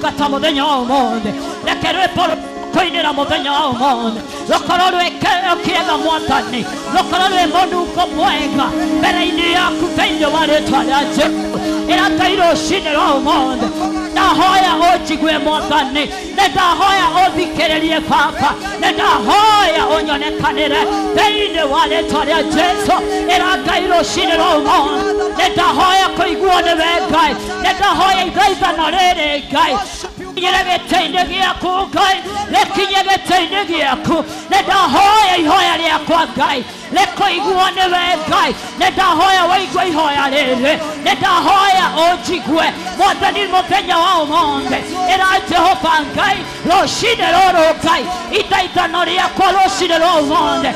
Gũtungata mũthenya wa ũmũthĩ. Reke rwĩmbo kũinĩra mũthenya wa ũmũthĩ rũkorwo rwĩ kĩrĩro kĩega mwathani, rũkorwo rwĩ mũnungo mwega mbere-inĩ yaku thĩinĩ wa rĩtwa rĩa Jesũ. Ĩra Ngai rũcinĩ rwa ũmũthĩ, ndahoya ũnjigue mwathani, nĩ ndahoya ũthikĩrĩrie baba, nĩ ndahoya ũnyonekanĩre thĩinĩ wa rĩtwa rĩa Jesũ. Ĩra Ngai rũcinĩ rwa ũmũthĩ, nĩ ndahoya kũiguo nĩwe Ngai, nĩ ndahoya ithaithano rĩrĩ Ngai kinyĩre gĩtĩ-inĩ gĩaku Ngai, rĩkinye gĩtĩ-inĩ gĩaku. Nĩ ndahoya ihoya rĩakwa Ngai rĩkũiguo nĩwe Ngai, nĩ ndahoya wĩigue ihoya rĩrĩ, nĩ ndahoya ũnjigue mwathani mũthenya wa ũmũthĩ. Ĩra Jehova Ngai rũcinĩ rũrũ Ngai, ithaithano rĩakwa rũcinĩ rwa ũmũthĩ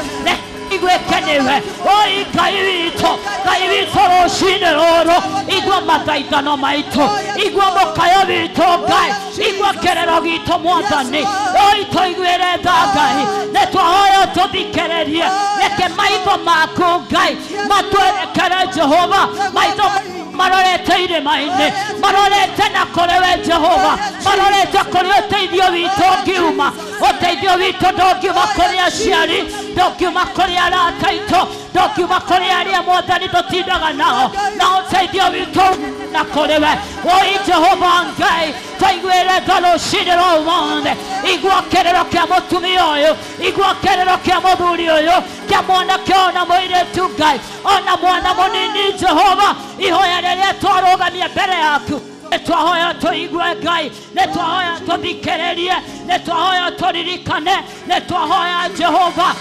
iguĩke nĩwe. Oi Ngai witũ, Ngai witũ rũcinĩ rũrũ, igua mathaithano maitũ, igua mũkayo witũ Ngai, igua kĩrĩro gitũ mwathani. Oi tũiguĩre tha Ngai, nĩ twahoya tũthikĩrĩrie. Reke maitho maku Ngai matwerekere Jehova, maitho marorete irĩma-inĩ, marorete na kũrĩ we Jehova, marorete kũrĩ ũteithio witũ ũngiuma. Ũteithio witũ ndũngiuma kũrĩ aciari, ndũngiuma kũrĩ arata aitũ, ndũngiuma kũrĩ arĩa mwathani tũtindaga nao, na ũteithio witũ na kũrĩ we. Oi Jehova Ngai, tũiguĩre tha rũcinĩ rwa ũmũthĩ. Igua kĩrĩro kĩa mũtumia ũyũ, igua kĩrĩro kĩa mũthuri ũyũ, kĩa mwanake ona mũirĩtu Ngai, ona mwana mũnini Jehova, ihoya rĩrĩa twarũgamia mbere yaku nĩ twahoya tũigue Ngai, nĩ twahoya tũthikĩrĩrie, nĩ twahoya tũririkane, nĩ twahoya Jehova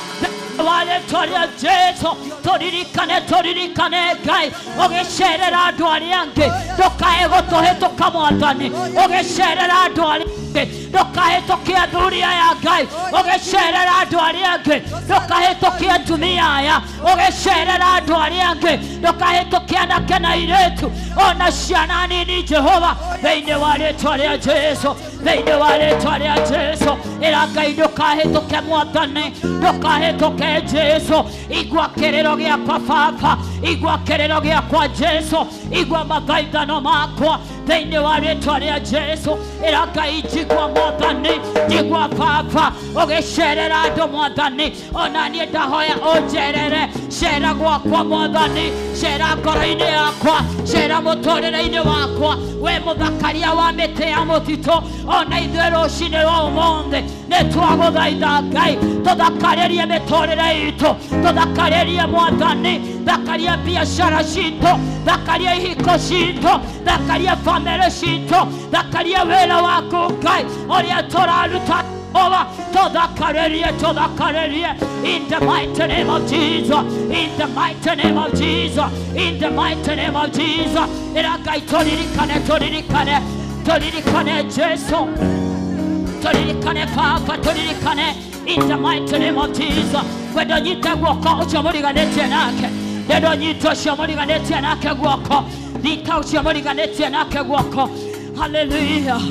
wa rĩtwa rĩa Jesũ tũririkane, tũririkane Ngai ũgĩcerera andũ arĩa angĩ, ndũkae gũtũhĩtũka mwathani, ũgĩcerera andũ arĩa angĩ, ndũkahĩtũkie athuri aya Ngai, ũgĩcerera andũ arĩa angĩ, ndũkahĩtũkie atumia aya, ũgĩcerera andũ arĩa angĩ, ndũkahĩtũkie anake na airĩtu ona ciana nini Jehova, thĩinĩ wa rĩtwa rĩa Jesũ, thĩinĩ wa rĩtwa rĩa Jesũ. Ĩra Ngai ndũkahĩtũke mwathani, ndũkahĩtũke Jesũ. Igua kĩrĩro gĩakwa baba, igua kĩrĩro gĩakwa Jesũ, igua mathaithano makwa thĩinĩ wa rĩtwa rĩa Jesũ. Ĩra Ngai njigua mwathani, njigua baba, ũgĩcerera andũ mwathani, ona niĩ ndahoya ũnjerere. Cera gwakwa mwathani, cera ngoro-inĩ yakwa, cera mũtũrĩre-inĩ wakwa, we mũthakaria wa mĩtĩ ya mũtitũ. Ona ithuĩ rũcinĩ rwa ũmũthĩ nĩ twagũthaitha Ngai, tũthakarĩrie mĩtũrĩre itũ, tũthakarĩrie mwathani, thakaria biacara citũ, thakaria ihiko citũ, thakaria bamĩrĩ citũ, thakaria wĩra waku Ngai ũrĩa tũraruta. Over, tũthakarĩrie, tũthakarĩrie, in the mighty name of Jesus, in the mighty name of Jesus, in the mighty name of Jesus. Ĩra Ngai tũririkane, tũririkane, tũririkane Jesũ, tũririkane Baba, tũririkane in the mighty name of Jesus. Wendo nyite guoko ũcio mũriganĩtie nake, wendo nyite ũcio mũriganĩtie nake guoko, nyita ũcio mũriganĩtie nake guoko. Hallelujah.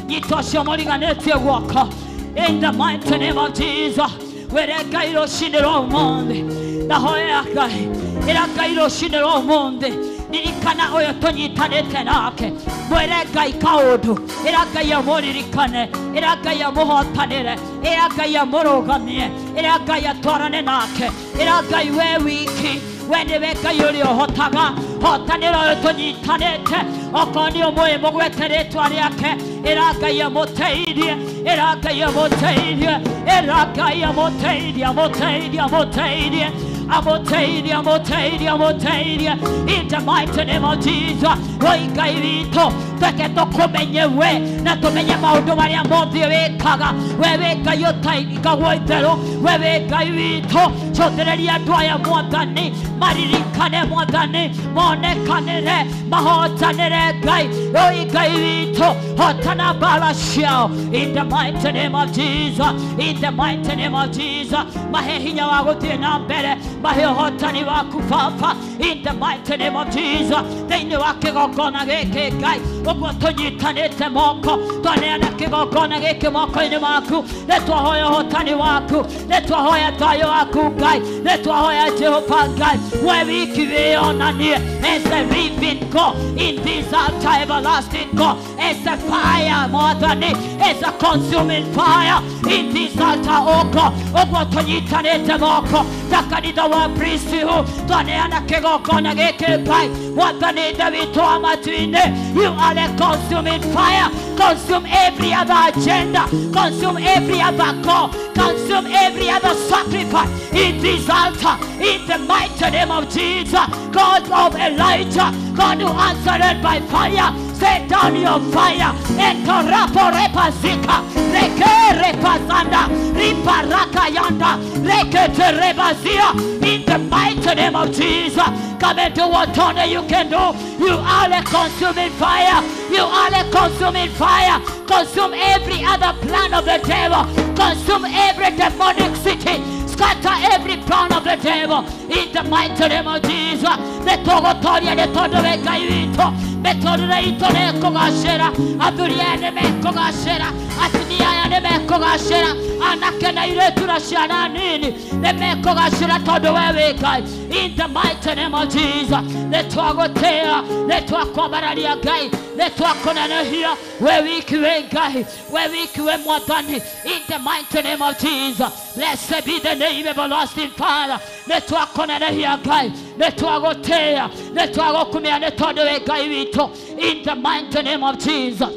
Nyita ũcio mũriganĩtie guoko in the mighty name of Jesus. Wĩre Ngai rũcinĩ rwa ũmũthĩ, ndahoya Ngai, ĩra Ngai rũcinĩ rwa ũmũthĩ, ririkana ũyũ tũnyitanĩte nake, mwĩre Ngai kaũndũ, ĩra Ngai amũririkane, ĩra Ngai amũhotanĩre, ĩra Ngai amũrũgamie, ĩra Ngai atwarane nake, ĩra Ngai we wiki, we nĩwe Ngai ũrĩa ũhotaga, hotanĩra ũyũ tũnyitanĩte, okorwo nĩ ũmũĩ mũgwete rĩtwa rĩake, ĩra Ngai amũteithie, ĩra Ngai amũteithie, ĩra Ngai amũteithie, amũteithie, amũteithie, amũteithie, amũteithie, amũteithie, in the mighty name of Jesus. Oi Ngai witũ, reke tũkũmenye we na tũmenye maũndũ marĩa mothe wĩkaga. We wĩ Ngai ũtaingagwo itherũ, we wĩ Ngai witũ. Cũthĩrĩria andũ aya mwathani, maririkane mwathani, monekanĩre, mahotanĩre Ngai. Oi Ngai witũ, hotana mbara ciao in the mighty name of Jesus, in the mighty name of Jesus. Mahe hinya wa gũthiĩ na mbere, Mahe ũhotani waku Baba, in the mighty name of Jesus. Thĩinĩ wa kĩgongona gĩkĩ Ngai, ũguo tũnyitanĩte moko, twaneana kĩgongona gĩkĩ moko-inĩ maku, nĩ twahoya ũhotani waku, nĩ twahoya thayũ waku Ngai, nĩ twahoya Jehova Ngai, we wiki wĩonanie as the living God in this altar, everlasting God, as the fire, Mwathani, as a consuming fire in this altar, oh God, ũguo tũnyitanĩte moko ta kanitha wa Priesthood, twaneana kĩgongona gĩkĩ Ngai, Mwathani Ithe witũ wa matu-inĩ, you are the consuming fire. Consume every other agenda, consume every other call, consume every other sacrifice in this altar, in the mighty name of Jesus. God of Elijah, God who answered by fire, set down your fire and repazika reke repazanda riparaka yanda reke rebazia, in the mighty name of Jesus. Come and do what only you can do. You are the consuming fire. You are the consuming fire. Consume every other plan of the devil. Consume every demonic city. Scatter every plan of the devil in the mighty name of Jesus. Nĩtũgũtoria nĩ tondũ wĩ Ngai witũ, mĩtũrĩre itũ nĩ ĩkũgacĩra, athuri aya nĩ mekũgacĩra, atumia aya nĩ mekũgacĩra, anake na airĩtu na ciana nini nĩ mekũgacĩra tondũ we wĩ Ngai. In the mighty name of Jesus, nĩ twagũtĩĩa, nĩ twakwambararia Ngai, nĩ twakũnenehia, we wiki wĩ Ngai, we wiki wĩ Mwathani. In the mighty name of Jesus, blessed be the name everlasting Father. Nĩ twakũnenehia Ngai, nĩ twagũtĩĩa, nĩ twagũkumia nĩ tondũ wĩ Ngai witũ. In the mighty name of Jesus.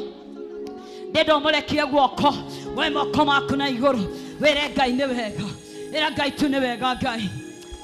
Ndĩndũmũrekie guoko, we moko maku na igũrũ, wĩre Ngai nĩ wega, ĩra Ngai tu nĩ wega, Ngai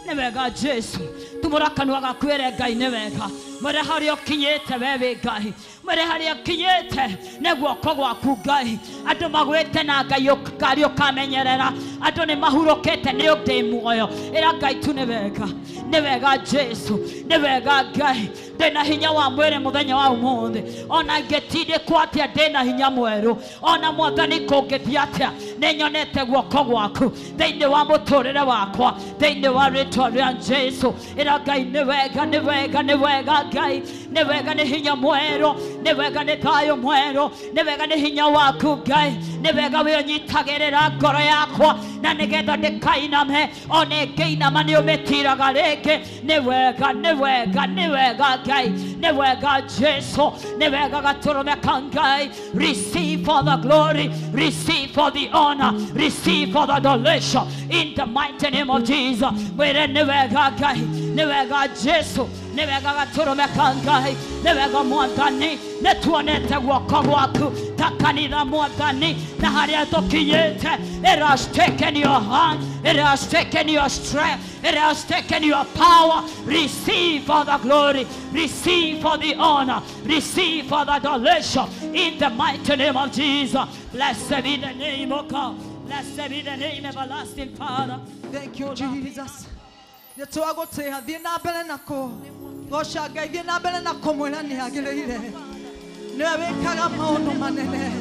nĩ wega, Jesu. Tumũra kanua gaku wĩre Ngai nĩ wega, mwĩre harĩa ũkinyĩte we wĩ Ngai, mwĩre harĩa ũkinyĩte nĩ guoko gwaku Ngai. Andũ magwĩte na Ngai ũkari ũkamenyerera, andũ nĩ mahurũkĩte nĩ ũndĩ muoyo. Ĩra Ngai tu nĩ wega, nĩ wega Jesu, nĩ wega Ngai. Ndĩna hinya wa mwĩrĩ mũthenya wa ũmũthĩ, ona ingĩtindĩkwo atĩa ndĩna hinya mwerũ, ona Mwathani kũngĩthiĩ atĩa nĩ nyonete guoko gwaku thĩinĩ wa mũtũrĩre wakwa, thĩinĩ wa rĩtwa rĩa Jesu. Ĩra Ngai nĩ wega, nĩ wega, nĩ wega Ngai, nĩ wega nĩ hinya mwerũ, nĩ wega nĩ thayũ mwerũ, nĩ wega nĩ hinya waku Ngai, nĩ wega wĩnyitagĩrĩra ngoro yakwa na nĩgetha ndĩkainame, ona ĩngĩinama nĩ ũmĩtiraga rĩngĩ. Nĩ wega, nĩ wega, nĩ wega Ngai, nĩ wega Jesu, nĩ wega gatũrũme ka Ngai. Receive for the glory, receive for the honor, receive for the adoration in the mighty name of Jesus. Mwĩre nĩ wega Ngai, nĩ wega Jesu, nĩ wega gatũrũme ka Ngai, nĩ wega Mwathani, nĩ tuonete guoko gwaku ta kanitha Mwathani, na harĩa tũkinyĩte. It has taken your hand, it has taken your strength, it has taken your power. Receive for the glory, receive for the honor, receive for the adoration in the mighty name of Jesus. Blessed be the name of God. Blessed be the name everlasting Father. Thank you, Jesus. Nĩ twagũtĩĩa, thiĩ na mbere na kũgoca Ngai, thiĩ na mbere na kũmwĩra nĩ agĩrĩire, nĩwe wĩkaga maũndũ manene.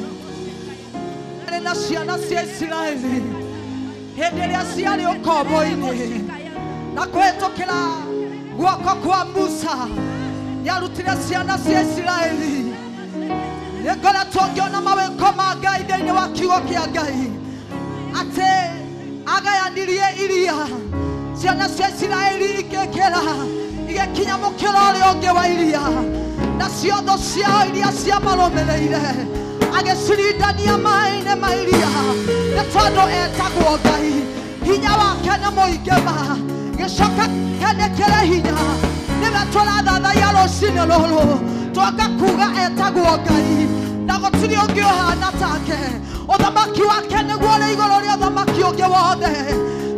Arĩ na ciana cia Isiraeli hĩndĩ ĩrĩa ciarĩ ũkombo-inĩ, na kũhĩtũkĩra guoko kwa Musa nĩarutire ciana cia Isiraeli. Nĩ ngoretwo ngĩona mawĩko ma Ngai thĩinĩ wa kiugo kĩa Ngai, atĩ agayanirie iria, ciana cia Isiraeli igĩkĩra igĩkinya mũkĩra ũrĩa ũngĩ wa iria, na ciotho ciao iria ciamarũmĩrĩire agĩcirindania maĩ-inĩ ma iria. Nĩ tondũ etagwo Ngai, hinya wake nĩ mũingĩ ma, gĩcoka nĩ kĩrĩ hinya. Nĩwe tũrathathaiya rũcinĩ rũrũ, twanga kuga etagwo Ngai, na gũtirĩ ũngĩ ũhana take. Ũthamaki wake nĩguo ũrĩ igũrũ rĩa ũthamaki ũngĩ wothe,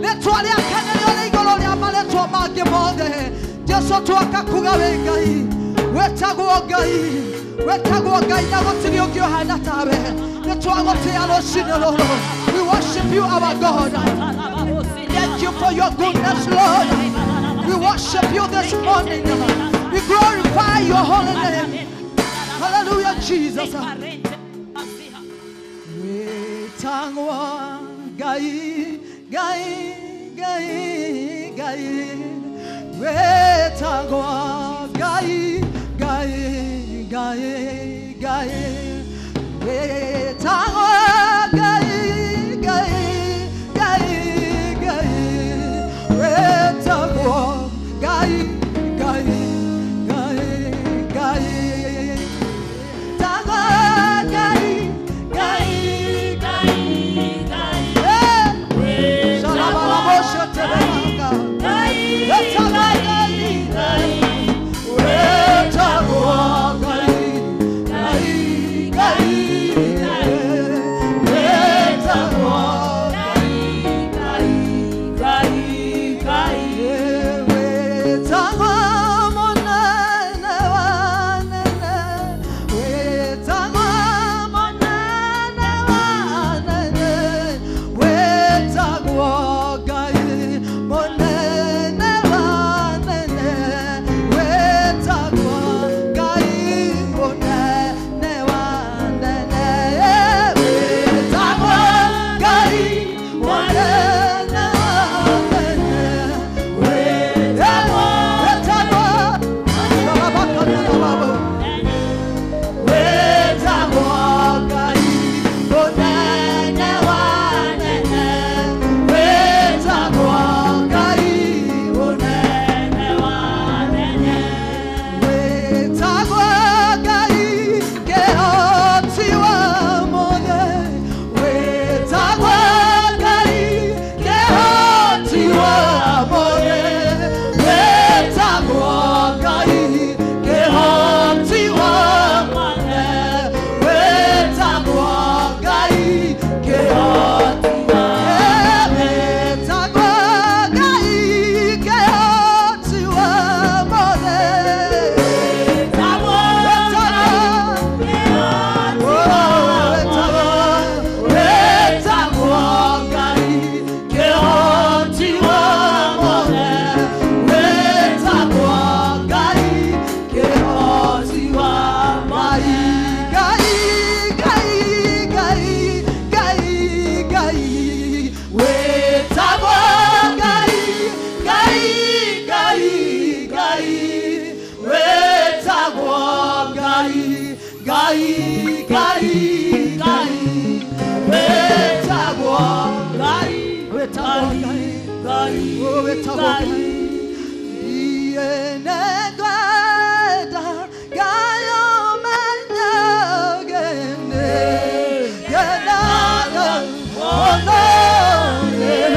rĩtwa rĩake nĩrĩo rĩ igũrũ rĩa marĩtwa mangĩ mothe. Jesu twaka kuga wĩ Ngai, wĩtagwo Ngai, wĩtagwo Ngai, na gũtirĩ ũngĩ ũhana tawe. Nĩ twagũtĩĩa rũcinĩ rũrũ. We worship you, our God. Thank you for your goodness, Lord. We worship you this morning. We glorify your holy name. Hallelujah, Jesus. Wĩtagwo Ngai, Ngai, Ngai, Ngai. Ngai wetagwo Ngai Ngai Ngai Ngai wetagwo Ngai Ngai Ngai Ngai wetagwo Ngai Ngai Ngai Ngai tagwo Ngai Ngai Ngai Ngai Ngai Ngai Ngai wetagwo Ngai wetagwo Ngai Ngai wetagwo Ngai ienegwenda gayo menagene genaga ono yeah.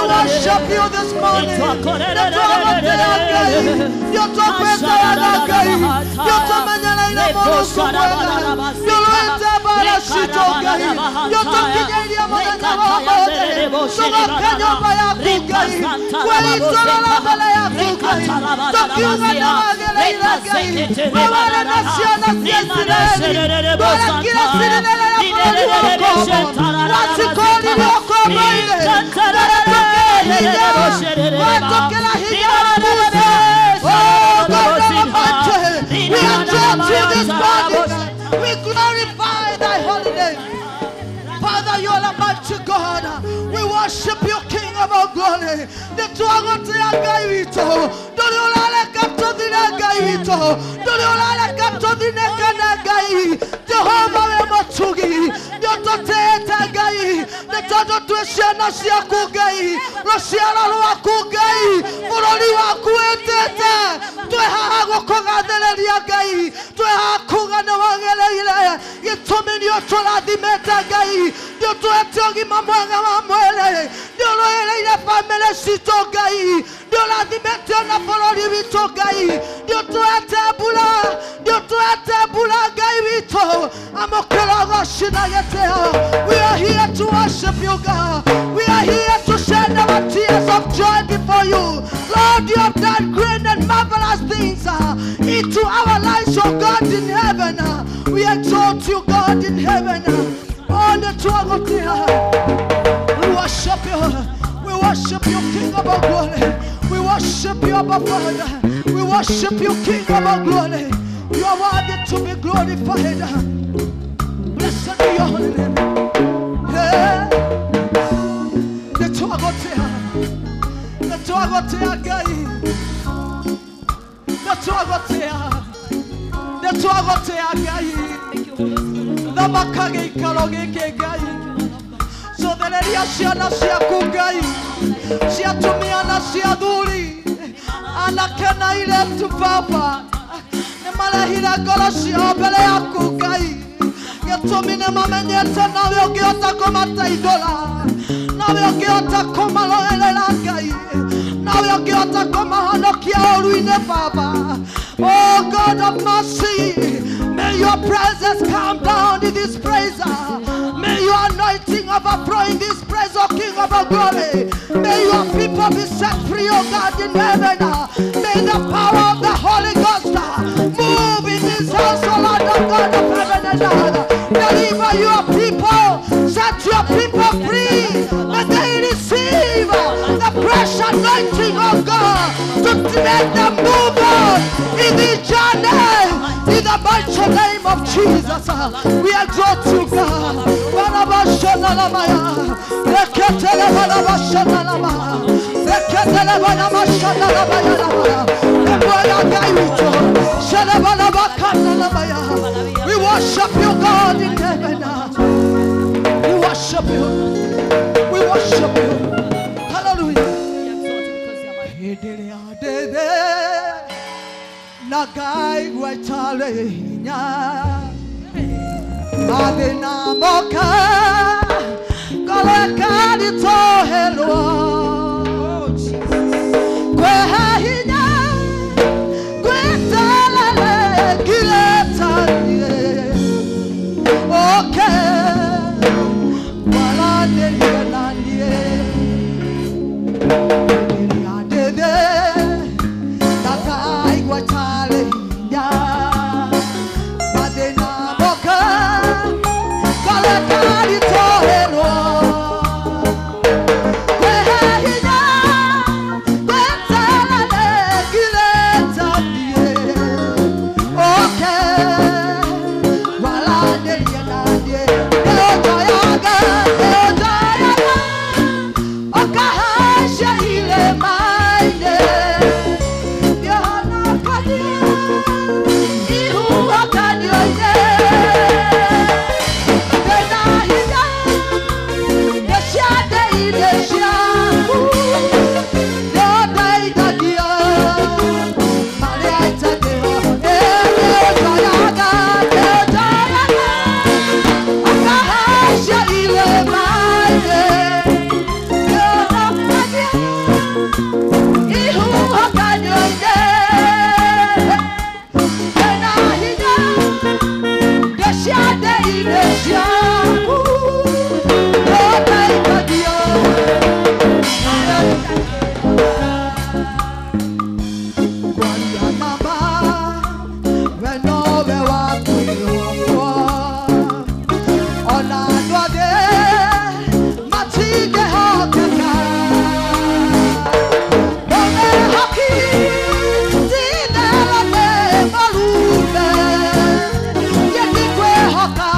We worship you this morning. We exalt you this morning. We glorify thy holy name. Father, you are a mighty God. We worship you, King of our glory. We are here to worship you, God. We are here to shed our tears of joy before you. Lord, you have done great and marvelous things into our lives, oh God in heaven. We exalt you, God in heaven. We worship you. We worship you, King of our glory. We worship you, Abba Father. We worship you, King of our glory. You are worthy to be glorified. Blessed be your holy name. Yeah. Oh God of mercy, may your presence come down in this place. May your anointing overflow in this place, O King of our glory. May your people be set free, O God in heaven. May the power of the Holy Ghost move in this house, O Lord of God of heaven and earth. Deliver your people, set your people free. May they receive the fresh anointing of God to make them move on in this journey. In the mighty name of Jesus, we exalt you, God. We worship you, God in heaven. We worship you. We worship you. Hallelujah. Nagai guaitaleña Madina moka Kolekari tohelo Kwehahinya Kwetalale Giletanie Okay Walane yenanie Dede Nagai guaitaleña Madina moka Kolekari Ona andũ othe matingĩhoteka. Ũmehaki ti-itherũ nĩ mũrume, niĩ ndikwĩhoka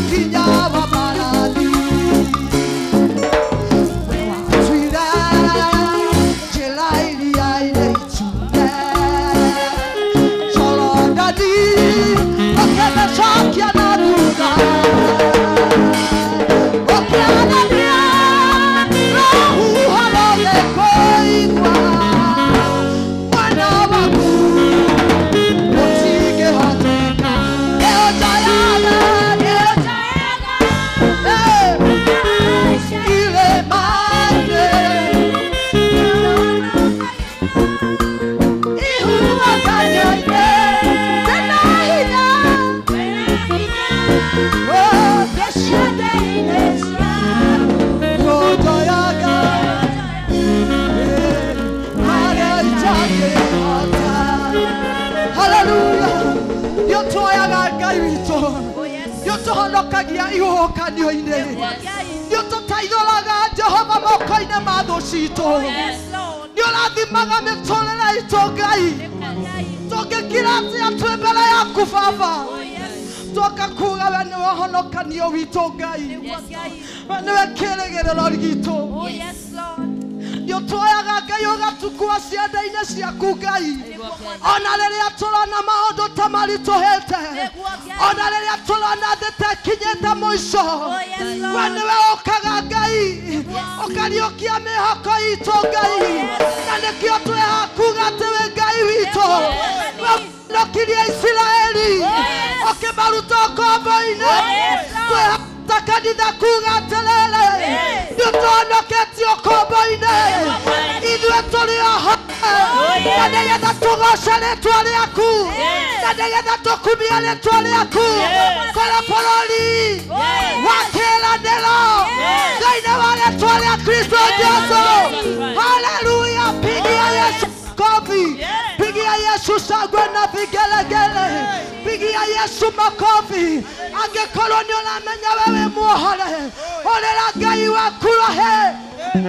nginya wa marathi. We watuire njĩra iria irĩ itune, Jorodani ũkĩmĩcokia na thutha. Ũkĩanania rũhuho rũgĩkũigua, mwena waku gũtingĩhoteka. Nĩũnjoyaga, nĩũnjoyaga, irĩma-inĩ, ihuhũkanio-inĩ, ndĩna hinya, oh, thĩ ciothe-inĩ nĩũnjoyaga, harĩa itangĩhota. Hallelujah. Nĩũtuoyaga Ngai witũ, nĩũtũhonokagia ihuhũkanio-inĩ, nĩũtũteithũraga Jehova moko-inĩ ma thũ citũ, nĩũrathimaga mĩtũrĩre itũ Ngai. Tũngĩkira atĩa twĩ mbere yaku Baba? Twoka kuga we nĩwe ũhonokanio witũ Ngai, we nĩwe kĩĩrĩgĩrĩro gitũ. Nĩũtuoyaga Ngai ũgatukua ciande-inĩ ciaku Ngai, ona rĩrĩa tũrona maũndũ ta maritũhĩte, ona rĩrĩa tũrona thĩ ta ĩkinyĩte mũico, we nĩwe ũkaga Ngai ũkariũkia mĩhoko itũ Ngai, na nĩkĩo twĩ haha kuga atĩ wĩ Ngai witũ. We honokirie Isiraeli ũkĩmaruta ũkombo-inĩ, twĩ haha ta kanitha kuga atĩrĩrĩ, nĩũtũhonoketie ũkombo-inĩ, ithuĩ tũrĩ oho na nĩgetha tũgoce rĩtwa rĩaku, na nĩgetha tũkumie rĩtwa rĩaku kũrĩ bũrũri wa kĩĩranĩro thĩinĩ wa rĩtwa rĩa Kristo Jesu. Haleluya! Pigia Yesu kofi, pigia Yesu shangwe na vigelegele, pigia Yesu makofi. Angĩkorwo nĩ ũramenya we wĩ muohore, hũrĩra Ngai waku rohe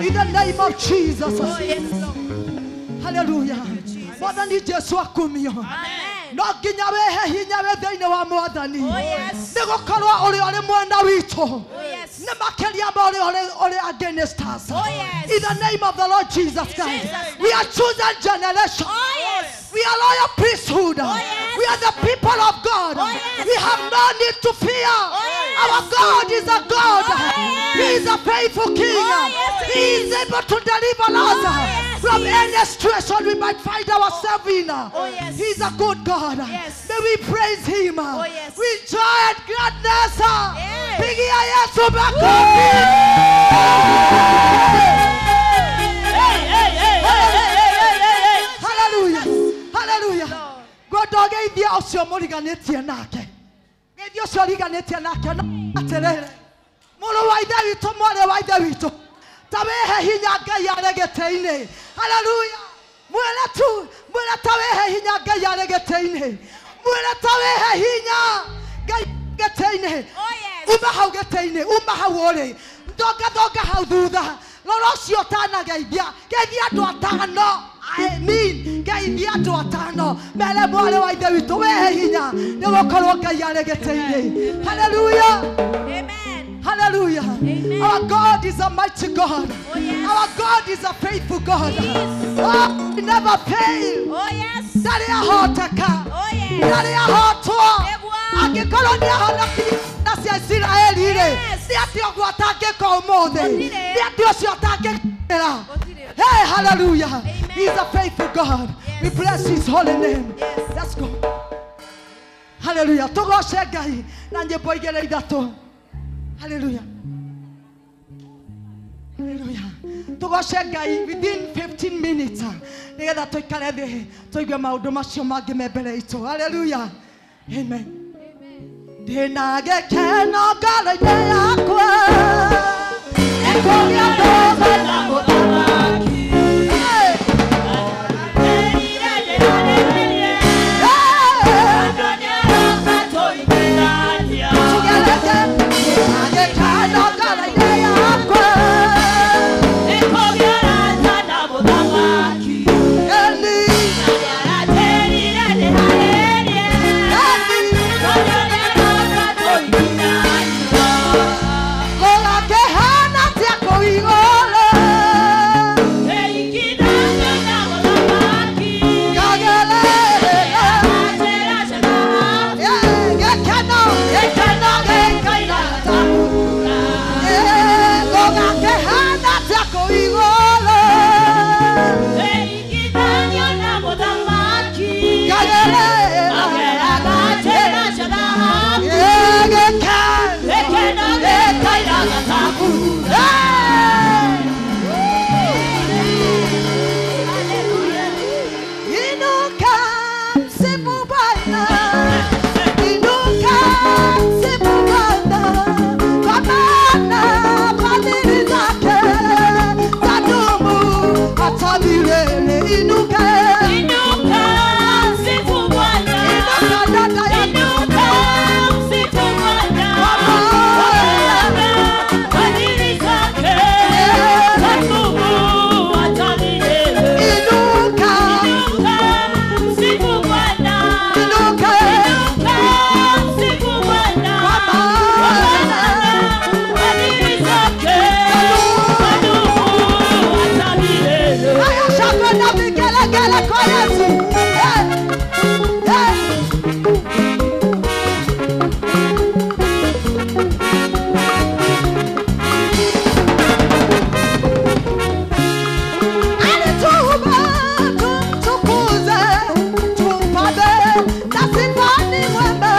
in the name of Jesus. Hallelujah. Mwathani Jesu akumio. No nginya wĩhe hinya wĩ thĩinĩ wa Mwathani, nĩ gũkorwo ũrĩa ũrĩ mwena witũ nĩ makĩria ma ũrĩa ũrĩ against us. In the name of the Lord Jesus Christ, we are chosen generation. We are royal priesthood. We are the people of God. We have no need to fear. Our God is a God. He is a faithful King. He is able to deliver us from any situation we might find ourselves in. He is a good God. May we praise Him with joy and gladness. Pigia Yesu makofi. Hallelujah. Hallelujah. Ngwenda ũgeithie ũcio mũriganĩtie nake, geithie ũcio ũriganĩtie nake na atĩrĩrĩ, mũrũ wa ithe witũ, mwarĩ wa ithe witũ, ta wĩhe hinya Ngai arĩ gĩtĩ-inĩ. Hallelujah. Mwĩre tu, mwĩre ta wĩhe hinya Ngai arĩ gĩtĩ-inĩ, mwĩre ta wĩhe hinya Ngai gĩtĩ-inĩ. Uma hau gĩtĩ-inĩ, uma hau ũrĩ, thonga hau thutha, rora ũcio ũtanageithia, geithia andũ atano. I mean, geithia andũ atano mere mwarĩ wa ithe witũ wĩhe hinya nĩ gũkorwo Ngai arĩ gĩtĩ-inĩ. Hallelujah. Amen. Hallelujah. Amen. Our God is a mighty God. Oh, yes. Our God is a faithful God. He is. Oh, he never fail. Oh, yes. Ndarĩ ahoteka. Oh, yes. Ndarĩ ahotwo. Nĩguo. Angĩkorwo nĩ ahonokirie ciana cia Isiraeli rĩ, Yes. nĩ atĩa ũguo atangĩka ũmũthĩ? Gũtirĩ. Nĩ atĩa ũcio atangĩkĩra? Gũtirĩ. Hey, hallelujah. Amen. He's a faithful God. Yes. We bless his holy name. Yes. Let's go. Hallelujah. Tũgoce Ngai na nyĩmbo igĩrĩ ithatũ. Hallelujah. Hallelujah. Tũgoce Ngai within 15 minutes nĩgetha tũikare thĩ tũigue maũndũ macio mangĩ me mbere itũ. Hallelujah. Amen. Ndĩna gĩkeno ngoro-inĩ yakwa, nĩkũgĩa thũmbĩ na mũthamaki. Hey! Hey! Tugereke. Inuka msifu Bwana, inuka msifu Bwana, kwa maana fadhili zake zadumu hata milele. Inuka, Inuka msifu Bwana, inuka dada, inuka msifu Bwana, kwa maana fadhili zake zadumu hata milele. Inuka, Inuka msifu Bwana, inuka, inuka msifu Bwana, kwa kwa maana maana fadhili zake zadumu hata milele. Haya, shangwe na vigelegele kwa Yesu. Eh, eh. Alituumba tumtukuze, tumpambe na sifa ni mwema.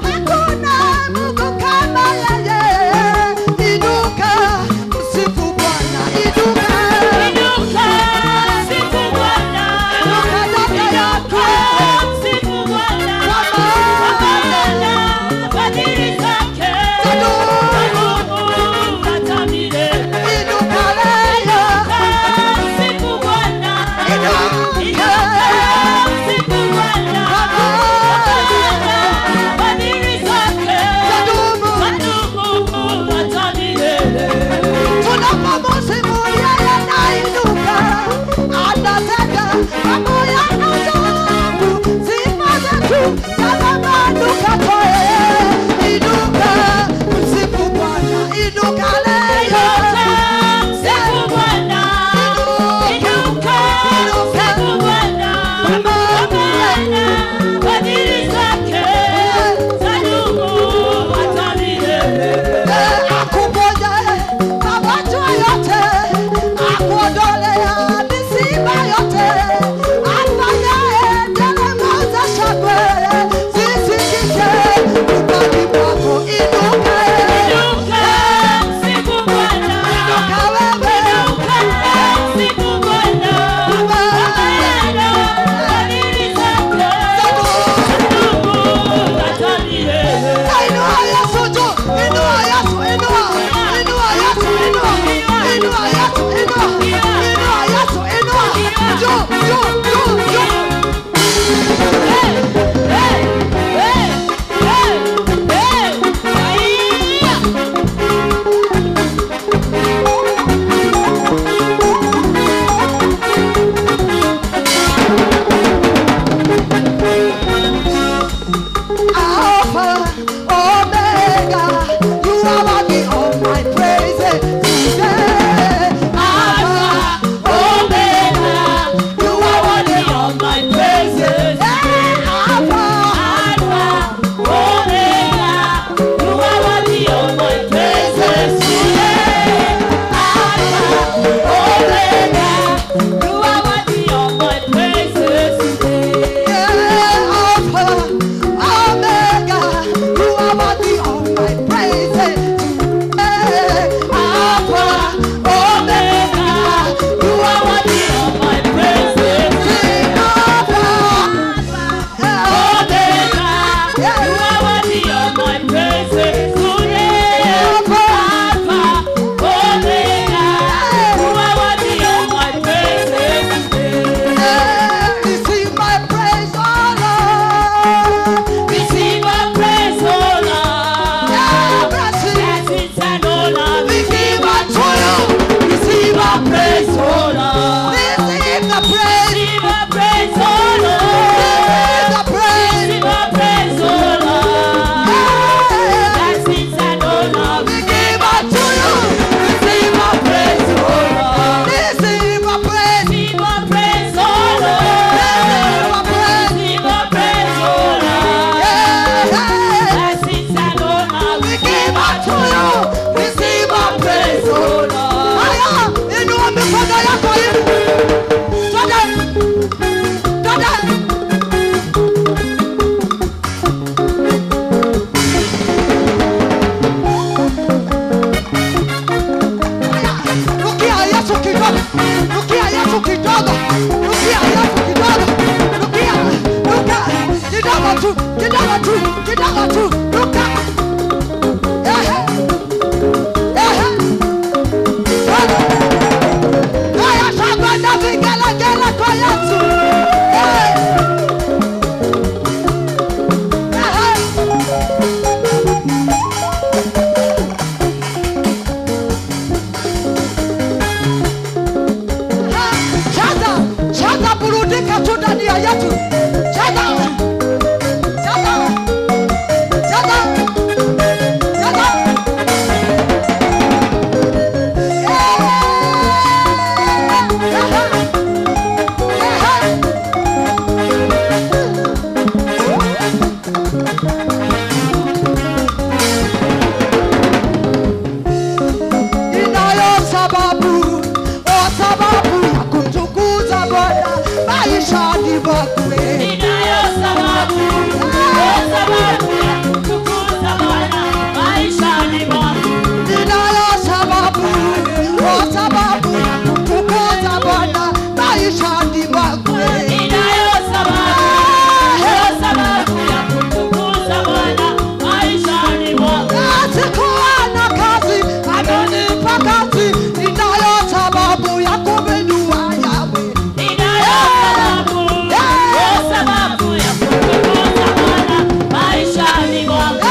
Hakuna Mungu kama yeye. Inuka, msifu Bwana, inuka. Inuka msifu Bwana, Inuka dada yako. inuka msifu Bwana, Kwa kwa maana maana fadhili zake zadumu. zadumu hata milele. Inuka leo. Inuka msifu Bwana, Inuka. inuka msifu Bwana, Kwa kwa maana maana fadhili zake zadumu. zadumu hata milele. Tunapomsifu yeye anainuka, anatenda mambo ya ajabu. Sifa zetu kama manukato. Inuka, msifu Bwana, inuka leo. Inuka msifu Bwana, inuka msifu Bwana, kwa maana fadhili zake zadumu hata milele. Akuponye magonjwa yote, akuondolea misiba yote, afanyaye nderemo za shangwe zisikike nyumbani mwako. Inuka, Inuka msifu Bwana, inuka wewe, inuka msifu Bwana, kwa maana fadhili zake zadumu hata milele. Inua Yesu juu, inua Yesu, inua, inua Yesu, inua, inua Yesu, inua, inua Yesu, inua, juu, juu, juu, juu. Hey, hey, hey, hey, hey, aiya. Alpha, Omega, you are worthy of my praises today. Alpha, Omega, you are maishani mwangu. Ninayo sababu, sababu ya kumtukuza Bwana maishani mwangu. Ninayo sababu, sababu ya kumtukuza Bwana maishani mwangu. Ninayo sababu, sababu ya kumtukuza Bwana maishani mwangu. Sikuwa na kazi, amenipa kazi. Ninayo sababu ya kumwinua Yahweh. Ninayo sababu, sababu ya kumtukuza Bwana maishani mwangu.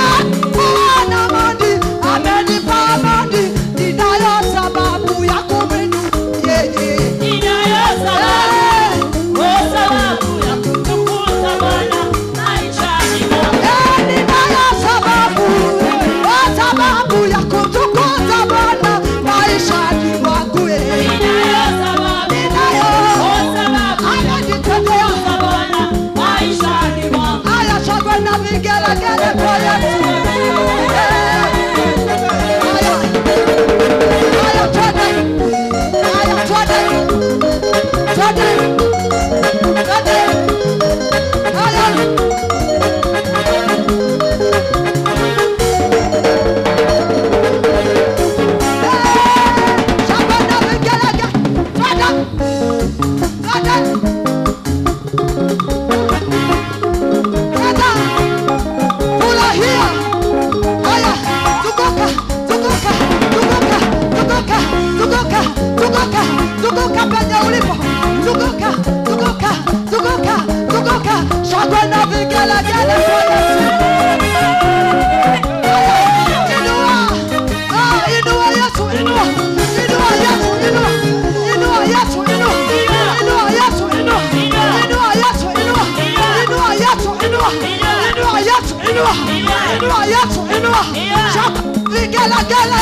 Kuwa na amani, amenipa amani. Ninayo sababu ya kumwinua yeye. Ninayo sababu, sababu ya kumtukuza Bwana maishani mwangu. Ninayo sababu, sababu ya kumtukuza Bwana maishani mwangu. Ninayo sababu, Ninayo. sababu ya Ananitetea. kumtukuza Bwana maishani mwangu. Haya, shangwe na vigelegele kwa Yesu. Haya. Haya, twende. Haya, twende. Twende. Twende. Haya. Shangwe na vigelegele. Twende. Twende. Twende. Furahia. Haya, zunguka, zunguka, zunguka, zunguka, zunguka, zunguka, zunguka penye ulipo. Zunguka, zunguka, zunguka, zunguka. Shangwe na vigelegele kwa Yesu. Haya, inua. Ah, inua Yesu, inua. Inua Yesu, inua. Inua Yesu, inua. Inua Yesu, inua. Inua Yesu, inua. Inua Yesu, inua. Inua Yesu, inua. Inua Yesu, inua. Shangwe vigelegele.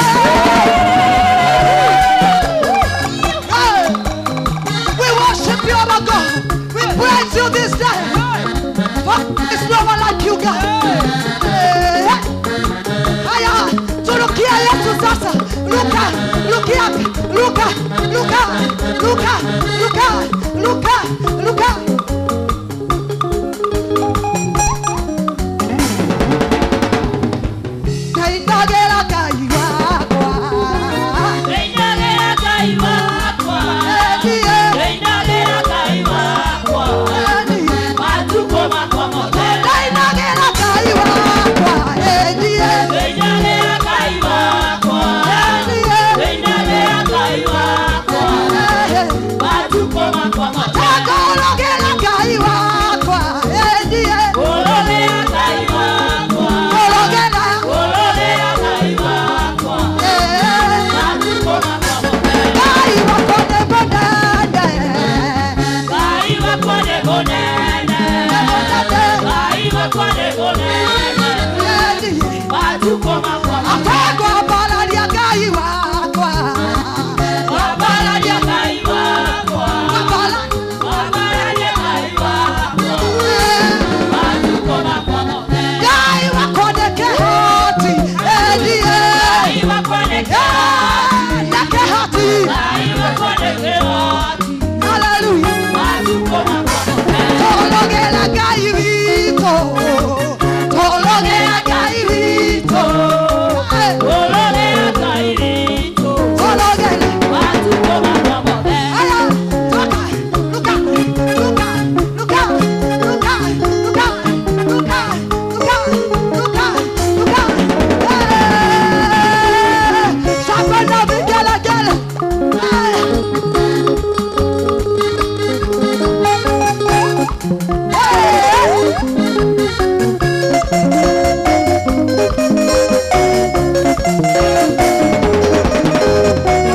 Hey. We worship you, our God. We praise you this day. For there is no one like you, God. Hey. Haya, turukia Yesu sasa. Luka, lukia, luka, luka, luka, luka, luka, luka. Ndainagĩra Ngai wakwa. Ndainagĩra Ngai wakwa. Ndiye, Ndainagĩra Ngai wakwa. ndiye. Matukũ makwa mothe. Ndainagĩra Ngai wakwa. Ndiye, Ndainagĩra Ngai wakwa. ndiye. Ndainagĩra Ngai wakwa. Matukũ makwa mothe. Ngũrogera Ngai wakwa. Ndiye, Ngũrogera Ngai wakwa. ngũrogera. Ngũrogera Ngai wakwa. Matukũ makwa mothe. Ngai wakwa nĩ mũnene. Ngai wakwa nĩ mũnene. Ngai wakwa nĩ mũnene. Ndiye. Matukũ makwa mothe. Atekwambararia Ngai wakwa. Wambararia Ngai wakwa. Ambara- Wambararia Ngai wakwa. Matukũ makwa mothe. Ngai wakwa nĩ kĩhoti. Ndiye. Ngai wakwa nĩ kĩhoti. Nĩ kĩhoti. Ngai wakwa nĩ kĩhoti. Hallelujah. Matukũ makwa mothe. Tũrogera Ngai witũ. Tũrogera Ngai witũ. Ngũrogera Ngai witũ. Tũrogera. Matukũ makwa mothe. Aya, toka, luka, luka, luka, luka, luka, luka, luka, luka, luka. Shangwe na vigelegele.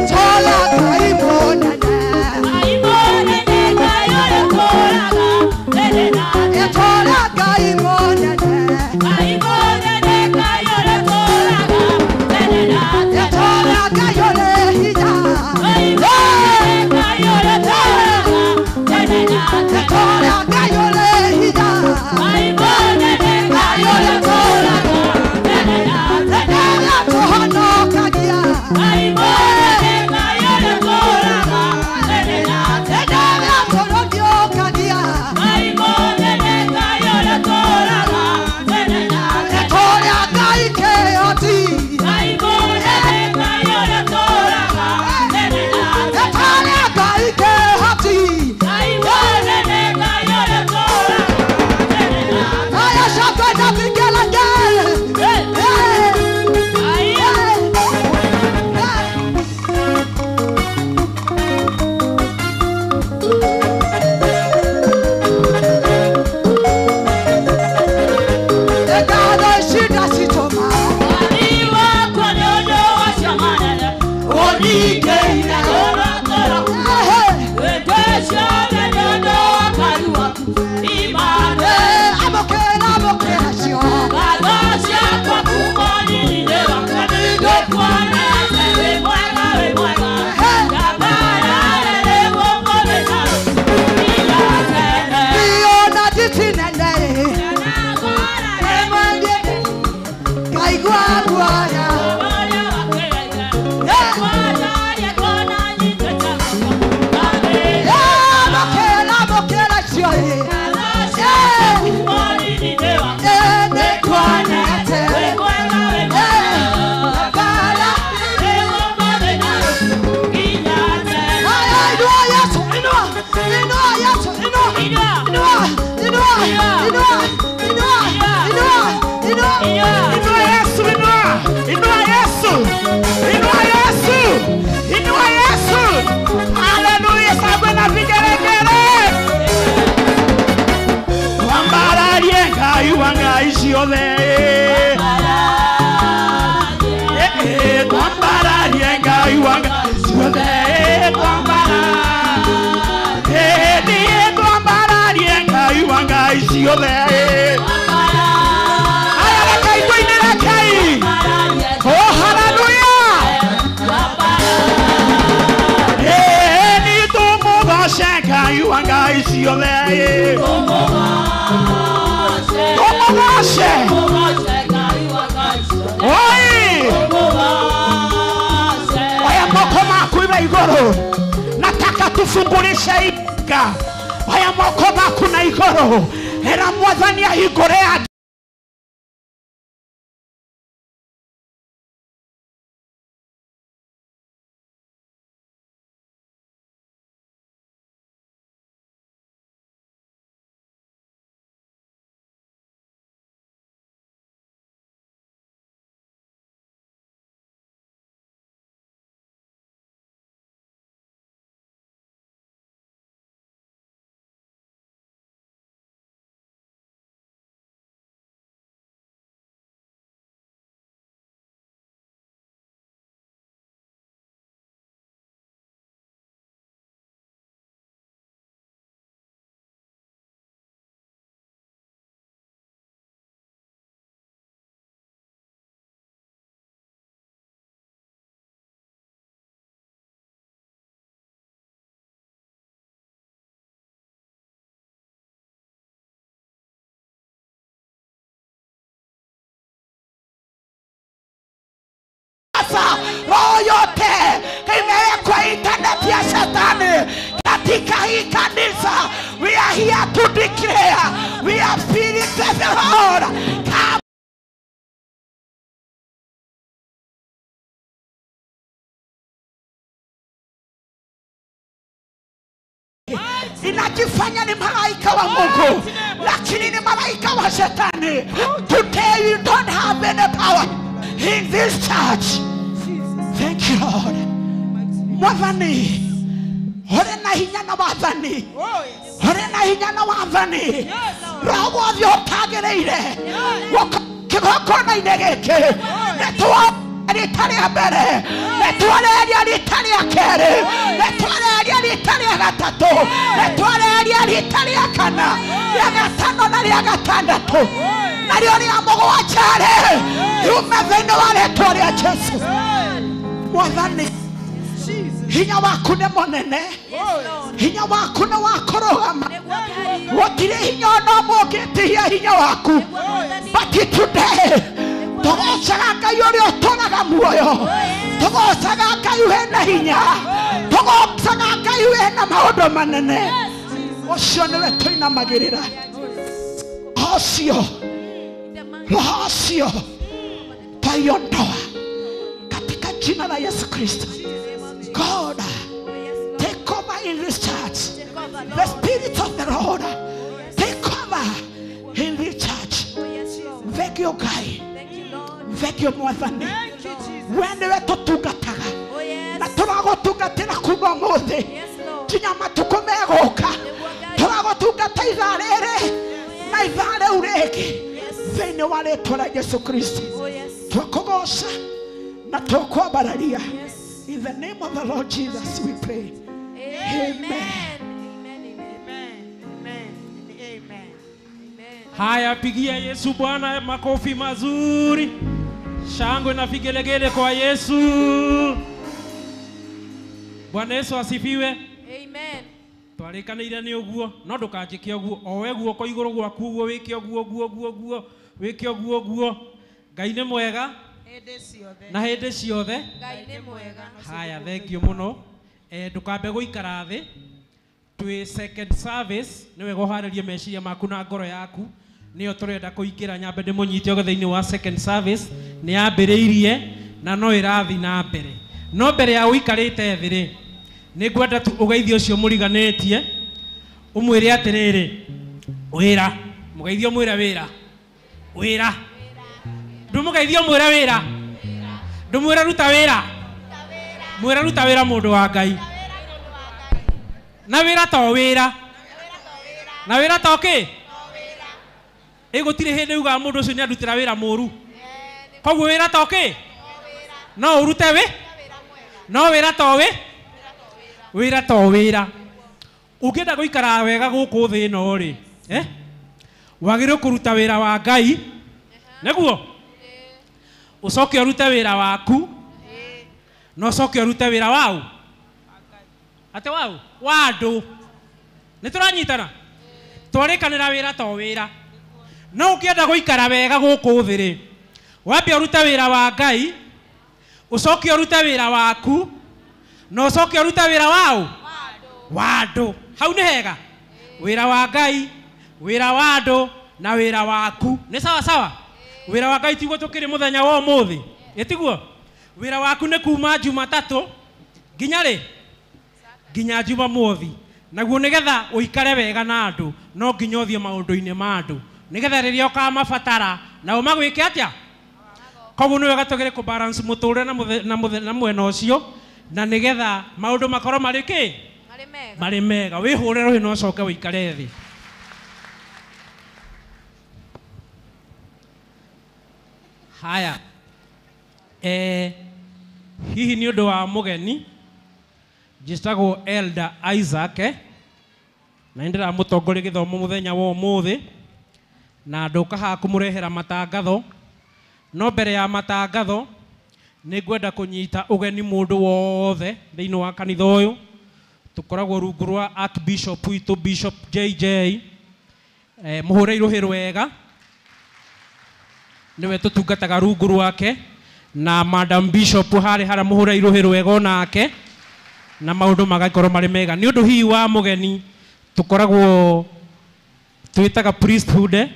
Tola Ngai mũnene. Ngai mũnene, Ngai ũrĩa ũtũũraga tene na tene. Tola Ngai mũnene. Ngai mũnene, Ngai ũrĩa ũtũũraga tene na tene. Tola Ngai ũrĩ hinya. Ngai mũnene, Ngai ũrĩa ũtũũraga tene na tene. Tola Ngai ũrĩ hinya. Ngai mũnene, Ngai ũrĩa ũtũũraga tene na tene. Ũrĩa tũhonokagia. Ngai mũnene, Ngai ũrĩa ũtũũraga tene na tene. Ũrĩa tũrũngiũkagia. Oh, hallelujah! Nataka tufungulishe iga. Haya moko maku na igoro. Era mwathani ahigorea. Roho yote imewekwa internet ya shetani katika hii kanisa. We are here to declare we are spirit of the Lord. Come. Inajifanya ni malaika wa Mungu, lakini ni malaika wa shetani. Today you don't have any power in this church. Thank you, Lord. Mwathani, ore na hinya na wathani, ore na hinya na wathani. Roho wothe ũtagĩrĩire kĩgongona-inĩ gĩkĩ, nĩtwa rita rĩa mbere, nĩtwareria rita rĩa kerĩ, nĩtwareria rita rĩa gatatũ, nĩtwareria rita rĩa kana, rĩa gatano na rĩa gatandatũ, narĩo rĩa mũgwanja-rĩ, riume thĩinĩ wa rĩtwa rĩa Jesũ. Mwathani, hinya waku nĩ mũnene, hinya waku nĩ wa kũrũgama. Gũtirĩ hinya ona ũmwe ũngĩtihia hinya waku. But today, tũgocaga Ngai ũrĩa ũtũraga muoyo, tũgocaga Ngai wĩna hinya, tũgocaga Ngai wĩna maũndũ manene. Ũcio nĩwe tũinamagĩrĩra. Ũcio, roho ũcio twaiondoa katika jina la Yesu Kristo. God, take over in this church. The Spirit of the Lord, take over in this church. Thank you, Ngai. Thank you, Mwathani. We nĩwe tũtungataga na tũragũtungatĩra kuma ũmũthĩ nginya matukũ megũka. Tũragũtungata ithaa rĩrĩ na ithaa rĩu rĩngĩ thĩinĩ wa rĩtwa rĩa Yesu Kristo. Twakũgoca na tũkwambararia In the name of the Lord Jesus we pray. Amen. Amen. Amen. Amen. Amen. Haya, pigia Yesu Bwana makofi mazuri. Shangwe na vigelegele kwa Yesu. Bwana Yesu asifiwe. Amen. Twarikanire ni uguo, no ndukanjike uguo, owe guoko iguru gwaku uguo wike uguo guo guo guo, wike uguo guo. Ngai nĩ mwega hĩndĩ ciothe. Na hĩndĩ ciothe Ngai nĩ mwega. Haya, thank you muno. Ndukambe guikara thĩ. Twi second service, nĩ wega ũharĩrie meciria maku na ngoro yaku. Nĩyo tũrenda kũingĩra nyambe ndĩmũnyite ũgĩ thĩinĩ wa second service. Nĩ yambĩrĩirie na no ĩrathiĩ na mbere. No mbere ya ũikarĩte thĩ rĩ, nĩ ngwenda tu ũgeithie ũcio mũriganĩtie, ũmwĩre atĩrĩrĩ, wĩra, mũgeithie ũmwĩre wĩra, wĩra. Ndũmũgeithie ũmwĩre wĩra, ndũmwĩre ruta wĩra, mwĩre ruta wĩra mũndũ wa Ngai. Na wĩra to wĩra, na wĩra to kĩ? Ĩ gũtirĩ hĩndĩ ugaga mũndũ ũcio nĩandutĩra wĩra mũru. Koguo wĩra to kĩ? No ũrute wĩ? No wĩra to wĩ? Wĩra to wĩra. Ũngĩenda gũikara wega gũkũ thĩ ĩno rĩ, wagĩrĩirwo kũruta wĩra wa Ngai, nĩguo? Ũcoke ũrute wĩra waku, na ũcoke ũrute wĩra waũ? Atĩ waũ? Wa andũ. Nĩ tũranyitana? Twarĩkanĩra wĩra to wĩra. No ũngĩenda gũikara wega gũkũ thĩ rĩ, wambe ũrute wĩra wa Ngai, ũcoke ũrute wĩra waku, na ũcoke ũrute wĩra waũ? Wa andũ. Hau nĩ hega? Wĩra wa Ngai, wĩra wa andũ, na wĩra waku. Nĩ sawa sawa? Wĩra wa Ngai tiguo tũkĩrĩ mũthenya wa ũmũthĩ, ĩtiguo? Wĩra waku nĩ kuma Jumatatũ nginya rĩ? Nginya Jumamothi. Naguo nĩgetha ũikare wega na andũ, no nginya ũthiĩ maũndũ-inĩ ma andũ, nĩgetha rĩrĩa ũkamabatara nao magwĩke atĩa? Koguo nĩ wega tũgerie kũ balance mũtũrĩre na mwena ũcio, na nĩgetha maũndũ makorwo marĩ kĩ? Marĩ mega. Wĩhũre rũhĩ na ũcoke ũikare thĩ. Haya, hihi nĩ ũndũ wa mũgeni njĩtagwo Elder Isaac, na nĩ ndĩramũtongoria gĩthomo mũthenya wa ũmũthĩ, na ndũka haha kũmũrehera matangatho. No mbere ya matangatho nĩ ngwenda kũnyita ũgeni mũndũ wothe thĩinĩ wa kanitha ũyũ. Tũkoragwo rungu rwa Archbishop witũ Bishop JJ, mũhũre irũhĩ rwega, nĩwe tũtungataga rungu rwake, na Madam Bishop harĩ harĩa mũhũre irũhĩ rwega onake, na maũndũ magakorwo marĩ mega. Nĩ ũndũ hihi wa mũgeni tũkoragwo twĩtaga priesthood,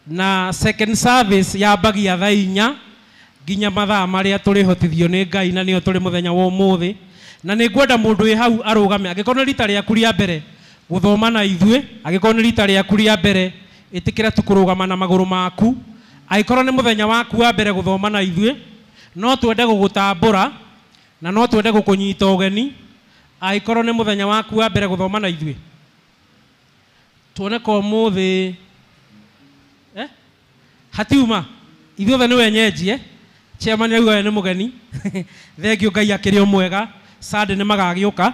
na second service yambagia thaa inya nginya mathaa marĩa tũrĩhotithio nĩ Ngai, na nĩyo tũrĩ mũthenya wa ũmũthĩ. Na nĩ ngwenda mũndũ wĩ hau arũgame, angĩkorwo nĩ rita rĩaku rĩa mbere gũthoma na ithuĩ, angĩkorwo nĩ rita rĩaku rĩa mbere, ĩtĩkĩra tu kũrũgama na magũrũ maku. Angĩkorwo nĩ mũthenya waku wa mbere gũthoma na ithuĩ, no twende gũgũtambũra na no twende gũkũnyita ũgeni. Angĩkorwo nĩ mũthenya waku wa mbere gũthoma na ithuĩ, tuone ko ũmũthĩ hatiuma ithuothe nĩ wenyenji, chairman auga we nĩ mũgeni. Thengiũ Ngai akĩrĩ o mwega. Sunday nĩ magagĩũka.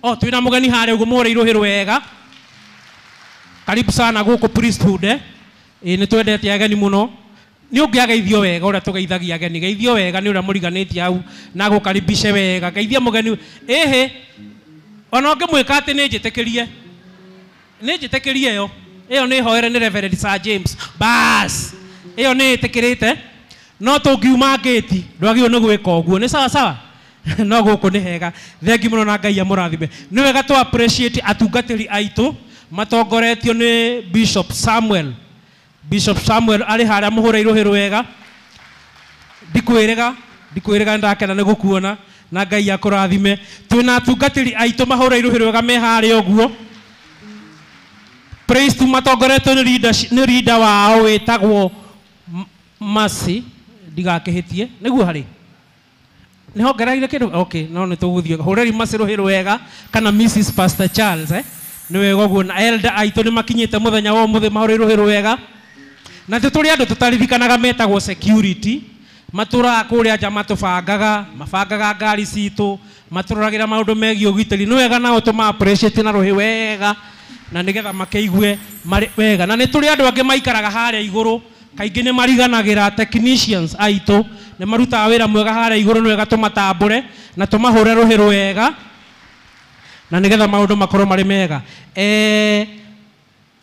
O twĩna mũgeni harĩa ũguo, mũhũre irũhĩ rwega. Karibu sana gũkũ priesthood. Nĩ twendete ageni mũno. Nĩ ũngĩageithio wega ũrĩa tũgeithagia ageni, geithio wega nĩ ũrĩa mũriganĩtie hau na gũkaribishe wega. Geithia mũgeni ĩhĩ, ona ũngĩmwĩka atĩ nĩ njĩtĩkĩrie, nĩ njĩtĩkĩrie ĩyo, ĩyo nĩ hoere nĩ Reverend Sir James, bas ĩyo nĩ ĩtĩkĩrĩte. No tũngiuma ngĩti ndwagĩrĩirwo nĩ gwĩka ũguo, nĩ sawa sawa? No gũkũ nĩ hega. Thengi mũno na Ngai amũrathime. Nĩ wega tũ appreciate atungatĩri aitũ matongoretio nĩ Bishop Samuel. Bishop Samuel arĩ harĩa, mũhũre irũhĩ rwega. Ndikwĩrĩga, ndikwĩrĩga, ndakena nĩ gũkuona na Ngai akũrathime. Twĩna atungatĩri aitũ mahũre irũhĩ rwega me harĩa ũguo. Praise tu matongoretio nĩ leader wao wĩtagwo Mercy, ndigakĩhĩtie, nĩguo harĩ nĩ hongereire kĩndũ. Okay, no nĩ tũgũthiĩ. Hũrĩri Mercy rũhĩ rwega kana Mrs Pastor Charles, nĩ wega ũguo. Na elder aitũ nĩ makinyĩte mũthenya wa ũmũthĩ, mahũre rũhĩ rwega. Na tũrĩ andũ tũtaririkanaga metagwo security, Matũraga kũrĩa nja matũbangaga, mabangaga ngari citũ, matũroragĩra maũndũ megiĩ ũgitĩri. Nĩ wega nao tũma appreciate na rũhĩ wega na nĩgetha makĩigue marĩ wega. Na nĩ tũrĩ andũ angĩ maikaraga harĩa igũrũ, kaingĩ nĩ mariganagĩra technicians aitũ, nĩ marutaga wĩra mwega harĩa igũrũ, nĩ wega tũmatambũre na tũmahũre rũhĩ rwega na nĩgetha maũndũ makorwo marĩ mega.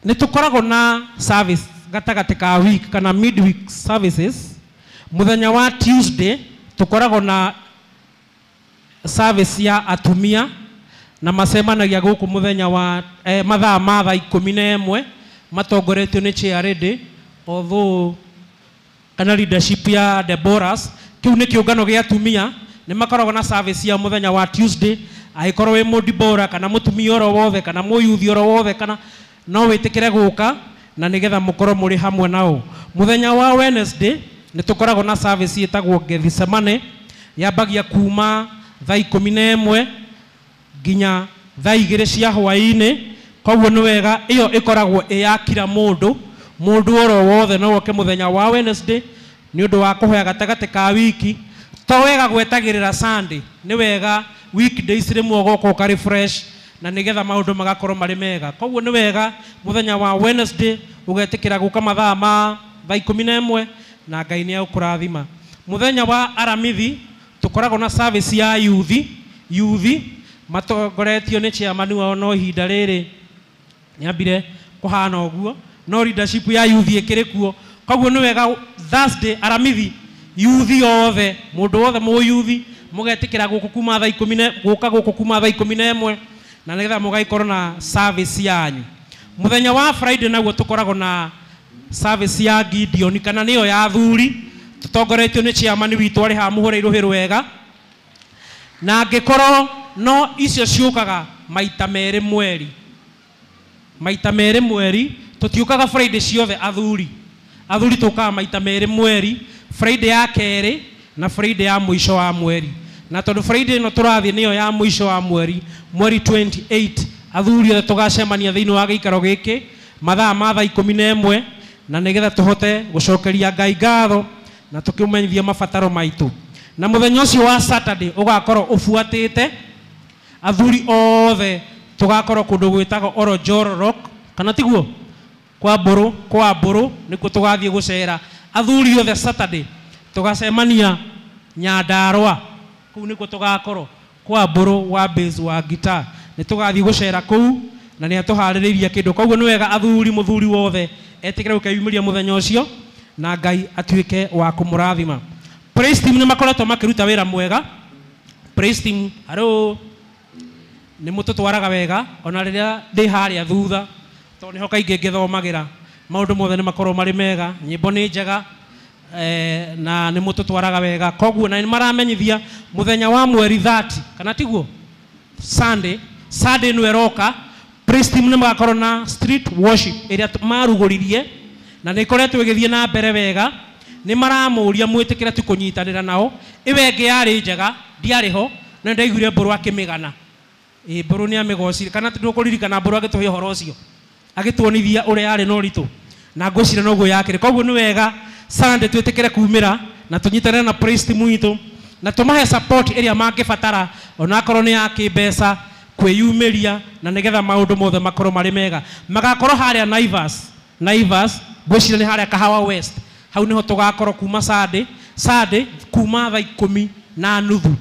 Nĩ tũkoragwo na service gatagatĩ ka week kana midweek services. Mũthenya wa Tuesday tũkoragwo na service ya atumia na macemanagia gũkũ mũthenya wa mathaa ma thaa 11 matongoretio nĩ chair lady, although kana leadership ya Deborahs. Kĩu nĩ kĩũngano gĩa atumia, nĩ makoragwo na service ya mũthenya wa Tuesday. Angĩkorwo wĩ mũdibora kana mũtumia oro wothe kana mũyuthi oro wothe kana no wĩtĩkĩre gũka na nĩgetha mũkorwo mũrĩ hamwe nao. Mũthenya wa Wednesday nĩ tũkoragwo na service ĩtagwo Gethsemane, yambagia kuma thaa 11 nginya thaa 2 cia hwaĩ-inĩ. Koguo nĩ wega ĩyo ĩkoragwo ĩ ya kila mũndũ, mũndũ oro wothe no oke mũthenya wa Wednesday nĩ ũndũ wa kũhoya gatagatĩ ka wiki. To wega gwetagĩrĩra Sunday, nĩ wega weekdays rĩmwe ũgoka ũka refresh na nĩgetha maũndũ magakorwo marĩ mega. Koguo nĩ wega mũthenya wa Wednesday ũgetĩkĩra gũka mathaa ma thaa 11 na Ngai nĩ egũkũrathima. Mũthenya wa Aramithi tũkoragwo na service ya yuthi, yuthi matongoretio nĩ chairman wao, no ihinda rĩrĩ nĩambire kũhana ũguo, no leadership ya yuthi ĩkĩrĩ kuo. Koguo nĩ wega Thursday Aramithi yuthi othe, mũndũ wothe mũyuthi mũgetĩkĩra gũkũ kuma thaa ikũmi na gũka gũkũ kuma thaa 11 na nĩgetha mũgagĩkorwo na service yanyu. Mũthenya wa Friday naguo tũkoragwo na service ya Gideon kana nĩyo ya athuri, tũtongoretio nĩ chairman witũ arĩ haha, mũhũre rũhĩ rwega. Na angĩkorwo no icio ciũkaga maita merĩ mweri, maita merĩ mweri, tũtiũkaga Friday ciothe athuri. Athuri tũkaga maita merĩ mweri, Friday ya kerĩ na Friday ya mũico wa mweri. Na tondũ Friday ĩno tũrathiĩ nĩyo ya mũico wa mweri, mweri 28, athuri othe tũgacemania thĩinĩ wa gĩikaro gĩkĩ mathaa ma thaa 11 na nĩgetha tũhote gũcokeria Ngai ngatho na tũkĩmenyithia mabataro maitũ. Na mũthenya ũcio wa Saturday ũgakorwo ũbuatĩte athuri othe tũgakorwo kũndũ gwĩtagwo Orojoro Rock, kana tiguo? Kwa Mbũrũ, kwa Mbũrũ nĩkuo tũgathiĩ gũcera. Athuri othe Saturday tũgacemania Nyandarũa, kũu nĩkuo tũgakorwo kwa Mbũrũ wa bass wa guitar, nĩ tũgathiĩ gũcera kũu na nĩ atũharĩrĩirie kĩndũ. Koguo nĩ wega athuri, mũthuri wothe etĩkĩre gũkeyumĩria mũthenya ũcio na Ngai atuĩke wa kũmũrathima. Praise team nĩ makoretwo makĩruta wĩra mwega. Praise team, hello, nĩ mũtũtwaraga wega ona rĩrĩa ndĩ harĩa thutha, tondũ nĩho kaingĩ ngĩthomagĩra. Maũndũ mothe nĩ makorwo marĩ mega, nyĩmbo nĩ njega, na nĩ mũtũtwaraga wega. Koguo na nĩ maramenyithia mũthenya wa mweri 30, kana tiguo? Sunday, Sunday nĩ ĩroka, praise team nĩ magakorwo na street worship ĩrĩa marugũririe na nĩ ĩkoretwo ĩgĩthiĩ na mbere wega. Nĩ maramũria mwĩtĩkĩre tu kũnyitanĩra nao. Ĩyo ĩngĩ yarĩ njega, ndiarĩ ho, no ndaiguire Mbũrũ akĩmĩgana. Mbũrũ nĩ amĩgocire, kana ndũkũririkana Mbũrũ agĩtũhe ũhoro ũcio, agĩtuonithia ũrĩa yarĩ na ũritũ, na ngwĩciria noguo yakĩrĩ. Koguo nĩ wega Sunday twĩtĩkĩre kumĩra na tũnyitanĩre na praise team witũ na tũmahe support ĩrĩa mangĩbatara, onakorwo nĩ ya kĩmbeca, kwĩyumĩria, na nĩgetha maũndũ mothe makorwo marĩ mega. Magakorwo harĩa Naivas, Naivas ngwĩciria nĩ harĩa Kahawa West, hau nĩho tũgakorwo kuma Sunday, Sunday kuma thaa 10:30.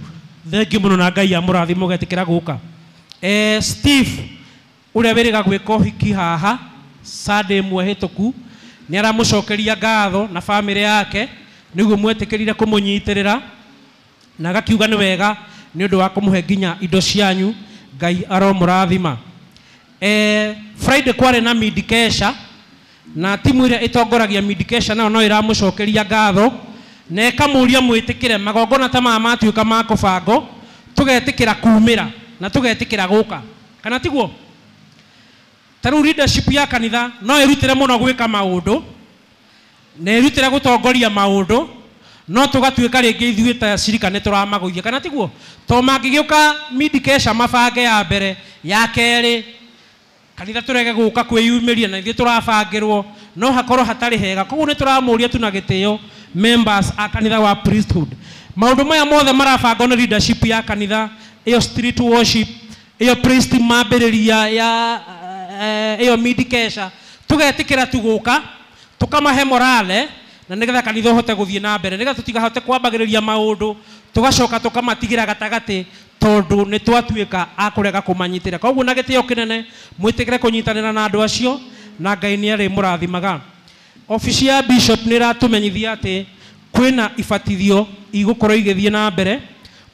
Thengiũ mũno na Ngai amũrathime mũgetĩkĩra gũka. Steve ũrĩa wĩrĩga gwĩka ũhiki haha Sunday ĩmwe hĩtũku nĩ aramũcokeria ngatho na bamĩrĩ yake nĩguo mwetĩkĩrire kũmũnyitĩrĩra, na agakiuga nĩ wega nĩ ũndũ wa kũmũhe nginya indo cianyu. Ngai aromũrathima. Friday kwarĩ na midikesha, na timu ĩrĩa ĩtongoragia midikesha nayo no ĩramũcokeria ngatho na ĩkamũria mwĩtĩkĩre magongona ta maya matuĩka ma kũbango, tũgetĩkĩra kumĩra na tũgetĩkĩra gũka, kana tiguo? Ta rĩu leadership ya kanitha no ĩrutĩre mũno gwĩka maũndũ na ĩrutĩre gũtongoria maũndũ, no tũgatuĩka rĩngĩ ithuĩ ta cirika nĩ tũramagũithia, kana tiguo? To mangĩgĩũka midikesha mabange ya mbere ya kerĩ, kanitha tũrege gũka kwĩyumĩria na ithuĩ tũrabangĩrwo, no hakorwo hatarĩ hega. Koguo nĩ tũramũria tu na gĩtĩo members a kanitha wa priesthood. Maũndũ maya mothe marabangwo nĩ leadership ya kanitha, ĩyo street worship, ĩyo priest mambĩrĩria ya ĩyo midikesha, tũgetĩkĩra tugũka tũkamahe morale na nĩgetha kanitha ũhote gũthiĩ na mbere, nĩgetha tũtigahote kwambagĩrĩria maũndũ tũgacoka tũkamatigĩra gatagatĩ tondũ nĩ twatuĩka a kũrega kũmanyitĩra. Koguo na gĩtĩo kĩnene mwĩtĩkĩre kũnyitanĩra na andũ acio na Ngai nĩ arĩmũrathimaga. Obici ya bishop nĩ ĩratũmenyithia atĩ kwĩna ibatithio igũkorwo igĩthiĩ na mbere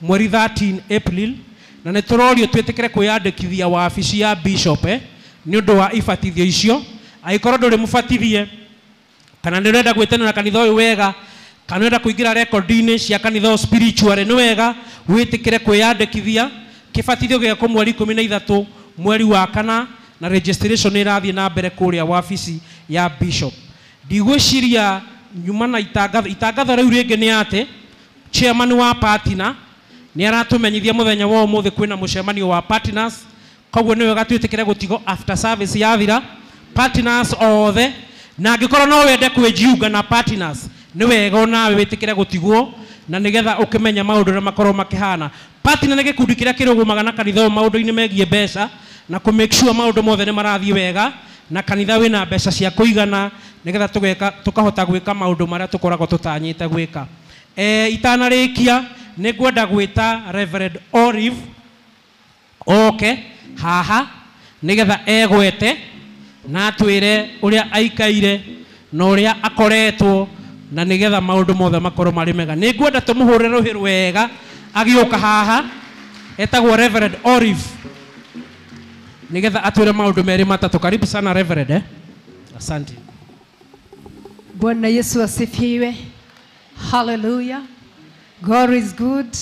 mweri 13 April, na nĩ tũrorio twĩtĩkĩre kwĩyandĩkithia wabici ya bishop nĩ ũndũ wa ibatithio icio. Angĩkorwo ndũrĩ mũbatithie kana nĩ ũrenda gwĩtanĩra kanitha ũyũ wega, kana ũrenda kũingĩra rekondi-inĩ cia kanitha ũyũ spiritual, nĩ wega wĩtĩkĩre kwĩyandĩkithia. Kĩbatithio gĩgekwo mweri 13 mweri wa kana, na registration nĩ ĩrathiĩ na mbere kũrĩa wabici ya bishop. Ndigwĩciria nyuma na itangatho, itangatho rĩu rĩngĩ nĩ atĩ chairman wa partner nĩ aratũmenyithia mũthenya wa ũmũthĩ kwĩna mũcemanio wa partners, koguo nĩ wega twĩtĩkĩre gũtigwo after service yathira partners othe, na angĩkorwo no wende kwĩjiunga na partners nĩ wega onawe wĩtĩkĩre gũtigwo na nĩgetha ũkĩmenya maũndũ ũrĩa makorwo makĩhana. Partner nĩ gĩkundi kĩrĩa kĩrũgamaga na kanitha ũyũ maũndũ-inĩ megiĩ mbeca na kũ make sure maũndũ mothe nĩ marathiĩ wega na kanitha wĩna mbeca cia kũigana nĩgetha tũgeka tũkahota gwĩka maũndũ marĩa tũkoragwo tũtanyĩte gwĩka. Itanarĩkia nĩ ngwenda gwĩta Reverend Olive oke haha nĩgetha egwete na atwĩre ũrĩa aikaire na ũrĩa akoretwo na nĩgetha maũndũ mothe makorwo marĩ mega. Nĩ ngwenda tũmũhũrĩre rũhĩ rwega agĩũka haha, etagwo Reverend Olive, nĩgetha atwĩre maũndũ merĩ matatũ. Karibu sana Reverend. Asante. Bwana Yesu asifiwe. Hallelujah. God is good.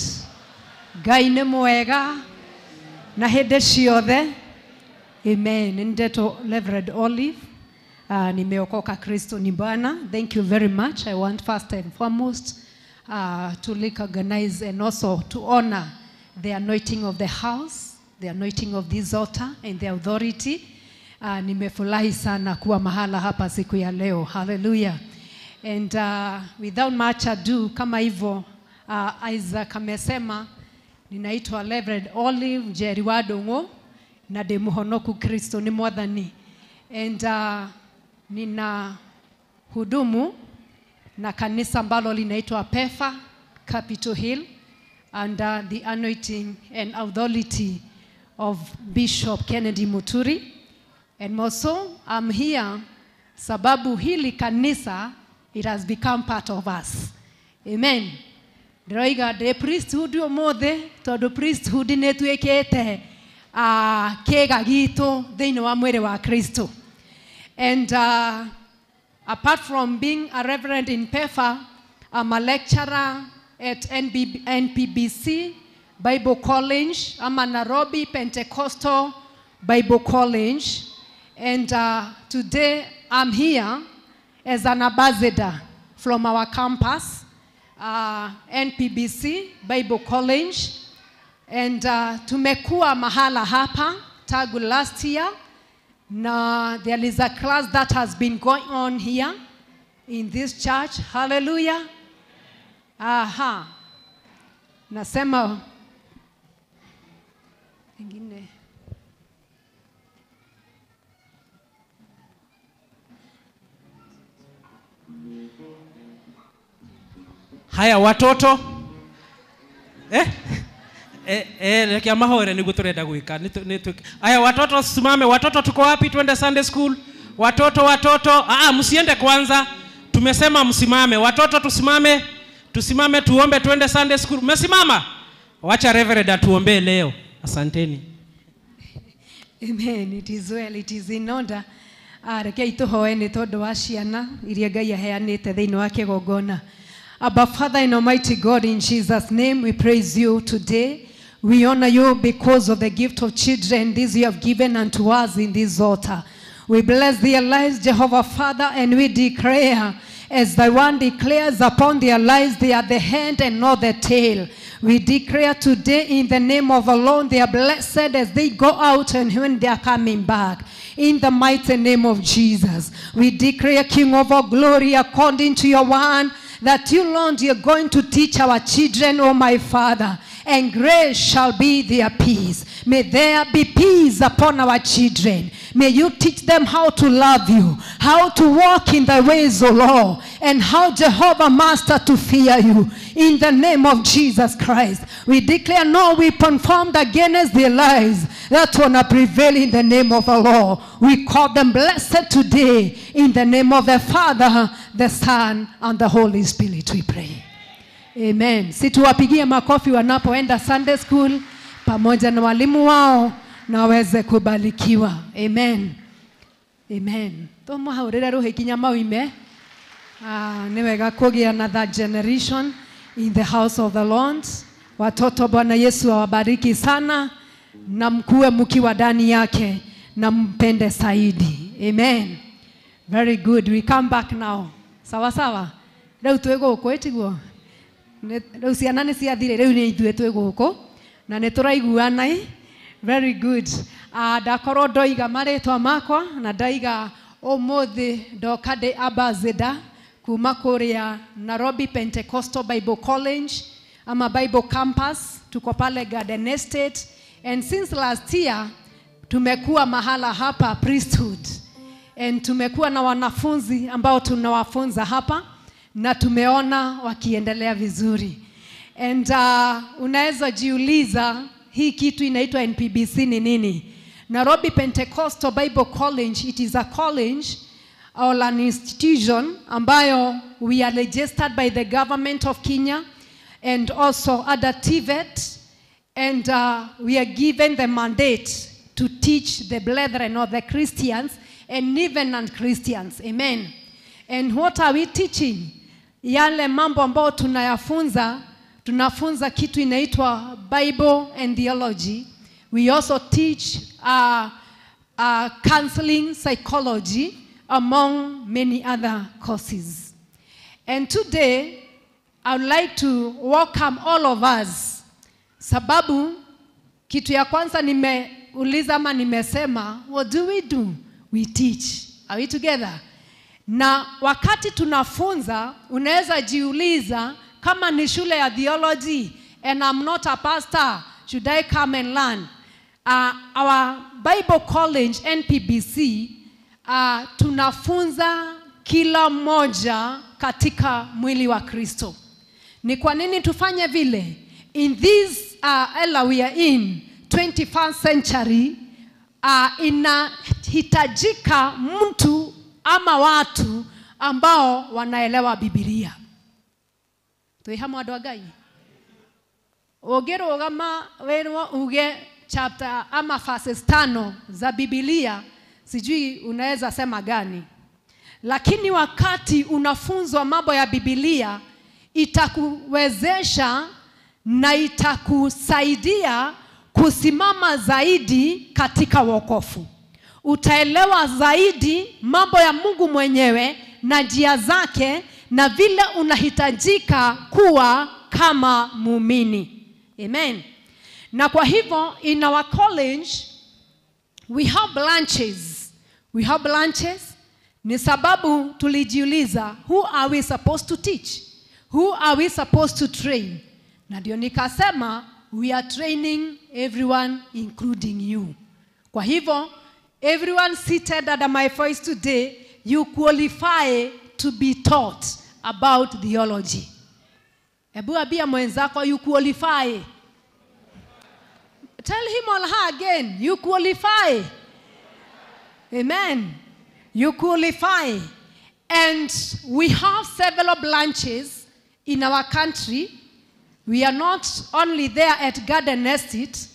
Ngai nĩ mwega na hĩndĩ ciothe. Amen. Ndeto Reverend Olive. Nimeokoka, Kristo ni Bwana. Thank you very much. I want first and foremost to recognize and also to honor the anointing of the house, the anointing of this altar and the authority. Nimefurahi sana kuwa mahala hapa siku ya leo. Hallelujah. And without much ado, kama hivyo Isaac amesema, ninaitwa Reverend Olive Njeri wa Ndung'u na ndĩ mũhonoku, Kristo ni Mwathani. And nina hudumu na kanisa ambalo linaitwa PEFA Capitol Hill under the anointing and authority of Bishop Kennedy Muturi. And also I'm here sababu hili kanisa, it has become part of us. Amen. Ndĩroiga ndĩ priesthood ũmũthĩ tondũ priesthood nĩ ĩtuĩkĩte kĩga gitũ thĩinĩ wa mwĩrĩ wa Kristo. And apart from being a reverend in PEFA, I'm a lecturer at NPBC Bible College. I'm a Nairobi Pentecostal Bible College. And today I'm here as an ambassador from our campus, NPBC Bible College. And tumekuwa mahala hapa tangu last year. Na there is a class that has been going on here in this church. Hallelujah. Aha. Nasema ingine. Haya watoto. Reke mahoere niguo turenda gwika. Haya watoto simame, watoto tuko wapi? Twende Sunday school. Watoto watoto, msiende kwanza. Tumesema msimame. Watoto tusimame. Tusimame tuombe twende Sunday school. Mmesimama? Wacha Reverend atuombee leo. Asanteni. Amen. It is well, it is in order. Reke ituhoe ni tondu wa ciana iria Ngai aheanite thiini wa kigongona. Abba Father and Almighty God, in Jesus' name, we praise you today. We honor you because of the gift of children, this you have given unto us in this altar. We bless their lives, Jehovah Father, and we declare, as thy one declares upon their lives, they are the head and not the tail. We declare today in the name of the Lord, they are blessed as they go out and when they are coming back. In the mighty name of Jesus, we declare, King of all glory, according to your word, that you, Lord, you're going to teach our children, oh my Father, and grace shall be their peace. May there be peace upon our children. May you teach them how to love you, how to walk in thy ways, O Lord, and how, Jehovah Master, to fear you. In the name of Jesus Christ, we declare no weapon formed against their lives that will not prevail in the name of the Lord. We call them blessed today in the name of the Father, the Son, and the Holy Spirit, we pray. Amen. Si tuwapigie makofi wanapoenda Sunday school pamoja na walimu wao na waweze kubarikiwa. Amen. Amen. Tumuhaurire ruhi kinya mauime. Ni wega kũgĩa na that generation in the house of the Lord. Watoto, Bwana Yesu awabariki sana na mkuwe mkiwa ndani yake na mpende zaidi. Amen. Very good. We come back now. Sawa sawa. Rĩu twĩ gũkũ ĩtiguo. Rĩu ciana nĩ ciathire, rĩu nĩ ithuĩ twĩ gũkũ na nĩ tũraiguana. Very good. Ndakorwo ndoiga marĩtwa makwa na ndaiga ũmũthĩ ndoka ndĩ ambassador kuma kũrĩa Nairobi Pentecostal Bible College ama Bible Campus. Tuko pale Garden Estate, and since last year tumekuwa mahala hapa priesthood, and tumekuwa na wanafunzi ambao tunawafunza hapa na tumeona wakiendelea vizuri. And unaweza jiuliza hii kitu inaitwa NPBC ni nini? Nairobi Pentecostal Bible College, it is a college or an institution ambayo we are registered by the government of Kenya and also other TVET, and we are given the mandate to teach the brethren or the Christians and even non-Christians. Amen. And what are we teaching? Yale mambo ambayo tunayafunza, tunafunza kitu inaitwa Bible and theology. We also teach counseling psychology, among many other courses. And today, I would like to welcome all of us. Sababu, kitu ya kwanza nimeuliza ama nimesema, what do we do? We teach. Are we together? Na wakati tunafunza, unaweza jiuliza, kama ni shule ya theology, and I'm not a pastor, should I come and learn? Our Bible College, NPBC, tunafunza kila mmoja katika mwili wa Kristo. Ni kwa nini tufanye vile? In this era we are in, 21st century, inahitajika mtu ama watu ambao wanaelewa Biblia. Tuihamu andũ a Ngai. Ũngĩrũgama wĩrwo uge chapter ama verses 5 za Biblia, sijui unaweza sema gani. Lakini wakati unafunzwa mambo ya Biblia, itakuwezesha na itakusaidia kusimama zaidi katika wokovu. Utaelewa zaidi mambo ya Mungu mwenyewe na njia zake na vile unahitajika kuwa kama muumini. Amen. Na kwa hivyo in our college we have branches. We have branches ni sababu tulijiuliza, who are we supposed to teach? Who are we supposed to train? Na ndio nikasema we are training everyone including you. Kwa hivyo everyone seated under my voice today, you qualify to be taught about theology. Ebu abia mwenzako, you qualify. Tell him or her again, you qualify. Amen. You qualify. And we have several branches in our country. We are not only there at Garden Estate.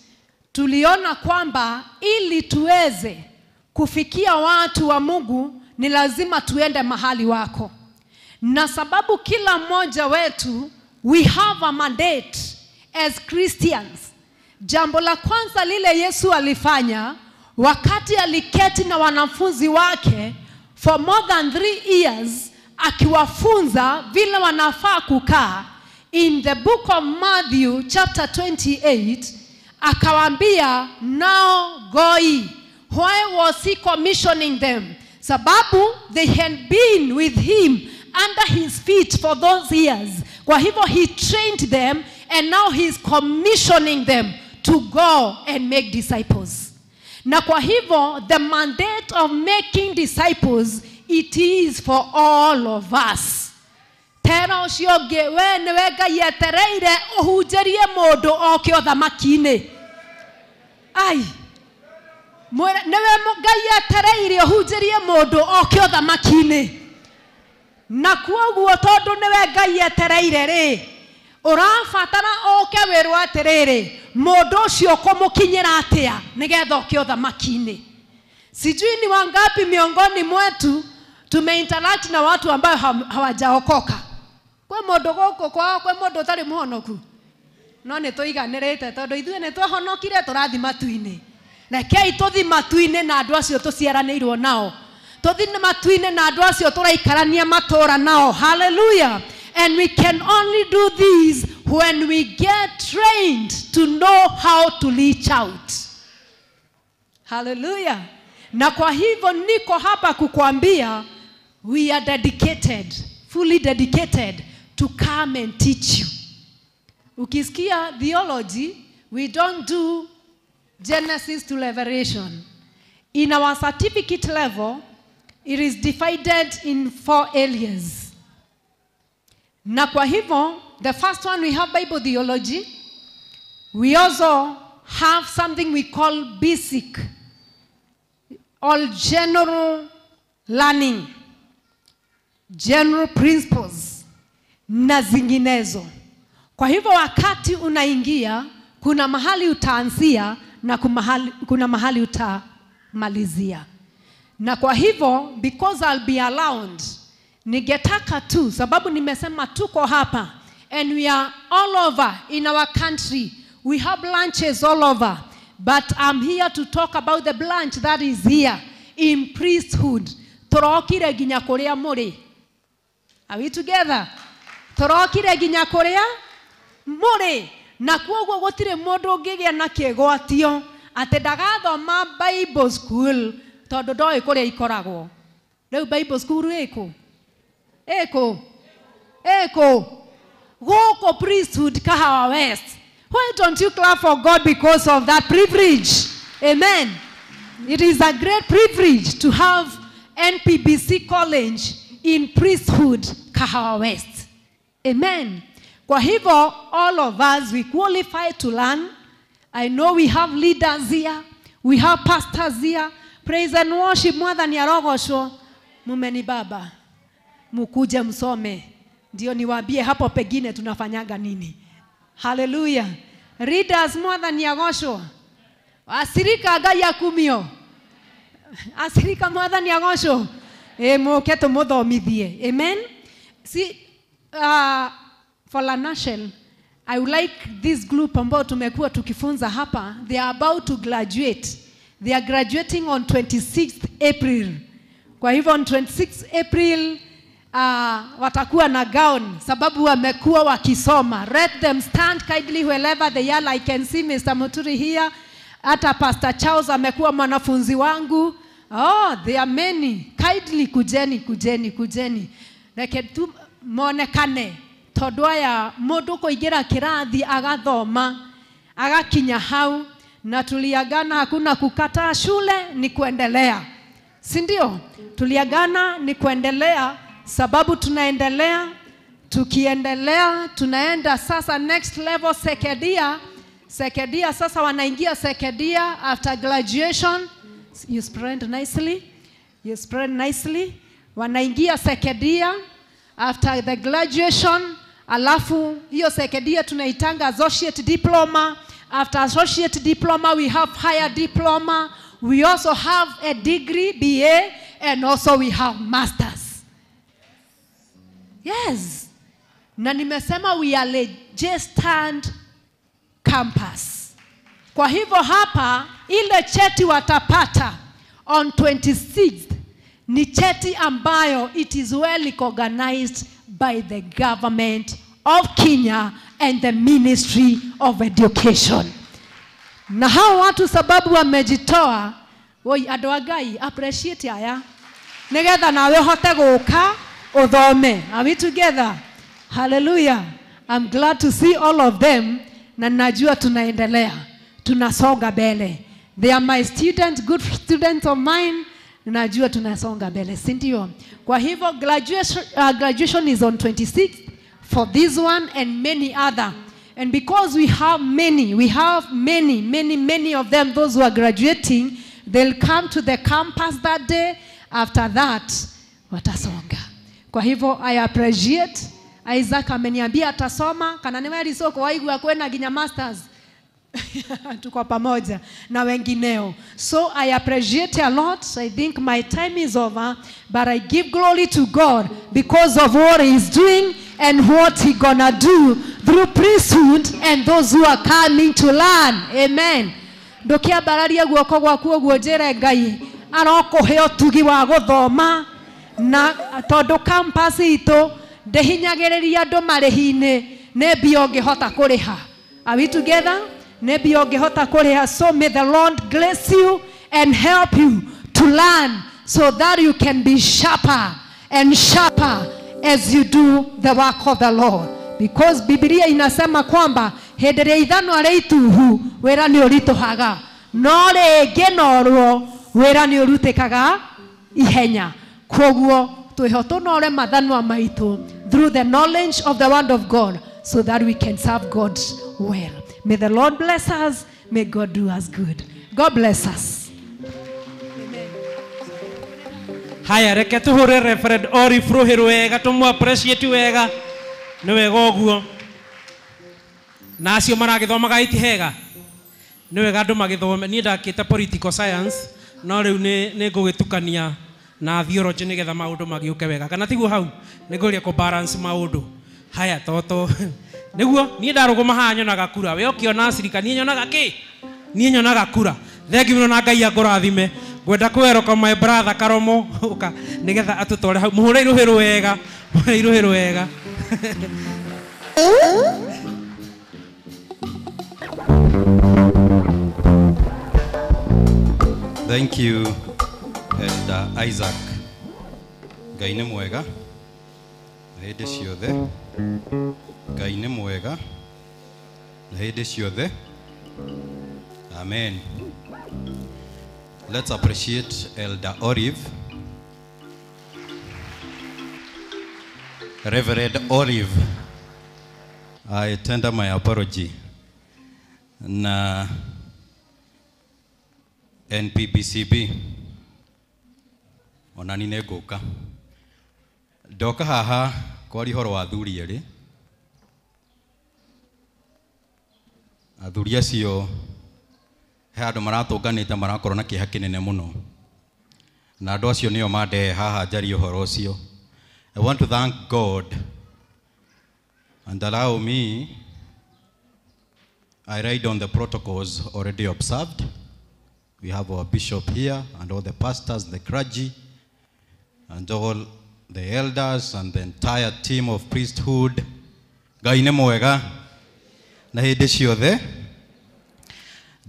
Tuliona kwamba ili tuweze kufikia watu wa Mungu ni lazima tuende mahali wako. Na sababu kila mmoja wetu we have a mandate as Christians. Jambo la kwanza lile Yesu alifanya wakati aliketi na wanafunzi wake for more than 3 years akiwafunza vile wanafaa kukaa, in the book of Matthew chapter 28 akawaambia, now go ye. Why was he commissioning them? Sababu they had been with him under his feet for those years. Kwa hivyo he trained them and now he is commissioning them to go and make disciples. Na kwa hivyo the mandate of making disciples, it is for all of us. Tena ũcio ũngĩ, we nĩwe Ngai etereire ũhunjĩrie mũndũ oke ũthamaki-inĩ. Ai, nĩwe Ngai etereire ũhunjĩrie mũndũ oke ũthamaki-inĩ. Na kwoguo tondũ nĩwe Ngai etereire rĩ, ũrabatara oke wĩrwo atĩrĩrĩ, mũndũ ũcio ũkũmũkinyĩra atĩa nĩgetha oke ũthamaki-inĩ. Sijui ni wangapi miongoni mwetu tumeinteract na watu ambao hawajaokoka. Kwe mũndũ gũkũ kwao, kwe mũndũ ũtarĩ mũhonoku. No nĩ tũiganĩrĩte tondũ ithuĩ nĩ twahonokire tũrathiĩ matu-inĩ. Rekei tũthiĩ matu-inĩ na andũ acio tũciaranĩirwo nao. Tũthiĩ matu-inĩ na andũ acio tũraikarania matũũra nao. Hallelujah. And we can only do this when we get trained to know how to reach out. Hallelujah. Na kwa hivyo niko hapa kukuambia we are dedicated, fully dedicated to come and teach you. Ukisikia theology, we don't do Genesis to Revelation. In our certificate level, it is divided in 4 areas. Na kwa hivyo, the first one we have Bible theology. We also have something we call basic or general learning, general principles na zinginezo. Kwa hivyo wakati unaingia, kuna mahali utaanzia na kuna mahali utamalizia. Na kwa hivyo, because I'll be around, ningetaka tu, sababu nimesema tuko hapa, and we are all over in our country. We have branches all over. But I'm here to talk about the branch that is here in priesthood. Torokire ginya kuria muri. Are we together? Torokire ginya kuria muri. Na kuoguo gutire mundu ungigia na kigwatio ati ndagathoma Bible school tondu ndoi kuria ikoragwo. Riu Bible school iku? Iko. Iko. Goko priesthood Kahawa West. Why don't you clap for God because of that privilege? Amen. It is a great privilege to have NPBC College in priesthood Kahawa West. Amen. Kwa hivyo, all of us, we qualify to learn. I know we have leaders here. We have pastors here. Praise and worship Mwathani arogocwo. Mumeni baba. Mukuje msome. Ndio niwaambie hapo pengine tunafanyaga nini. Hallelujah. Readers Mwathani agocwo. Asirika Ngai akumio. Asirika Mwathani agocwo. Muke tumuthomithie. Amen. See, for la nation, I would like this group ambao tumekuwa tukifunza hapa, they are about to graduate. They are graduating on 26th April. Kwa hivyo on 26th April watakuwa na gown sababu wamekuwa wakisoma. Let them stand kindly wherever they are. I can see Mr. Muturi here. Hata Pastor Charles amekuwa mwanafunzi wangu. Oh, there are many. Kindly kujeni, kujeni, kujeni. Reke tu monekane. Tondu aya mundu kuingira kirathi agathoma agakinya hau, na tuliagana hakuna kukataa shule, ni kuendelea. Si ndio? Tuliagana ni kuendelea, sababu tunaendelea, tukiendelea tunaenda sasa next level sekedia. Sekedia sasa wanaingia sekedia after graduation. You spread nicely. You spread nicely. Wanaingia sekedia after the graduation. Alafu hiyo sekedia tunaitanga associate diploma. After associate diploma we have higher diploma. We also have a degree BA, and also we have masters. Yes. Na nimesema we are registered campus. Kwa hivyo hapa ile cheti watapata on 26th ni cheti ambayo it is well recognized by the government of Kenya and the Ministry of Education. Na hao watu sababu wamejitoa, woi andũ a Ngai appreciate aya nigetha nawe hote gũka Uthome. Are we together? Hallelujah. I'm glad to see all of them na najua tunaendelea. Tunasonga mbele. They are my students, good students of mine. Najua tunasonga mbele, si ndio? Kwa hivyo graduation is on 26th for this one and many other. And because we have many, many, many of them, those who are graduating, they'll come to the campus that day. After that, watasonga. Kwa hivyo, I appreciate. Isaac ameniambia atasoma. Kana niwe alisoko waigua kwenda ginya masters. Tuko pamoja na wengineo. So I appreciate a lot. I think my time is over, but I give glory to God because of what he is doing and what he gonna do through priesthood and those who are coming to learn. Amen. Ndokia bararia guoko gwaku uguo njire Ngai arokuhe utugi wa guthoma na tondu campus itu ndihinyagiriria andu marihi-ini ni mbia ungihota kuriha. Are we together? Nebi ongehota kuriha. So may the Lord bless you and help you to learn so that you can be sharper and sharper as you do the work of the Lord. Because Biblia inasema kwamba hĩndĩ ĩrĩa ithanwa rĩ ituhu wĩra nĩ ũritũhaga, no rĩngĩnorwo wĩra nĩ ũrutĩkaga ihenya. Kwoguo twĩho tũnore mathanwa maitũ through the knowledge of the word of God so that we can serve God well. May the Lord bless us. May God do us good. God bless us. Amen. Haya, reke tuhure Reverend Ori Fruhiru wega, tumu appreciate wega. Nĩ wega ũguo. Na acio maragĩthomaga itihega. Nĩ wega andũ magĩthome. Niĩ ndakĩte political science, no rĩu nĩ ngũgĩtukania na theology nĩgetha maũndũ magĩũke wega. Kana tiguo hau? Nĩ ngũria kũ balance maũndũ. Haya, toto. Nĩguo niĩ ndarũgama haha nyonaga kura. We ũkĩona cirika niĩ nyonaga kĩ? Niĩ nyonaga kura. Thengi mũno na Ngai akũrathime. Ngwenda kwĩroka my brother Karomo ũka nĩgetha atũtware hau. Mũhũre irũhĩ wega. Mũhũre irũhĩ wega. Thank you, Elder Isaac. Ngai nĩ mwega na hĩndĩ ciothe. Ngai nĩ mwega na hĩndĩ ciothe. Amen. Let's appreciate Elder Olive. Reverend Olive, I tender my apology. Na NPBCB onani nĩ ngũka. Ndoka haha kwaria ũhoro wa athuri erĩ. Athuri acio he andũ maratũnganĩte marakorwo na kĩeha kĩnene mũno, na andũ acio nĩo mandehe haha njarie ũhoro ũcio. I want to thank God and allow me, I ride on the protocols already observed. We have our bishop here and all the pastors, the clergy, and all the elders and the entire team of priesthood. Ngai nĩ mwega na hĩndĩ ciothe.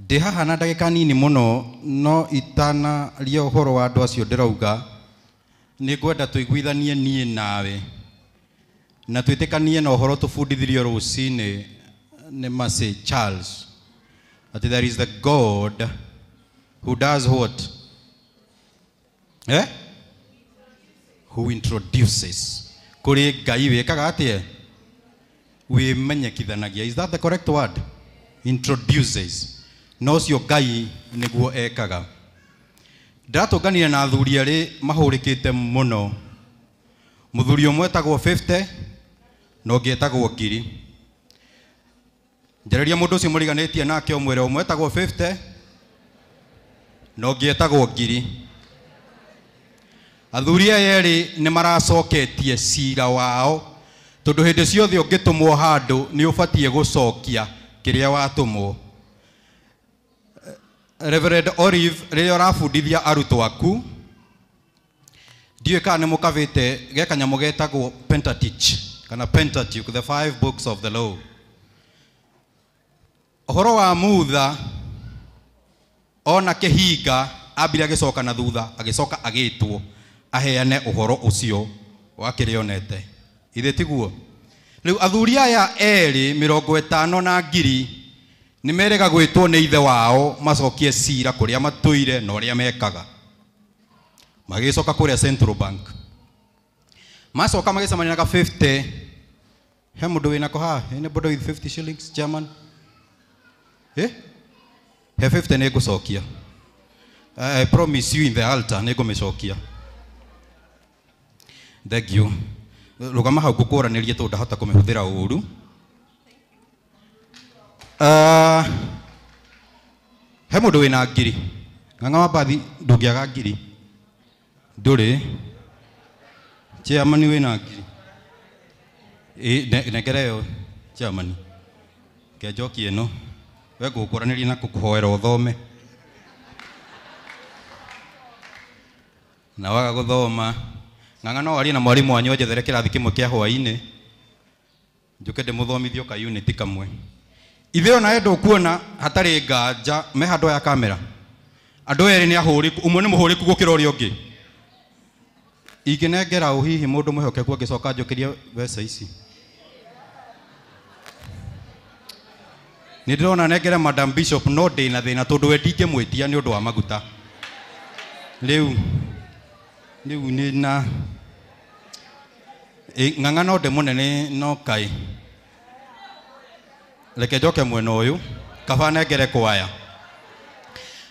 Ndĩ haha na ndagĩka nini mũno, no itanaria ũhoro wa andũ acio ndĩrauga, nĩ ngwenda tũiguithanie niĩ nawe na twĩtĩkanie na ũhoro tũbundithirio rũcinĩ nĩ Mercy Charles, that there is the God who does what? Eh? Who introduces. Kũrĩ Ngai wĩkaga atĩa? Wĩmenyekithanagia. Is that the correct word? Introduces. No ũcio Ngai nĩguo ekaga. Ndĩratũnganire na athuri erĩ mahũrĩkĩte mũno. Mũthuri ũmwe etagwo 50 na ũngĩ etagwo 1000. Njarĩria mũndũ ũcio mũriganĩtie nake ũmwĩre ũmwe etagwo 50 na ũngĩ etagwo 1000. Athuri aya erĩ nĩ maracoketie cira wao, tondũ hĩndĩ ciothe ũngĩtũmwo handũ nĩ ũbatiĩ gũcokia kĩrĩa watũmwo. Reverend Olive, rĩrĩa ũrabundithia arutwo aku, ndiũĩ kana nĩ mũkabĩte ge kanyamũ getagwo Pentateuch kana Pentateuch, the 5 books of the law. Ũhoro wa Mutha ona kĩhinga ambire agĩcoka na thutha, agĩcoka agĩtwo aheane ũhoro ũcio Wakĩrĩonete. Ithe tiguo. Rĩu athuri aya erĩ 50 na ngiri nĩ merega gwĩtwo nĩ ithe wao macokie cira kũrĩa matũire na ũrĩa mekaga. Magĩcoka kũrĩa Central Bank. Macoka magĩcemania na ka 50. He mũndũ wĩnako haha? Anybody with 50 shillings, chairman? Eh? He 50 nĩ ngũcokia. I promise you in the altar nĩ ngũmĩcokia. Thank you. Rũgama hau ngũkũranĩrie tondũ ndahota kũmĩhũthĩra ũru. He mũndũ wĩna ngiri. Ng'ang'a wa mbathi ndũngĩaga ngiri. Ndũrĩ. Chairman wĩna ngiri. Ĩ nengere ĩyo chairman. Ke njoki ĩno. We ngũkũranĩria na kũkũhoera ũthome. Na waga gũthoma. Ng'ang'a no arie na mwarimũ wanyu anjethere kĩrathi kĩmwe kĩa hwaĩ-inĩ. Njũke ndĩmũthomithio ka unit kamwe. Ithe ona ndũkuona hatarĩ nganja me handũ ya kamera. Andũ erĩ nĩ ahũrĩku, ũmwe nĩ mũhũrĩku gũkĩra ũrĩa ũngĩ. Ingĩnengera ũ hihi mũndũ mwĩhokeku angĩcoka anjũkĩrie mbeca ici? Nĩ ndĩrona nengere Madam Bishop no ndĩna thĩna tondũ we ndingĩmwĩtia nĩ ũndũ wa maguta. Rĩu nĩ na ng'ang'a no ndĩmũnene no kai. Reke njoke mwena ũyũ kaba nengere kwaya.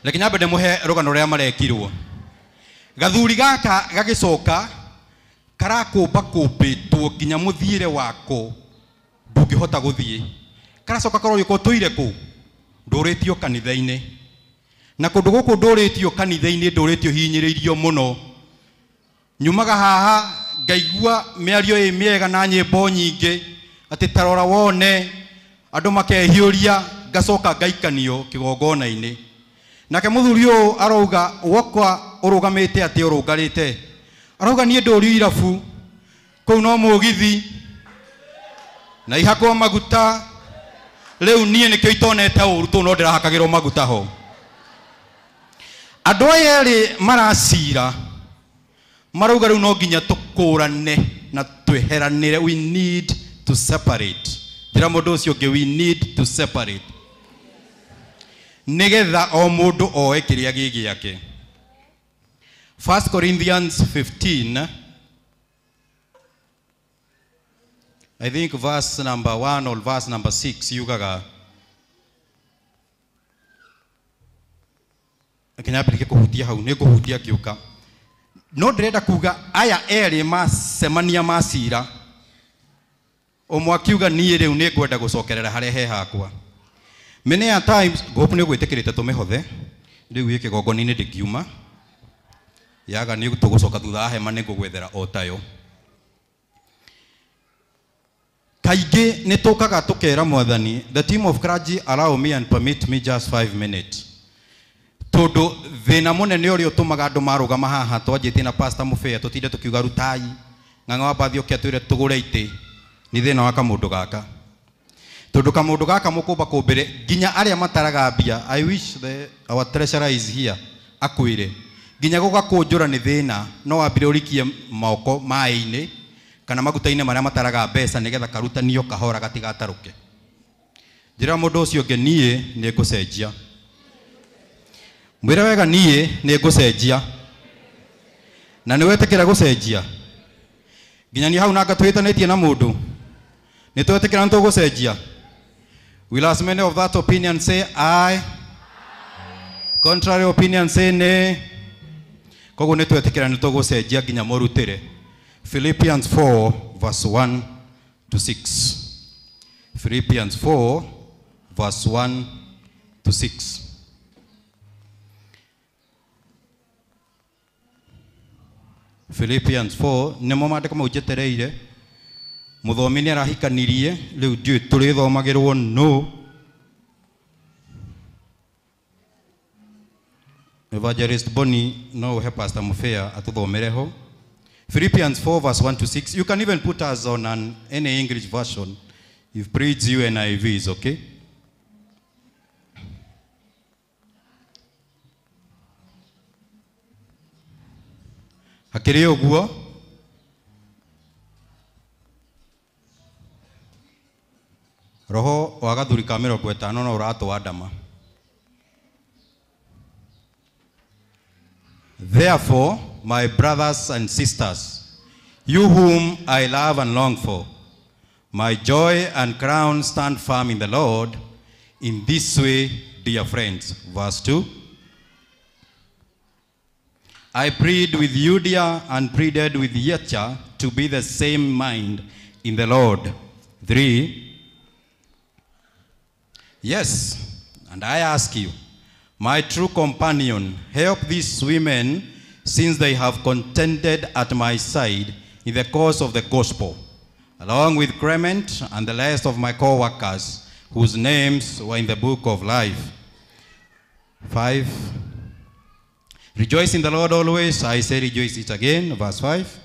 Reke nyambe ndĩmũhe rũgano rũrĩa marekirwo. Gathuri gaka gagĩcoka karakũmba kũmbĩtwo nginya mũthiĩre wako ndũngĩhota gũthiĩ. Karacoka karorio ko tũire kũ? Ndũrĩtio kanitha-inĩ. Na kũndũ gũkũ ndũrĩtio kanitha-inĩ ndũrĩtio hinyĩrĩirio mũno. Nyumaga haha ngaigua mĩario ĩ mĩega na nyĩmbo nyingĩ atĩ tarora wone andũ makehiũria ngacoka ngaikanio kĩgongona-inĩ. Nake mũthuri ũyũ arauga wokwa ũrũgamĩte atĩ ũrũngarĩte. Arauga niĩ ndũrio irabu kũu no mũgithi na ihakwo maguta. Rĩu niĩ nĩkĩo itonete ũru tondũ no ndĩrahakagĩrwo maguta ho. Andũ aya erĩ maracira marauga rĩu no nginya tũkũrane na tweheranĩre. We need to separate. Njĩra mũndũ ũcio ũngĩ, we need to separate. Nĩgetha o mũndũ oe kĩrĩa gĩ gĩake. 1 Corinthians 15, I think verse number 1 or verse number 6 yugaga. Kinyambĩrĩrie kũhutia hau, nĩ ngũhutia ngĩũka. No ndĩrenda kuga aya erĩ macemania macira. Ũmwe akiuga niĩ rĩu nĩ ngwenda gũcokerera harĩa he hakwa. Many a times hope nĩ gwĩtĩkĩrĩte tũmĩhothe. Rĩu ĩ kĩgongona-inĩ ndĩngiuma. Yaga nĩ tũgũcoka thutha wa hema nĩ ngũgwethera o tayo. Kaingĩ nĩ tũkaga tũkera mwathani, the team of clergy allow me and permit me just 5 minutes. Tondũ thĩna mũnene ũrĩa ũtũmaga andũ marũgama haha twanjĩtie na Pastor Mũbĩa tũtinde tũkiuga rutai ng'ang'a wa mbathi ũke atwĩre tũgũre itĩ nĩ thĩna wa kamũndũ gaka. Tondũ kamũndũ gaka mũkũmba kũmbĩre nginya arĩa mataraga mbia. I wish our treasurer is here akwĩre nginya gũgakũnjũra nĩ thĩna no wambire ũrikie moko maĩ-inĩ kana maguta-inĩ marĩa mataraga mbeca nĩgetha karutanio kahora gatigatarũke. Njĩra mũndũ ũcio ũngĩ niĩ nĩ ngũcenjia. Mwĩre wega niĩ nĩ ngũcenjia. Na nĩ wetĩkĩra gũcenjia. Nginya niĩ hau nanga twĩtanĩtie na mũndũ. Nĩ twetĩkĩra nĩ tũgũcenjia. Will as many of that opinion say aye? Contrary opinion say nay. Koguo nĩ twetĩkĩra nĩ tũgũcenjia nginya mũrutĩre. Philippians 4 verse 1 to 6. Philippians 4 verse 1 to 6. Philippians 4 nĩmo maandĩko mau njetereire. Mũthomi nĩ arahikanirie rĩu ndiũĩ tũrĩthomagĩrwo no. Evangelist Bonnie no ũhe Pastor Mũbĩa atũthomere ho. Philippians 4 verse 1 to 6. You can even put us on any English version if reads you NIV is okay. Hakĩrĩ ũguo Roho wa gathuri ka 50 no ũratwa ndama. Therefore, my brothers and sisters, you whom I love and long for, my joy and crown, stand firm in the Lord. In this way, dear friends. Verse 2. I plead with Euodia and pleaded with Yetcha to be the same mind in the Lord. 3. Yes, and I ask you, my true companion, help these women, since they have contended at my side in the cause of the gospel, along with Clement and the rest of my co-workers, whose names were in the book of life. 5. Rejoice in the Lord always. I say rejoice it again. Verse 5.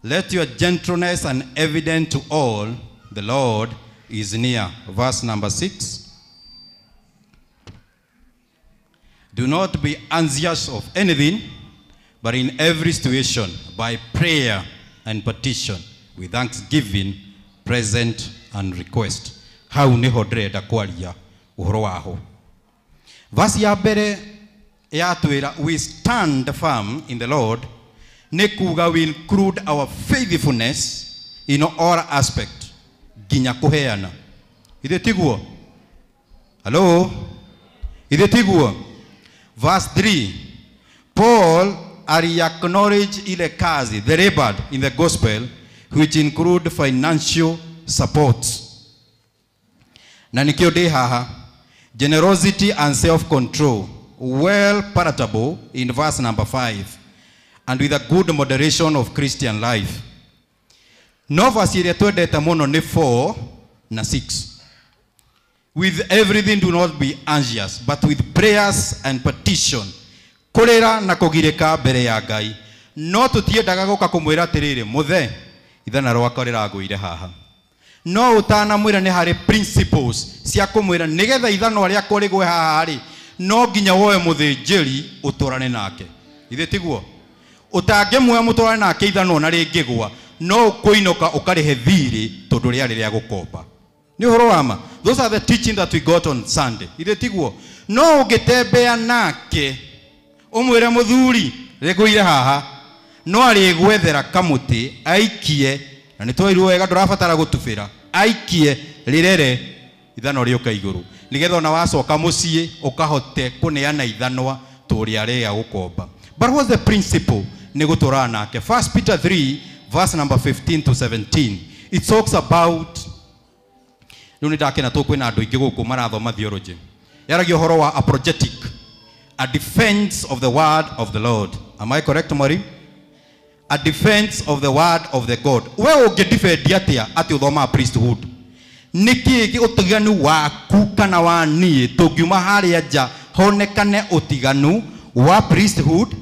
Let your gentleness and evident to all, the Lord is near. Verse number 6. Do not be anxious of anything, but in every situation, by prayer and petition, with thanksgiving, present and request. Hau niho ndĩrenda kwaria ũhoro waho. Verse ya mbere yatwĩra we stand firm in the Lord, nĩ kuga we include our faithfulness in all aspect, nginya kũheana. Ithe tiguo? Hello? Ithe tiguo? Verse 3, Paul acknowledged ile kazi, the labor in the gospel, which include financial support. Na nikio ndĩ haha, generosity and self-control, well palatable in verse number 5, and with a good moderation of Christian life. No verse ĩrĩa twendete mũno nĩ 4 na 6. With everything do not be anxious, but with prayers and petition. Kũrĩra na kũgirĩka mbere ya Ngai. No tũtiendaga gũka kũmwĩra atĩrĩrĩ, mũthe, ithana rwakwa rĩragũire haha. No ũtanamwĩra nĩ harĩ principles cia kũmwĩra nĩgetha ithanwa rĩakwa rĩgwe haha rĩ, no nginya woe mũthĩnjĩri ũtũrane nake. Ithe tiguo? Ũtangĩmuoya mũtũrane nake ithanwa na rĩngĩgwa, no ũkũinũka ũkarĩhe thirĩ tondũ rĩarĩ rĩa gũkomba. Nĩ ũhoro wa ma. Those are the teaching that we got on Sunday. Ithe tiguo? No ũngĩtembea nake ũmwĩre mũthuri rĩgũire haha, no arĩgwethera kamũtĩ aikie, na nĩ twairwo wega ndũrabatara gũtubĩra, aikie rĩrere ithanwa rĩũke igũrũ, nĩgetha ona wacoka mũciĩ ũkahote kũneana ithanwa tũrĩa rĩa gũkomba. But what's the principle? Nĩ gũtũrana nake. 1 Peter 3 verse number 15 to 17. It talks about, rĩu nĩ ndakena tũ kwĩna andũ aingĩ gũkũ marathoma theology. Yaragia ũhoro wa apologetic, a defense of the word of the Lord. Am I correct, Marie? A defense of the word of the God. We ũngĩdefend atĩa atĩ ũthomaga priesthood? Nĩkĩ ũtiganu waku kana wa niĩ tũngiuma harĩa nja honekane ũtiganu wa priesthood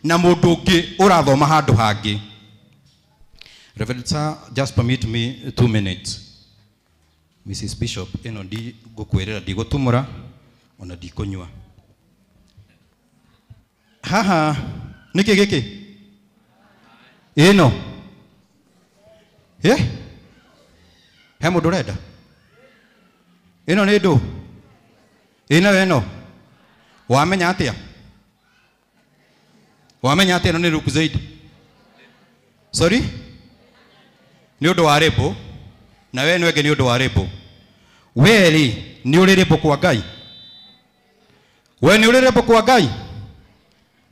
na mũndũ ũngĩ ũrathoma handũ hangĩ? Reverend sir, just permit me 2 minutes. Mrs. Bishop, ĩno ndigũkwĩrĩra, ndigũtumũra ona ndikũnyua. Haha, nĩkĩ gĩkĩ? Ĩno. He mũndũ ũrenda? Ĩno nĩ ndũ? Ĩno ĩno. Wamenya atĩa? Wamenya atĩa ĩno nĩ Lucozade? Sorry? Nĩ ũndũ wa rĩmbũ. Na we nĩ ũngĩ nĩ ũndũ wa rĩmbũ. We rĩ, nĩ ũrĩ rĩmbũ kwa Ngai? We nĩ ũrĩ rĩmbũ kwa Ngai?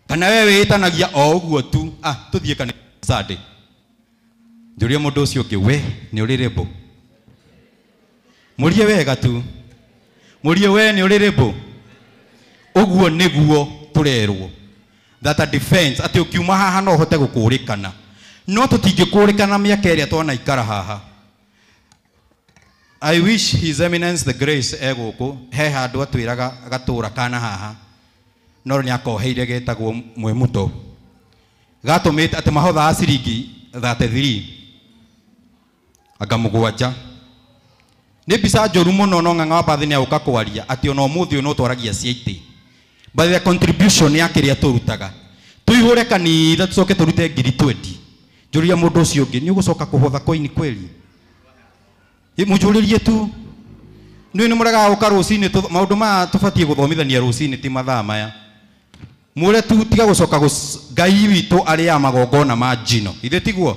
Kana we wĩtanagia o ũguo tu, tũthiĩ kanitha Sunday. Njũrie mũndũ ũcio ũngĩ, we nĩ ũrĩ rĩmbũ? Mũrie wega tu. Mũrie we nĩ ũrĩ rĩmbũ? Ũguo nĩguo tũrerwo. That a defense, atĩ ũkiuma haha no ũhote gũkũrĩkana. No tũtingĩkũrĩkana mĩaka ĩrĩa twanaikara haha. I wish His Eminence the Grace egũkũ, he handũ atwĩraga gatũra kana haha. No nĩ akoheire getagwo Mwĩmuto. Gatũmĩte atĩ mahothaga ciringi 33 anga mũgwanja. Nĩ mbica njũru mũno no ng'ang'a wa bathi nĩ agũka kwaria atĩ ona ũmũthĩ ũyũ no twaragia cia itĩ. But the contribution ya kĩrĩa tũrutaga, tũihũre kanitha tũcoke tũrute ngiri 20. Njũria mũndũ ũcio ũngĩ, nĩ ũgũcoka kũhotha koini kweli? Mũnjũrĩrie tu. Nĩ nĩ mũregaga gũka rũcinĩ maũndũ maya tũbatiĩ gũthomithania rũcinĩ ti mathaa maya. Mwĩre tu tiga gũcoka Ngai witũ arĩaga magongona ma njino. Ithe tiguo?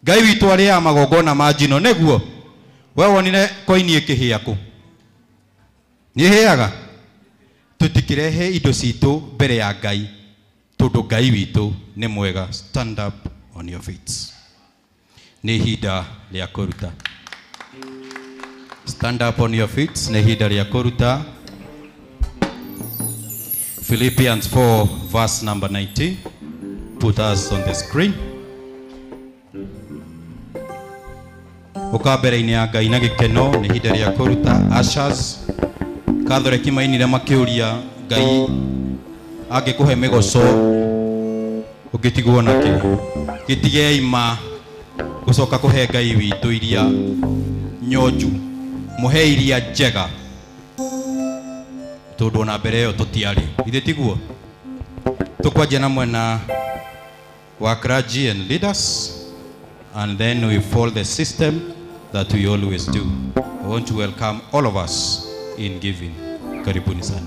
Ngai witũ arĩaga magongona ma njino nĩguo? We wonire koini ĩkĩhĩa kũ? Nĩ ĩhĩaga? Tũtikĩrehe indo citũ mbere ya Ngai tondũ Ngai witũ nĩ mwega. Stand up on your feet. Nĩ ihinda rĩa kũruta. Stand up on your feet. Nĩ ihinda rĩa kũruta. Philippians 4 verse number 19. Put us on the screen. Ũka mbere-inĩ ya Ngai na gĩkeno, nĩ ihinda rĩa kũruta. Ushers, Catholic mainire makĩũria Ngai angĩkũhe mĩgoco ũngĩtigwo nakĩ. Gĩtigei ma gũcoka kũhe Ngai witũ iria nyonju, mũhe iria njega, tondũ ona mbere ĩyo tũtiarĩ. Ithe tiguo? Tũkwanjia na mwena wa clergy and leaders, and then we follow the system that we always do. I want to welcome all of us in giving. Karibuni sana.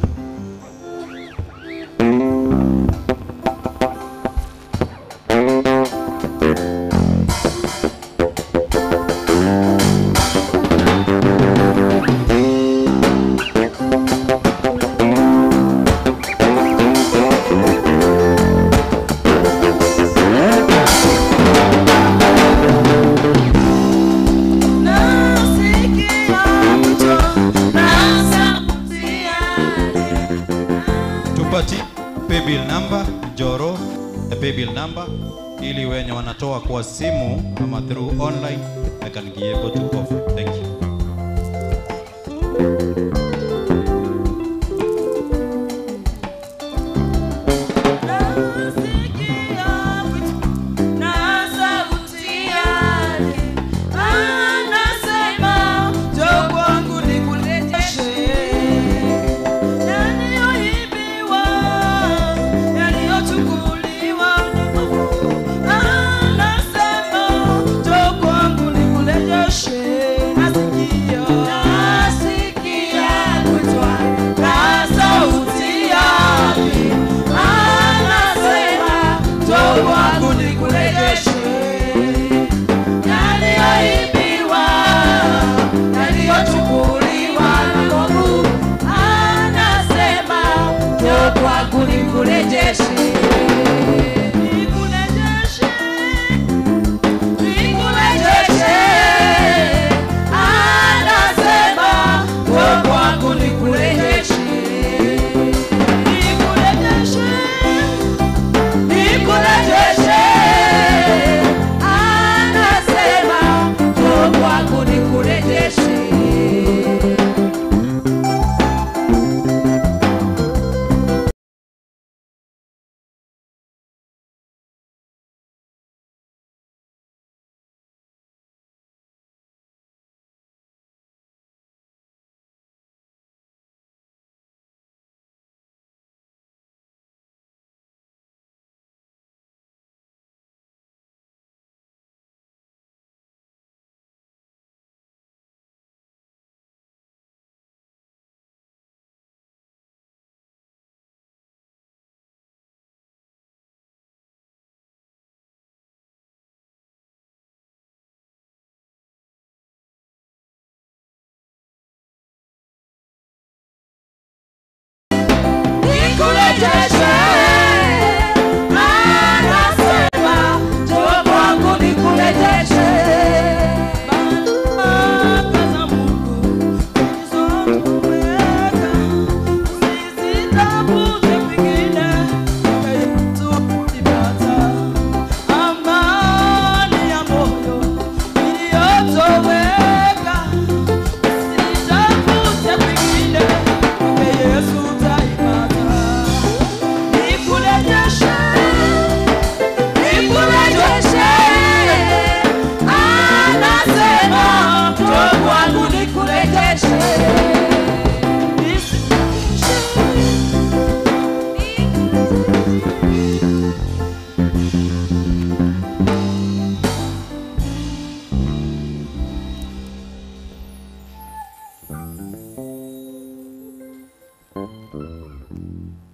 Paybill number ili wenye wanatoa kwa simu ama through online I can be able to offer. Thank you. Nasikia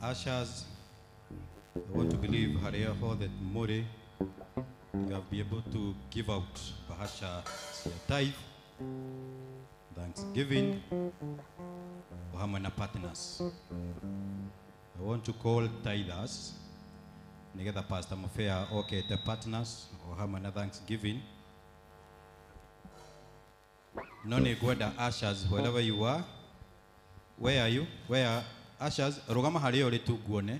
Ushers, I want to believe Haria that More, you have been able to give out Bahasha Tithe, Thanksgiving, Ohamana partners. I want to call tithers, Nigetha Pastor Mofea, okay, the partners, Ohamana Thanksgiving. None Gweda ushers, wherever you are. Where are you? Where are ushers? Rugama haria uri tu guone.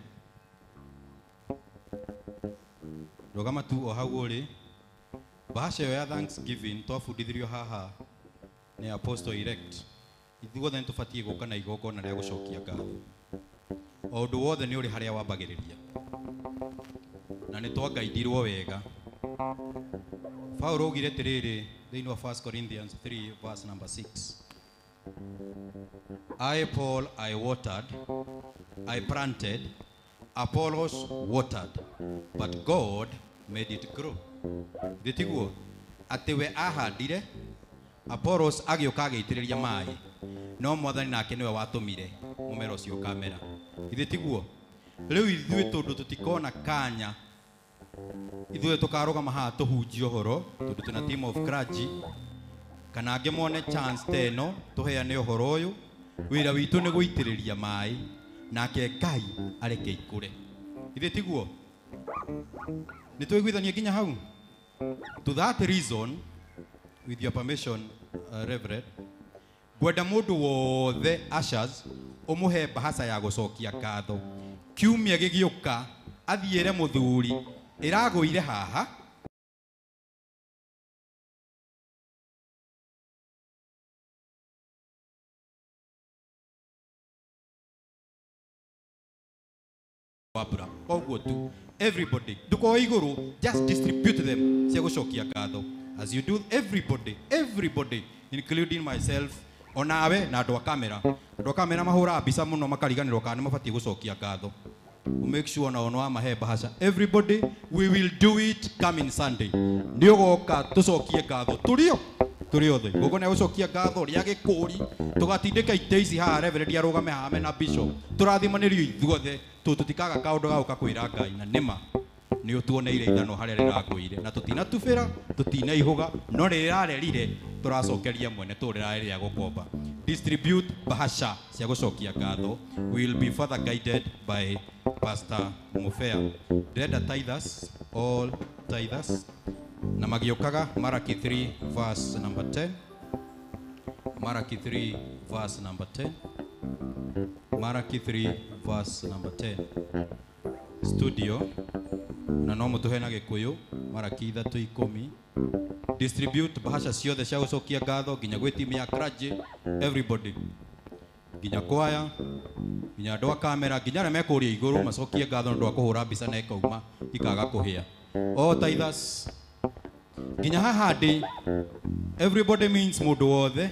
Rugama tu o hau uri. Bahasha ya Thanksgiving twabundithirio haha ni Apostle elect. Ithuothe nĩtũbatiĩ gũka na igongona rĩa gũcokia ngatho. O ũndũ wothe nĩ ũrĩ harĩa wambagĩrĩria. Na nĩ twangaidirwo wega. Paulo augire atĩrĩrĩ thĩinĩ wa 1 Corinthians 3 verse number 6. I, Paul, I watered, I planted, Apollos watered, but God made it grow. Thĩtiguo atĩ we ahandire, Apollos agĩũka agĩitĩrĩria maĩ, no Mwathani nake nĩwe watũmire mũmera ũcio ũkamera. Ithe tiguo rĩu ithuĩ tondũ tũtikona kanya ithuĩ tũkarũgama haha tũhunjie ũhoro tondũ twĩna team of clergy kana angĩ mone chance ta ĩno tũheane ũhoro ũyũ. Wĩra witũ nĩ gũitĩrĩria maĩ nake Ngai areke ikũre. Ithe tiguo nĩ tũiguithanie nginya hau. To that reason, with your permission, Reverend, ngwenda mũndũ wothe ushers ũmũhe bahasa ya gũcokia ngatho. Kiumia gĩgĩũka athiĩre mũthuri ĩragũire haha wabura koguo tu everybody ndukoe igũrũ, just distribute them cia gũcokia ngatho. As you do, everybody, everybody including myself, onawe na andũ a kamera. Andũ a kamera mahũraga mbica mũno makariganĩrwo kana nĩ mabatiĩ gũcokia ngatho. We make sure na ono amahe bahasha. Everybody, we will do it coming Sunday. Nĩ ũgoka tũcokie ngatho tũrio tũrĩ othe. Gũkũ nĩ gũcokia ngatho rĩa gĩkũri tũgatindĩka itĩ ici haha Reverend arũgame haha mena bishop tũrathimanĩrio ithuothe tũtikaga kaũndũ ga gũka kwĩra Ngai na nĩma nĩ ũtuoneire ithano harĩa rĩragũire na tũtinatubĩra tũtinaihũga no rĩrarerire tũracokeria mwene tũrĩrarĩ rĩa gũkomba. Distribute bahasha cia gũcokia ngatho. We will be further guided by Pastor Mufea. Ndĩrenda tithers, all tithers, na magĩũkaga Maraki 3 verse number 10. Maraki 3 verse number 10. Maraki 3 verse number 10. Studio na no mũtũhe na Gĩkũyũ Maraki 3:10. Distribute bahasha ciothe cia gũcokia ngatho nginya gwĩ timu ya clergy, everybody, nginya kwaya, nginya andũ a kamera, nginya arĩa mekũria igũrũ macokie ngatho nĩ ũndũ wa kũhũra mbica na ĩkauma ikaga kũhĩa. All tithers nginya haha ndĩ, everybody means mũndũ wothe.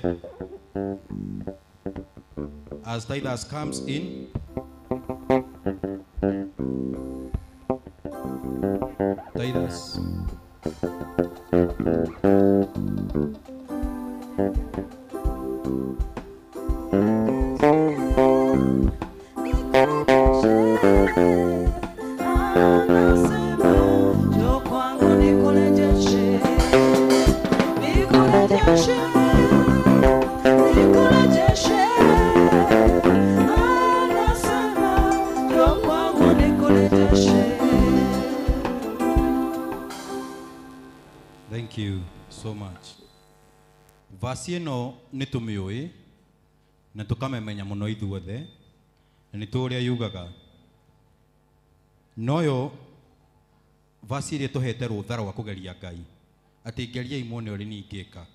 As tithers comes in, tithers. Thank you so much. Verse ĩno nĩ tũmĩũĩ na tũkamemenya mũno ithuothe na nĩ tũĩ ũrĩa yugaga. Noyo verse ĩrĩa ĩtũhete rũtha rwa kũgeria Ngai atĩ ngeriai muone ũrĩa niĩ ingĩka.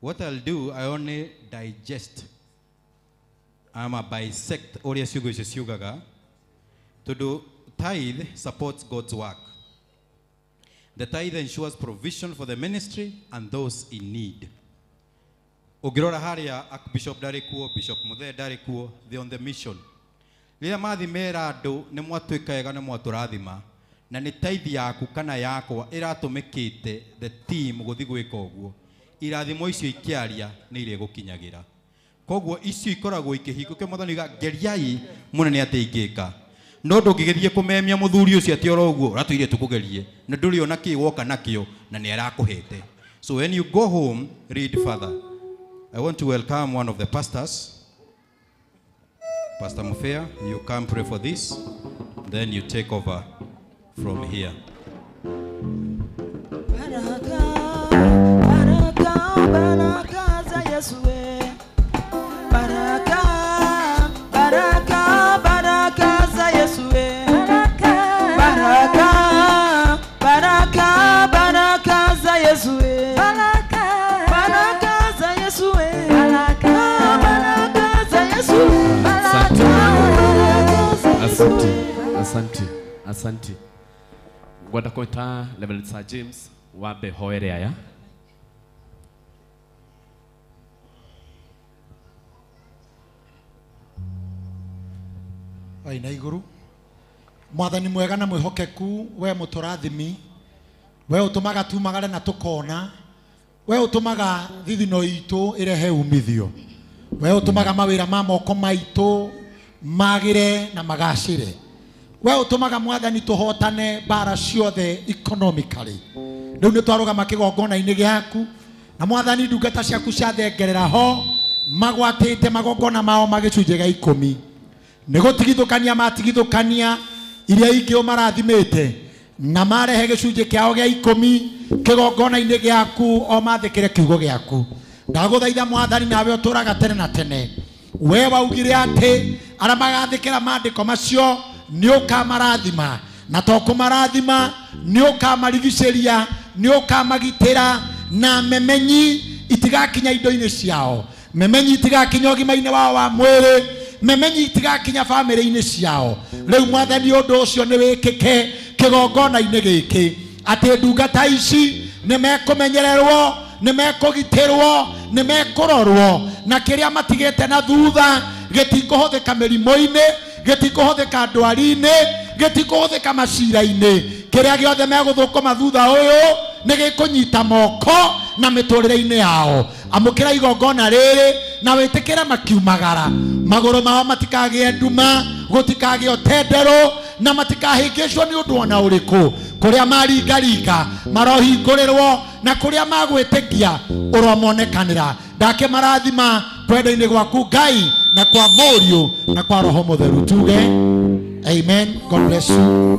What I'll do, I only digest ama bisect ũrĩa ciugo icio ciugaga tondũ tithe supports God's work. The tithe ensures provision for the ministry and those in need. Ũngĩrora harĩa Archbishop ndarĩ kuo, Bishop Muthee ndarĩ kuo, they on the mission. Rĩrĩa mathi mera andũ nĩ mwatuĩka ega nĩ mwatũrathima na nĩ tithe yaku kana yakwa ĩratũmĩkĩte the team gũthiĩ gwĩka ũguo. Irathimo icio ikĩaria nĩ irĩgũkinyagĩra. Koguo icio ikoragwo ikĩhingũka mwathani ga geriai muone nĩ atĩ ingĩka. No ndũngĩgĩthiĩ kũmemia mũthuri ũcio atĩ oro ũguo ũratũire tũkũgerie na ndũrĩ ona kĩ woka nakĩo na nĩ arakũhete. So when you go home, read further. I want to welcome one of the pastors, Pastor Mufea. You come pray for this, then you take over from here. Baraka, baraka, baraka za Yesu. Baraka, baraka, baraka za Yesu. Baraka, baraka, baraka za Yesu. Baraka, baraka za Yesu. Baraka, baraka za Yesu. Asante, asante, asante. Ngwenda kwĩta Reverend Sir James wambe hoere aya. Aina iguru mwathani mwega na mwihokeku we muturathimi we utumaga tumagare na tukona we utumaga thithino itu irehe umithio we utumaga mawira ma moko maitu magire na magacire we utumaga mwathani tuhotane bara ciothe economically. Riu ni twarugama kigongona-ini giaku na mwathani ndungata ciaku ciathengerera ho magwatite magongona mao magicunjĩ gĩa 10 nĩ gũtigithũkania matigithũkania iria ingĩ ũmarathimĩte na marehe gĩcunjĩ kĩao gĩa 10 kĩgongona-inĩ gĩaku o mathĩkĩre kiugo gĩaku. Ndagũthaitha mwathani nawe ũtũraga tene na tene we waugire atĩ arĩa magathĩkĩra maandĩko macio nĩ ũkamarathima na to kũmarathima nĩ ũkamarigicĩria nĩ ũkamagitĩra na memenyi itigakinya indo-inĩ ciao, memenyi itigakinya ũgima-inĩ wao wa mwĩrĩ, memenyi itigakinya bamĩrĩ-inĩ ciao. Rĩu mwathani ũndũ ũcio nĩ wĩkĩke kĩgongona-inĩ gĩkĩ atĩ ndungata ici nĩ mekũmenyererwo, nĩ mekũgitĩrwo, nĩ mekũrorwo na kĩrĩa matigĩte na thutha gĩtikũhũthĩka mĩrimũ-inĩ, gĩtikũhũthĩka ndwari-inĩ, gĩtikũhũthĩka macira-inĩ. Kĩrĩa gĩothe megũthũkũma thutha ũyũ nĩ gĩkũnyita moko na mĩtũrĩre-inĩ yao. Amũkĩra igongona rĩrĩ na wĩtĩkĩre makiumagara magũrũ mao matikagĩe nduma, gũtikagĩe ũtenderũ na matikahĩngĩcwo nĩ ũndũ ona ũrĩkũ. Kũrĩa maringaringa marohingũrĩrwo na kũrĩa magwĩtĩkia ũromonekanĩra. Ndakĩmarathima kwenda-inĩ gwaku Ngai na kwa Mũriũ na kwa Roho Mũtheru. Tuge amen. God bless you.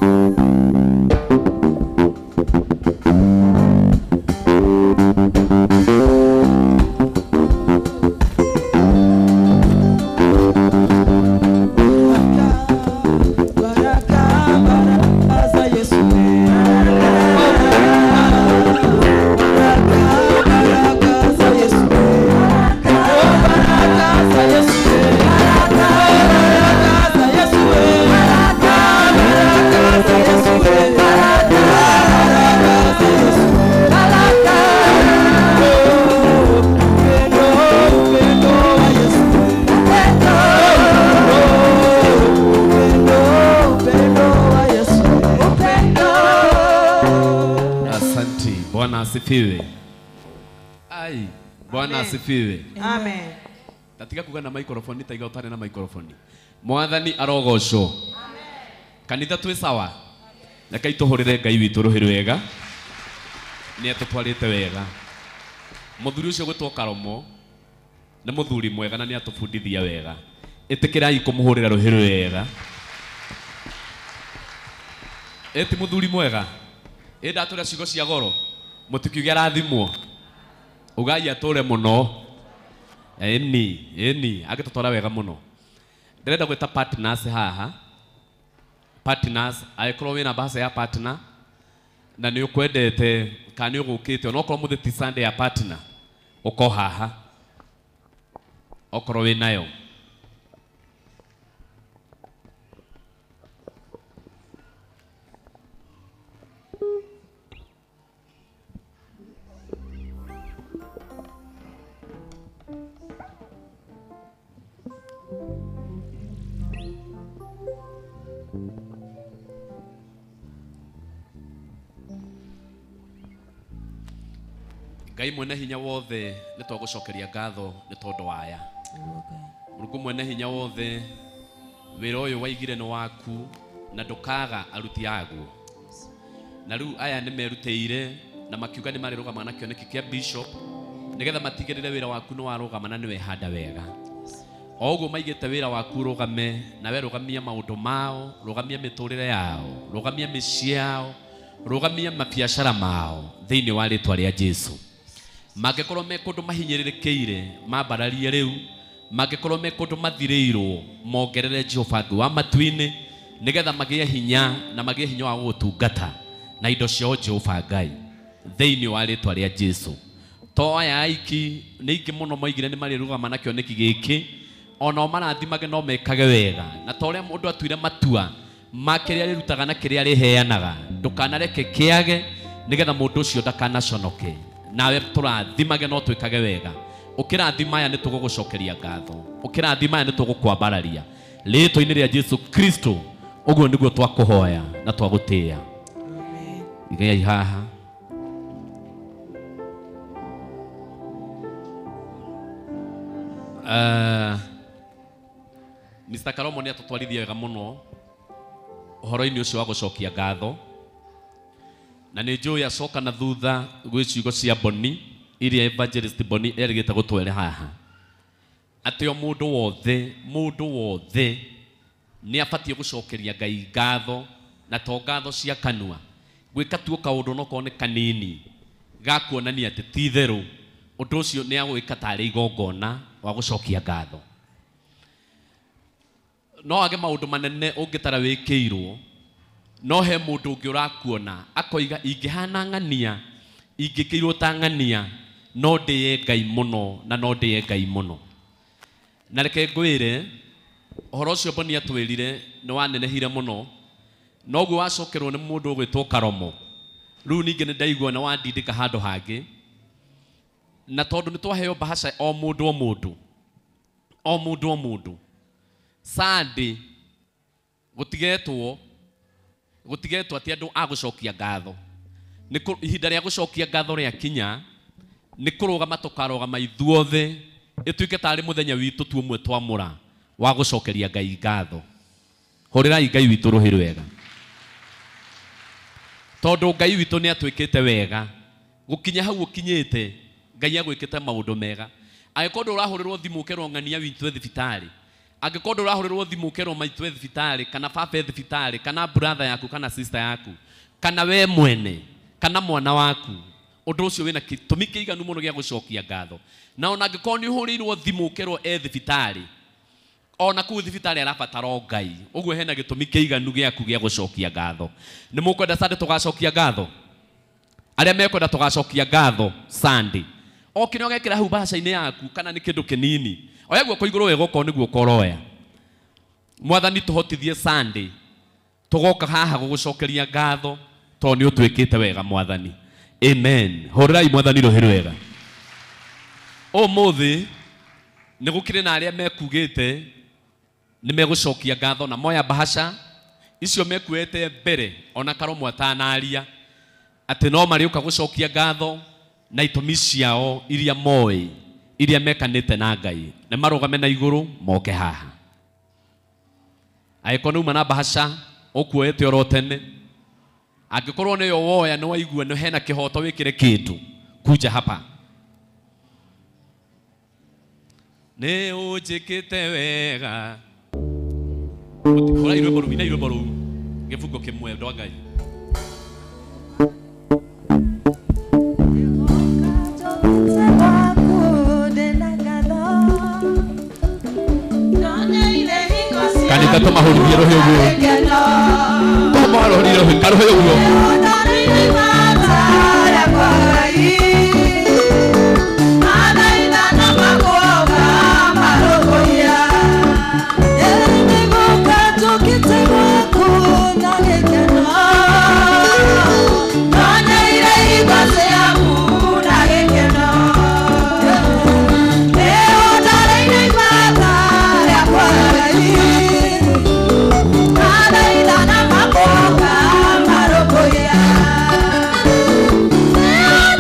Asifiwe. Ai, Bwana asifiwe. Amen. Tatiga kuga na microphone taiga utare na microphone. Mwathani arogocwo. Amen. Kanitha twi sawa. Reke ituhurire Ngai witu ruhi rwega. Ni atutwarite wega. Muthuri ucio gwitwo Karomo ni muthuri mwega na ni atubundithia wega. Itikirai kumuhurira ruhi rwega. Eti muthuri mwega. Enda atura ciugo cia goro. Mutikiuge arathimwo ugai atũre mũno ĩni ĩni agĩtũtwara wega mũno. Ndĩrenda gwĩta partners haha, partners angĩkorwo wĩna mbaca ya partner na nĩ ũkwendete kana nĩ ũgũkĩte onokorwo mũthĩ ti Sunday ya partner ũko haha okorwo wĩnayo. Ngai mwene hinya wothe nĩ twagũcokeria ngatho nĩ tondũ waya. Mũrungu mwene hinya wothe wĩra ũyũ waigire nĩ waku na ndũkaga aruti aguo. Na rĩu aya nĩ merutĩire na makiuga nĩ marĩrũgama na kĩoneki kĩa bishop nĩgetha matigĩrĩre wĩra waku nĩ warũgama na nĩ wehanda wega. O ũguo maigĩte wĩra waku rũgame nawe rũgamia maũndũ mao, rũgamia mĩtũrĩre yao, rũgamia mĩciĩ yao, rũgamia mabiacara mao thĩinĩ wa rĩtwa rĩa Jesu. Mangĩkorwo me kũndũ mahinyĩrĩrĩkĩire mambararie rĩu, mangĩkorwo me kũndũ mathirĩirwo mongerere Jehova Ngai wa matu-inĩ nĩgetha magĩe hinya na magĩe hinya wa gũgũtungata na indo ciao Jehova Ngai thĩinĩ wa rĩtwa rĩa Jesu. To aya aiki nĩ ingĩ mũno moigire nĩ marĩrũgama na kĩoneki gĩkĩ ona marathimage no mekage wega na ta ũrĩa mũndũ atuire matua ma kĩrĩa arĩrutaga na kĩrĩa arĩheanaga ndũkanareke kĩage nĩgetha mũndũ ũcio ndakanaconoke. Nawe tũrathimage no twĩkage wega. Ũkĩrathima aya nĩ tũgũgũcokeria ngatho, ũkĩrathima aya nĩ tũgũkwambararia rĩĩtwa-inĩ rĩa Jesu Kristo. Ũguo nĩguo twakũhoya na twagũtĩĩa. Igai haha. Mr. Karomo nĩ atũtwarithia wega mũno ũhoro-inĩ ũcio wa gũcokia ngatho na nĩ njũĩ acoka na thutha gwĩ ciugo cia Boni iria Evangelist Boni erĩgĩte gũtwere haha atĩ o mũndũ wothe nĩ abatiĩ gũcokeria Ngai ngatho na to ngatho cia kanua gwĩka tuo kaũndũ no korwo nĩ kanini ga kuonania atĩ ti itherũ ũndũ ũcio nĩ agwĩka tarĩ igongona wa gũcokia ngatho. No age maũndũ manene ũngĩtara wĩkĩirwo no he mũndũ ũngĩ ũrakuona akoiga ingĩhana ng'ania ingĩkĩirwo ta ng'ania no ndĩye Ngai mũno na no ndĩye Ngai mũno. Na reke ngwĩre ũhoro ũcio Boni atwĩrire nĩ wanenehire mũno noguo wacokerwo nĩ mũndũ ũgwĩtwo Karomo. Rĩu ningĩ nĩ ndaigua nĩ wandindĩka handũ hangĩ na tondũ nĩ twaheo bahaca o mũndũ o mũndũ o mũndũ o mũndũ Sunday gũtigetwo atĩ andũ a gũcokia ngatho. Nĩ ihinda rĩa gũcokia ngatho rĩakinya nĩ kũrũgama tũkarũgama ithuothe ĩtuĩke tarĩ mũthenya witũ tu ũmwe twamũra wa gũcokeria Ngai ngatho. Hũrĩrai Ngai witũ rũhĩ rwega tondũ Ngai witũ nĩ atwĩkĩte wega gũkinya hau ũkinyĩte Ngai agwĩkĩte maũndũ mega. Angĩkorwo ndũrahũrĩrwo thimũ ũkerwo ng'ania witũ e thibitarĩ, angĩkorwo ndũrahũrĩrwo thimũ ũkerwo maitũ e thibitarĩ kana baba e thibitarĩ kana brother yaku kana sister yaku kana we mwene kana mwana waku, ũndũ ũcio wĩna gĩtũmi kĩiganu mũno gĩa gũcokia ngatho. Na ona angĩkorwo nĩ ũhũrĩirwo thimũ ũkerwo e thibitarĩ, ona kũu thibitarĩ arabatara o Ngai, ũguo hena gĩtũmi kĩiganu gĩaku gĩa gũcokia ngatho. Nĩ mũkwenda Sunday tũgacokia ngatho? Arĩa mekwenda tũgacokia ngatho Sunday, o kĩrĩa ũgekĩra hau bahaca-inĩ yaku kana nĩ kĩndũ kĩnini, oya guoko igũrũ wega okorwo nĩ guoko ũroya. Mwathani tũhotithie Sunday tũgoka haha gũgũcokeria ngatho tondũ nĩ ũtwĩkĩte wega Mwathani. Amen. Hũrĩrai Mwathani rũhĩ rwega. Ũmũthĩ nĩ gũkĩrĩ na arĩa mekugĩte nĩ megũcokia ngatho na moya bahaca icio mekuete mbere ona Karomo atanaria atĩ no marĩũka gũcokia ngatho na itũmi ciao iria moĩ iria mekanĩte na Ngai nĩ marũgame na igũrũ moke haha. Angĩkorwo nĩ uma na bahaca ũkuoete oro tene, angĩkorwo nĩyo woya nĩ waigua nĩ hena kĩhoto wĩkĩre kĩndũ kuja hapa. Nĩ ũnjĩkĩte wega. Hũrai rwĩmbo rũu, inai rwĩmbo rũu gĩbungo kĩmwe andũ a Ngai. Kanitha tũmahũrithie rũhĩ ũguo, tũmahũrithie rũhĩ karũhĩ ũguo.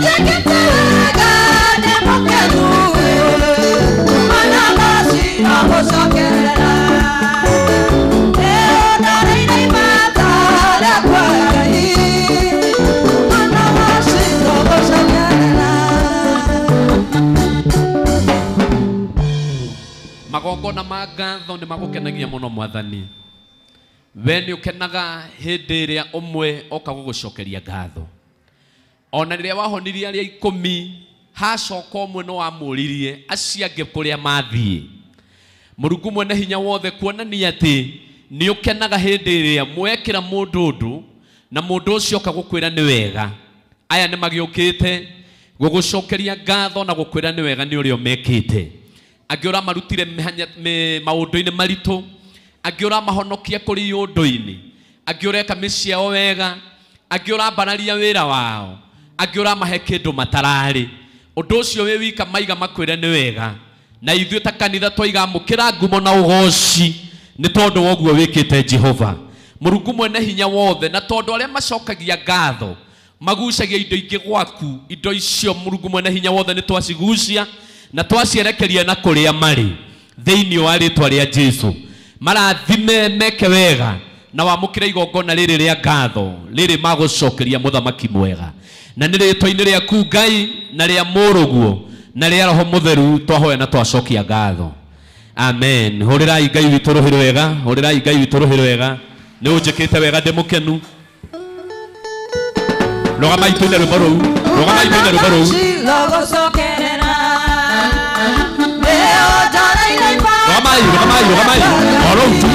Yeah. Magongona ma ngatho nĩ magũkenagia mũno mwathani. We nĩ ũkenaga hĩndĩ ĩrĩa ũmwe oka gũgũcokeria ngatho. Ona rĩrĩa wahonirie arĩa 10 hacoka ũmwe no wamũririe acio angĩ kũrĩa mathiĩ. Mũrungu mwene hinya wothe kuonania atĩ nĩ ũkenaga hĩndĩ ĩrĩa mwekĩra mũndũ ũndũ na mũndũ ũcio oka gũkwĩra nĩ wega. Aya nĩ magĩũkĩte gũgũcokeria ngatho na gũkwĩra nĩ wega nĩ ũrĩa ũmekĩte. Angĩ ũramarutire maũndũ-inĩ maritũ, angĩ ũramahonokia kũrĩ ũndũ-inĩ, angĩ ũreka mĩciĩ yao wega, angĩ ũrambararia wĩra wao, angĩ ũramahe kĩndũ matararĩ. Ũndũ ũcio wĩ wika maiga makwĩre nĩ wega. Na ithuĩ ta kanitha twaiga amũkĩra ngumo na ũgoci nĩ tondũ wa ũguo wĩkĩte Jehova. Mũrungu mwene hinya wothe, na tondũ arĩa macokagia ngatho magucagia indo ingĩ gwaku, indo icio Mũrungu mwene hinya wothe nĩ twacigucia na twacierekeria na kũrĩa marĩ thĩinĩ wa rĩtwa rĩa Jesu. Marathime meke wega na wamũkĩre igongona rĩrĩ rĩa ngatho rĩrĩ magũcokeria mũthamaki mwega. Na nĩ rĩtwa-inĩ rĩaku Ngai na rĩa mũrũguo na rĩa Roho Mũtheru twahoya na twacokia ngatho. Amen. Hũrĩrai Ngai witũ rũhĩ rwega, hũrĩrai Ngai witũ rũhĩ rwega. Nĩ ũnjĩkĩte wega ndĩ mũkenu. Rũgamai tũine rwĩmbo rũu, rũgamai tũine rwĩmbo rũu. Rũgamai, rũgamai, rũgamai. O rũu tu.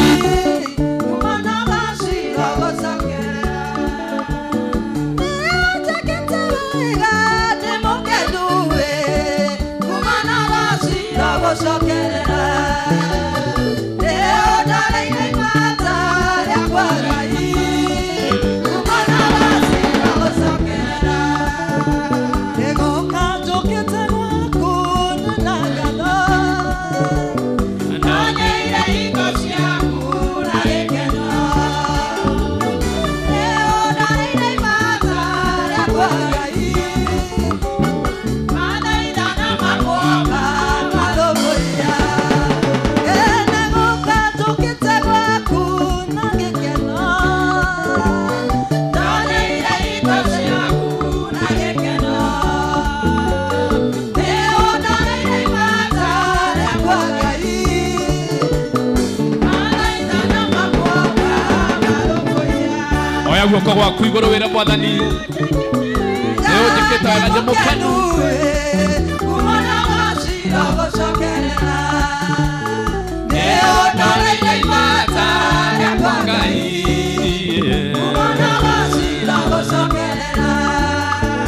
Guoko gwaku igũrũ wĩre mwathani nĩ ũnjĩkĩte wega ndĩ mũkenu.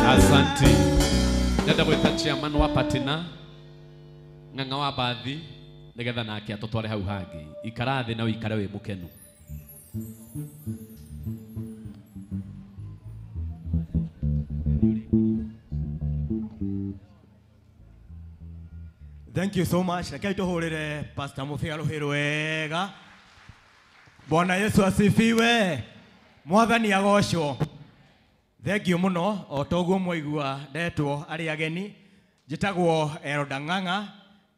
Asante. Ndenda gwĩta chairman wa Patina Ng'ang'a wa Bathi nĩgetha nake atũtware hau hangĩ. Ikara thĩ na ũikare wĩ mũkenu. Thank you so much. Rekei tũhũrĩre Pastor Mũbĩa rũhĩ rwega. Bwana Yesu asifiwe. Mwathani agocwo. Thank you mũno. O toguo mwaigua ndetwo arĩ ageni. Njĩtagwo Elda Ng'ang'a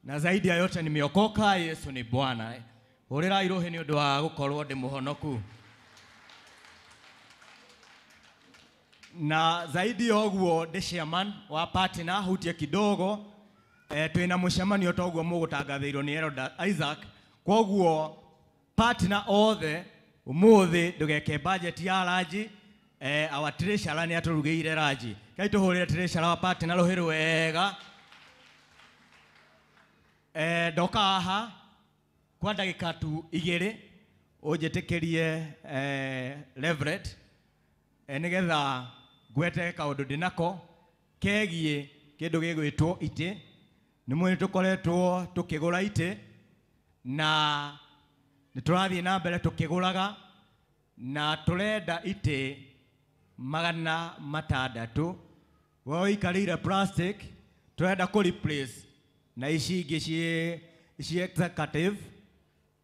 na zaidi ya yote nimeokoka, Yesu ni Bwana. Hũrĩrai rũhĩ nĩ ũndũ wa gũkorwo ndĩ mũhonoku. Na zaidi ya ũguo ndĩ chairman wa partner hutie kidogo. Twina mũcemanio toguo mũgũtangathĩirwo nĩ Elder Isaac. Kwoguo partner othe ũmũthĩ ndũgeke budget ya ranji. Our treasurer nĩ atũrugĩire ranji. Kai tũhũrĩre treasurer wa partner rũhĩ rwega. Ndoka haha kwa ndagĩka tu igĩrĩ ũnjĩtĩkĩrie Reverend nĩgetha ngwete kaũndũ ndĩnako kegiĩ kĩndũ gĩgwĩtwo itĩ. Nĩ mwĩ tũkoretwo tũkĩgũra itĩ na nĩ tũrathiĩ na mbere tũkĩgũraga na tũrenda itĩ 600. We ũikarĩire plastic tũrenda kũ replace na ici ingĩ ciĩ executive.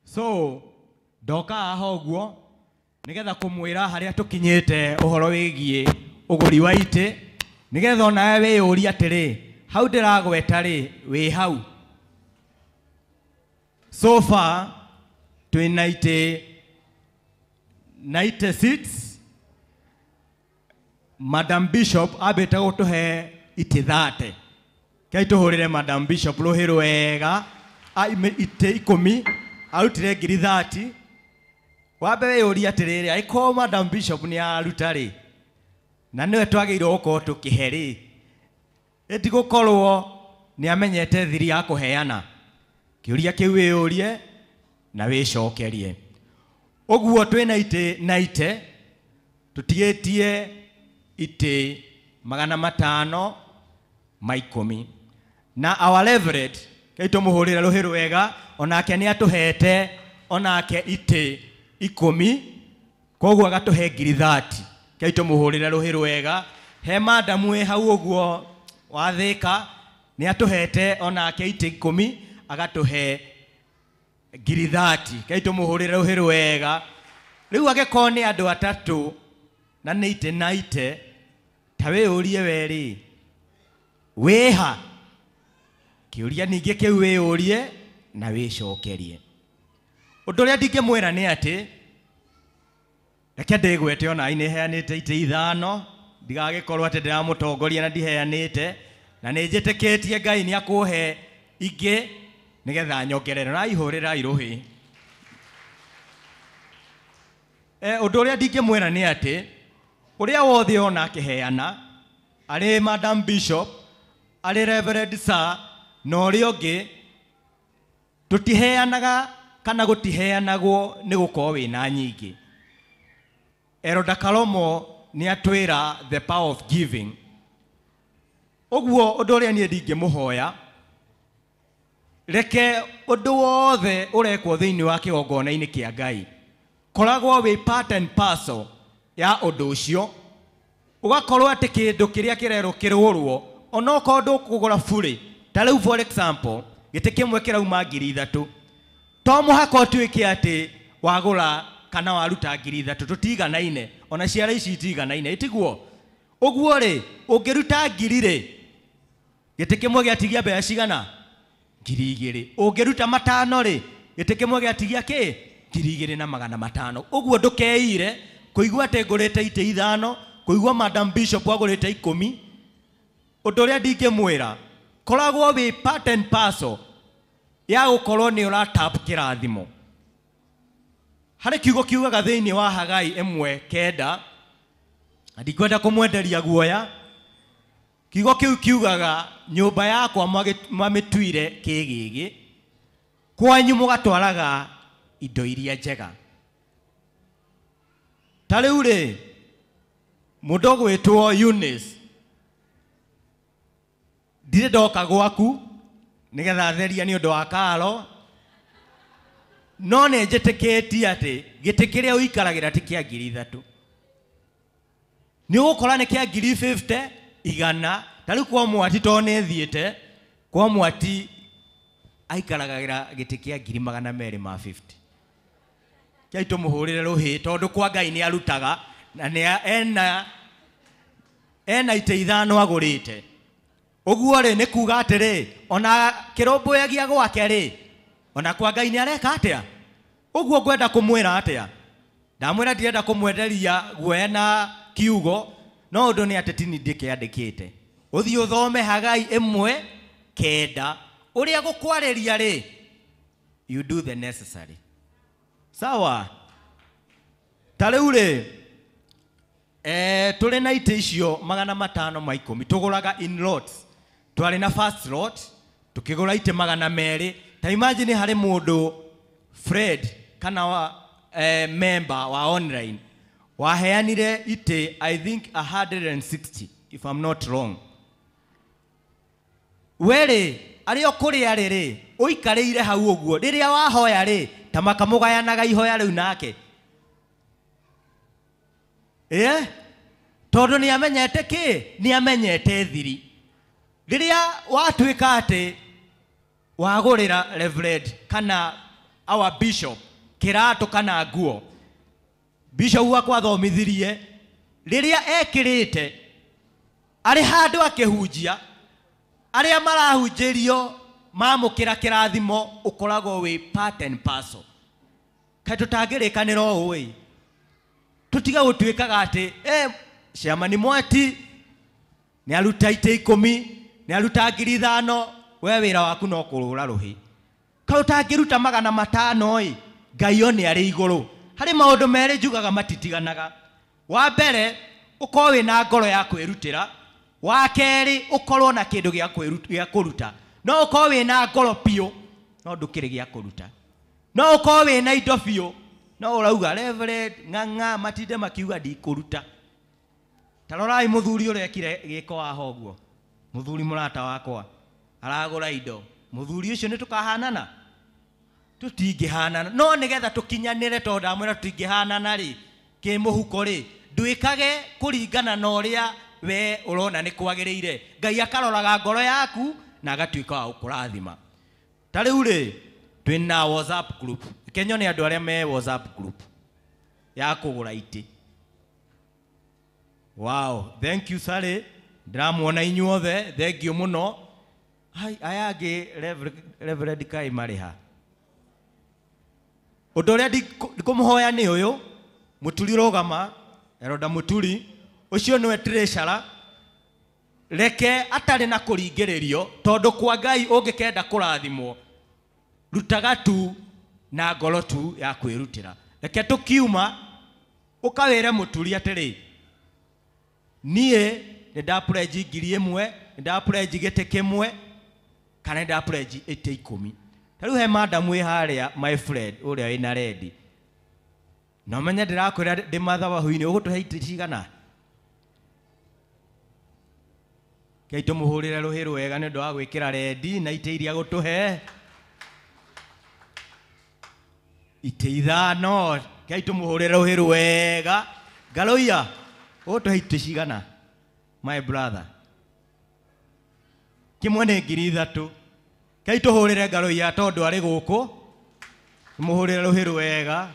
So ndoka haha ũguo nĩgetha kũmwĩra harĩa tũkinyĩte ũhoro wĩgiĩ ũgũri wa itĩ nĩgetha onawe wĩyũrie atĩrĩ hau ndĩragweta rĩ wĩ hau. So far twĩna itĩ 90 seats. Madam Bishop ambĩte gũtũhe itĩ 30. Kei tũhũrĩre Madam Bishop rũhĩ rwega. Itĩ 10 arutire ngiri 30. Wambe wĩyũrie atĩrĩrĩ, angĩkorwo Madam Bishop nĩ aruta rĩ, na nĩwe twagĩrĩirwo gũkorwo tũkĩhe rĩ, ĩtigũkorwo nĩ amenyete thiri ya kũheana. Kĩũria kĩu wĩyũrie na wĩcokerie. Ũguo twĩna itĩ na ite, tũtigĩtie itĩ 510. Na our Reverend kei tũmũhũrĩre rũhĩ rwega, onake nĩ atũhete onake itĩ 10, koguo agatũhe ngiri 30. Kei tũmũhũrĩre rũhĩ rwega. He madamu wĩ hau ũguo wathĩka, nĩ atũhete onake itĩ 10, agatũhe ngiri 30. Kei tũmũhũrĩre rũhĩ rwega. Rĩu angĩkorwo nĩ andũ atatũ na nĩ itĩ na ite, ta wĩyũrie we rĩ, wĩha? Kĩũria ningĩ kĩu wĩyũrie na wĩcokerie. Ũndũ ũrĩa ndingĩmwĩra nĩ atĩ, reke ndĩgwete ona niĩ heanĩte itĩ 5, ndigagĩkorwo atĩ ndĩramũtongoria na ndiheanĩte, na nĩ njĩtĩkĩtie Ngai nĩ akũhe ingĩ nĩgetha nyongerere. Na ihũrĩra irũhĩ. Ũndũ ũrĩa ndingĩmwĩra nĩ atĩ, ũrĩa wothe ona akĩheana, arĩ Madam Bishop, arĩ Reverend Sir, na ũrĩa ũngĩ, tũtiheanaga kana gũtiheanagwo nĩ gũkorwo wĩna nyingĩ. Elder Karomo nĩ atwĩra the power of giving. Ũguo ũndũ ũrĩa niĩ ndingĩmũhoya, reke ũndũ wothe ũrekwo thĩinĩ wa kĩgongona-inĩ kĩa Ngai koragwo wĩ part and parcel ya ũndũ ũcio, ũgakorwo atĩ kĩndũ kĩrĩa kĩrerwo kĩrũrwo onokorwo ndũkũgũra burĩ. Ta rĩu for example, gĩtĩ kĩmwe kĩrauma ngiri 3, to mũhaka ũtuĩke atĩ wagũra kana waruta ngiri 3, tũtiganaine, ona ciara ici itiganaine, ĩtiguo? Ũguo rĩ, ũngĩruta ngiri rĩ, gĩtĩ kĩmwe gĩatigia mbeca cigana? Ngiri 2. Ũngĩruta 5 rĩ, gĩtĩ kĩmwe gĩatigia kĩ? Ngiri 2500. Ũguo ndũkeire kũigua atĩ ngũrĩte itĩ 5, kũigua Madam Bishop agũrĩte 10. Ũndũ ũrĩa ndingĩmwĩra, koragwo wĩ part and parcel ya gũkorwo nĩ ũratap kĩrathimo. Harĩ kiugo kiugaga thĩinĩ wa Hagai 1:9, na ndikwenda kũmwenderia guoya. Kiugo kĩu kiugaga nyũmba yakwa mwamĩtuire kĩgĩgĩ, kwanyu mũgatwaraga indo iria njega. Ta rĩu rĩ, mũndũ ũgwĩtwo Eunice, ndirĩ ndoka gwaku nĩgetha theria nĩ ũndũ wa karo, no nĩ njĩtĩkĩtie atĩ gĩtĩ kĩrĩa ũikaragĩra ti kĩa ngiri 3. Nĩ ũgũkora nĩ kĩa ngiri 50, 100. Ta rĩu kwa Mwati, tondũ nĩ thiĩte kwa Mwati, aikaragĩra gĩtĩ kĩa ngiri 250. Kĩai tũmũhũrĩre rũhĩ, tondũ kwa Ngai nĩ arutaga na nĩ ena itĩ 5 agũrĩte. Ũguo rĩ, nĩ kuga atĩrĩ, ona kĩrũmbũyagia gwake rĩ, ona kwa Ngai nĩ areka atĩa? Ũguo ngwenda kũmwĩra atĩa? Ndamwĩra ndirenda kũmwenderia guoya na kiugo, no ũndũ nĩ atĩ tini ndĩkĩandĩkĩte. Ũthiĩ ũthome Hagai 1:9, ũrĩa gũkwarĩria rĩ, you do the necessary. Sawa? Ta rĩu rĩ, tũrĩ na itĩ icio 510, tũgũraga in lots. Twarĩ na first lot, tũkĩgũra itĩ 200. Ta imagine harĩ mũndũ Fred kana wa, member wa online waheanire itĩ I think 160 if I'm not wrong. Werĩ arĩa kũrĩa rĩrĩ ũikarĩire hau ũguo rĩrĩa wahoya rĩ ta makamũgayanaga ihoya rĩu nake. Tondũ nĩ amenyete kĩ? Nĩ amenyete thiri. Rĩrĩa watuĩka atĩ wagũrĩra Reverend kana our bishop kĩratũ kana nguo, bishop wakwa athomithirie rĩrĩa ekĩrĩte arĩ handũ akĩhunjia, arĩa marahunjĩrio mamũkĩra kĩrathimo ũkoragwo wĩ part and parcel. Kaĩ tũtangĩrĩkanĩra ũũ ĩ? Tũtiga gũtuĩkaga atĩ ciamani Mwati nĩ aruta itĩ 10, nĩ aruta ngiri 5, we wĩra waku no kũrũra rũhĩ. Kaĩ ũtangĩruta 500 ĩ, Ngai o nĩ arĩ igũrũ. Harĩ maũndũ merĩ njugaga matitiganaga. Wa mbere, ũkorwo wĩna ngoro ya kwĩrutĩra. Wa kerĩ, ũkorwo na kĩndũ gĩa kũruta. No ũkorwo wĩna ngoro biũ, no ndũkĩrĩ gĩa kũruta. No ũkorwo wĩna indo biũ, no ũrauga Reverend ng'ang'a matinde makiuga ndikũruta. Ta rorai mũthuri ũrĩa ekire gĩko haha ũguo. Mũthuri mũrata wakwa aragũra indo. Mũthuri ũcio nĩ tũkahanana? Tũtingĩhanana. No nĩgetha tũkinyanĩre, tondũ ndamwĩra tũtingĩhanana rĩ, kĩmũhuko rĩ, ndwĩkage kũringana na ũrĩa we ũrona nĩ kwagĩrĩire. Ngai akaroraga ngoro yaku na agatuĩka wa gũkũrathima. Ta rĩu rĩ, twĩna WhatsApp group. Reke nyone andũ arĩa me WhatsApp group ya kũgũra itĩ. Wow, thank you Sally. Ndĩramuona inyuothe, thank you mũno. Hai, aya angĩ Reverend Kai marĩ ha? Ũndũ ũrĩa ndikũmũhoya nĩ ũyũ, Mũturi rũgama, Eroda Mũturi, ũcio nĩwe treasurer. Reke atarĩ na kũringĩrĩrio, tondũ kwa Ngai ũngĩkenda kũrathimwo, rutaga tu na ngoro tu ya kwĩrutĩra. Reke tũkiuma, ũkawĩre Mũturi atĩrĩ, niĩ nĩ ndapledge 1000, nĩ ndapledge gĩtĩ kĩmwe, kana nĩ ndapledge itĩ 10. Ta rĩu he madam wĩ harĩa, my friend, ũrĩa wĩna rendi. Na ũmenye ndĩrakwĩra ndĩ mathabahu-inĩ, ũgũtũhe itĩ cigana? Ngai tũmũhũrĩre rũhĩ rwega nĩ ũndũ wa gwĩkĩra rendi na itĩ iria gũtũhe. Itĩ 5, Ngai tũmũhũrĩre rũhĩ rwega. Ngarũiya, ũgũtũhe itĩ cigana? My brother. Kĩmwe nĩ 3000. Ngai tũhũrĩre Ngarũiya tondũ arĩ gũkũ. Tũmũhũrĩre rũhĩ rwega.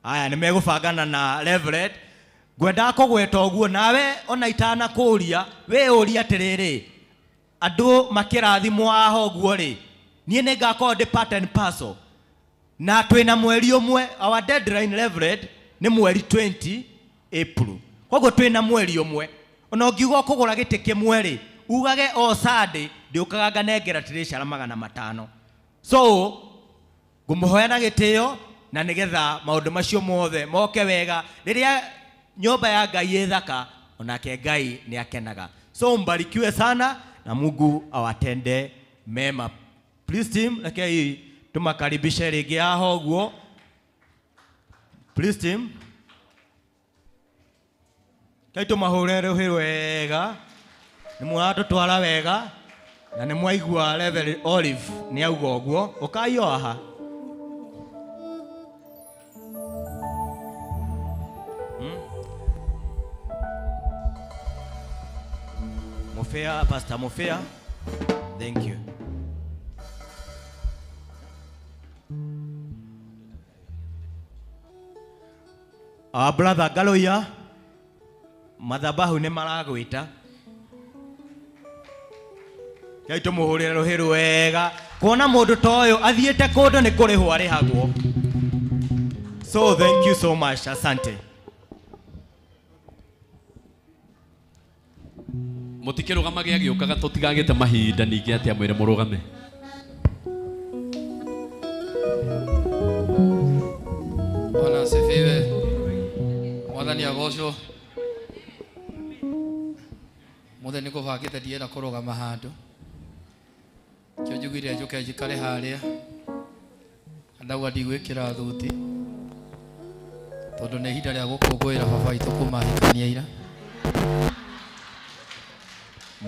Aya nĩ megũbangana na Reverend. Ngwendaga kũgweta ũguo nawe ona itanakũria, wĩyũrie atĩrĩrĩ, andũ makĩrathimwo haha ũguo rĩ, niĩ nĩ ngakorwo ndĩ part and parcel. Na twĩna mweri ũmwe, our deadline Reverend nĩ mweri 20 April. Koguo twĩna mweri ũmwe. Ona ũngiuga ũkũgũra gĩtĩ kĩmwe rĩ, ugage o Sunday ndĩũkaga nganengera treasurer 500. So ngũmũhoya na gĩtĩo na nĩgetha maũndũ macio mothe moke wega. Rĩrĩa nyũmba ya Ngai ĩ thaka, onake Ngai nĩ akenaga. So mbarikiwe sana na Mungu awatende mema. Please team, rekei tumakaribishe rĩngĩ haha ũguo. Please team. Kai tũmahũre rũhĩ rwega. Nĩ mũratũtwara wega na nĩ mwaigua Reverend Olive nĩ auga ũguo. Ũkai o haha. Mufea, Pastor Mufea, thank you. Our brother Galoya, mathabahu nĩ maragwĩta. Ngai tũmũhũrĩre rũhĩ rwega. Kuona mũndũ ta ũyũ athiĩte kũndũ nĩ kũrĩhwo arĩhagwo. So thank you so much, asante. Mũtikĩrũgamage agĩũkaga tũtigagĩte mahinda ningĩ atĩ amwĩre mũrũgame. Bwana asifiwe. Mwathani agocwo. Mothe nĩ kũbangĩte ndienda kũrũgama handũ. Kĩo njugire njũke njikare harĩa. Ndauga ndigwĩkĩra thuti tondũ nĩ ihinda rĩa gũkũngũĩra baba witũ kuma ahikania ira.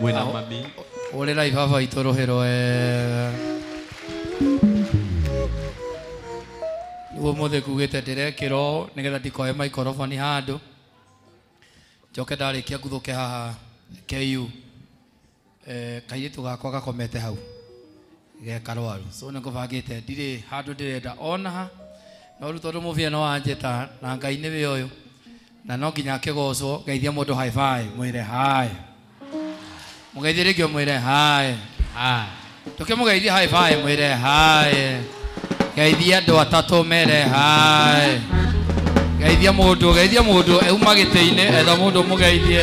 Mwĩna mami. Ũrĩrai baba witũ rũhĩ rwega. Nĩguo ũmũthĩ ngugĩte ndĩrekĩra ũũ nĩgetha ndikoe maikoroboni handũ. Njoke ndarĩkia nguthũke haha KU. Kairĩtu gakwa gakomete hau ge karwaru. So nĩ ngũbangĩte ndirĩ handũ ndĩrenda ona ha. No rĩu tondũ mũbia no wanjĩta na Ngai nĩwe ũyũ na no nginya akĩgocwo, geithia mũndũ high five, mwĩre hi. Mũgeithie rĩngĩ ũmwĩre hi. Hi. Tũkĩmũgeithia high five, mwĩre hi. Geithia andũ atatũ mere hi. Geithia mũndũ euma gĩtĩ-inĩ, etha mũndũ mũgeithie.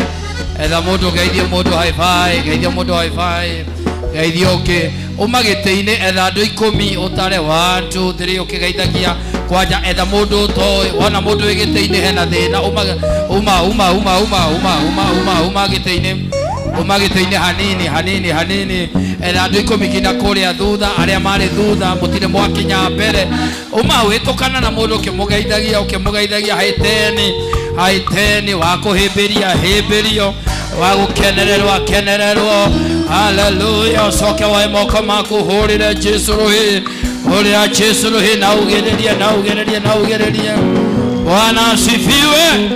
Etha mũndũ geithie mũndũ high five, geithia mũndũ high five. Geithia ũngĩ. Uma gĩtĩ-inĩ etha andũ 10 ũtare 1 2 3 ũkĩgeithagia. Kwanja etha mũndũ ũtoĩ, wona mũndũ wĩ gĩtĩ-inĩ hena thĩna, uma uma uma uma uma uma uma uma uma gĩtĩ-inĩ. Uma gĩtĩ-inĩ hanini hanini hanini. Etha andũ 10 nginya kũrĩa thutha, arĩa marĩ thutha mũtirĩ mwakinya mbere. Uma wĩtũkana na mũndũ ũkĩmũgeithagia ũkĩmũgeithagia haiteni haiteni wa kũhĩmbĩria hĩmbĩrio wa gũkenererwo akenererwo. Haleluya. Ũcoke woe moko maku hũrĩre Jesũ rũhĩ, hũrĩra Jesũ rũhĩ na ugĩrĩrie na ugĩrĩrie na ugĩrĩrie. Bwana asifiwe.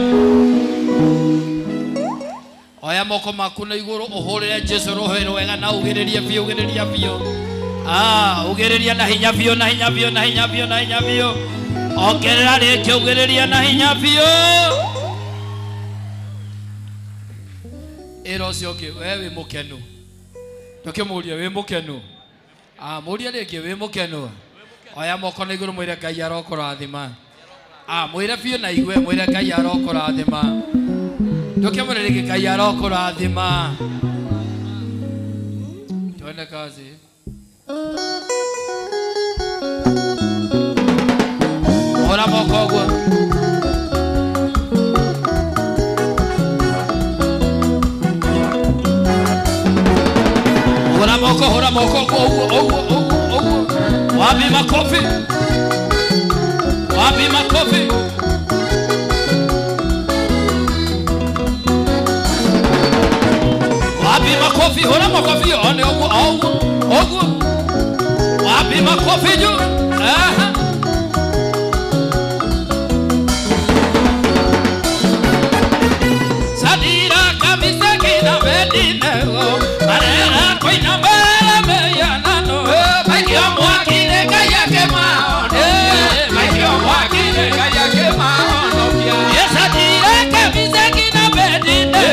Oya moko maku na igũrũ ũhũrĩre Jesũ rũhĩ rwega na ugĩrĩrie biũ, ugĩrĩria biũ. Ugĩrĩria na hinya biũ na hinya biũ na hinya biũ na hinya biũ. Ongerera rĩngĩ ugĩrĩria na hinya biũ. Ĩra ũcio ũngĩ we wĩ mũkenu. Ndũkĩmũrie wĩ mũkenu. Mũrie rĩngĩ wĩ mũkenu. Oya moko na igũrũ mwĩre Ngai arokũrathima. Mwĩre biũ na igue mwĩre Ngai arokũrathima. Ndũkĩmwĩre rĩngĩ Ngai arokũrathima. Twende kazi. Hũra moko ũguo. Hũra moko ũguo ũguo ũguo ũguo. Wapi makofi? Wapi makofi? Wapi makofi? Hũra makofi one ũguo ũguo ũguo. Wapi makofi juu? Aha. Sadira kamisa kina bedine marera koina mera meya nano maikio mwakine kaya ke maone maikio mwakine kaya ke maono kia sadira kamisa kina bedine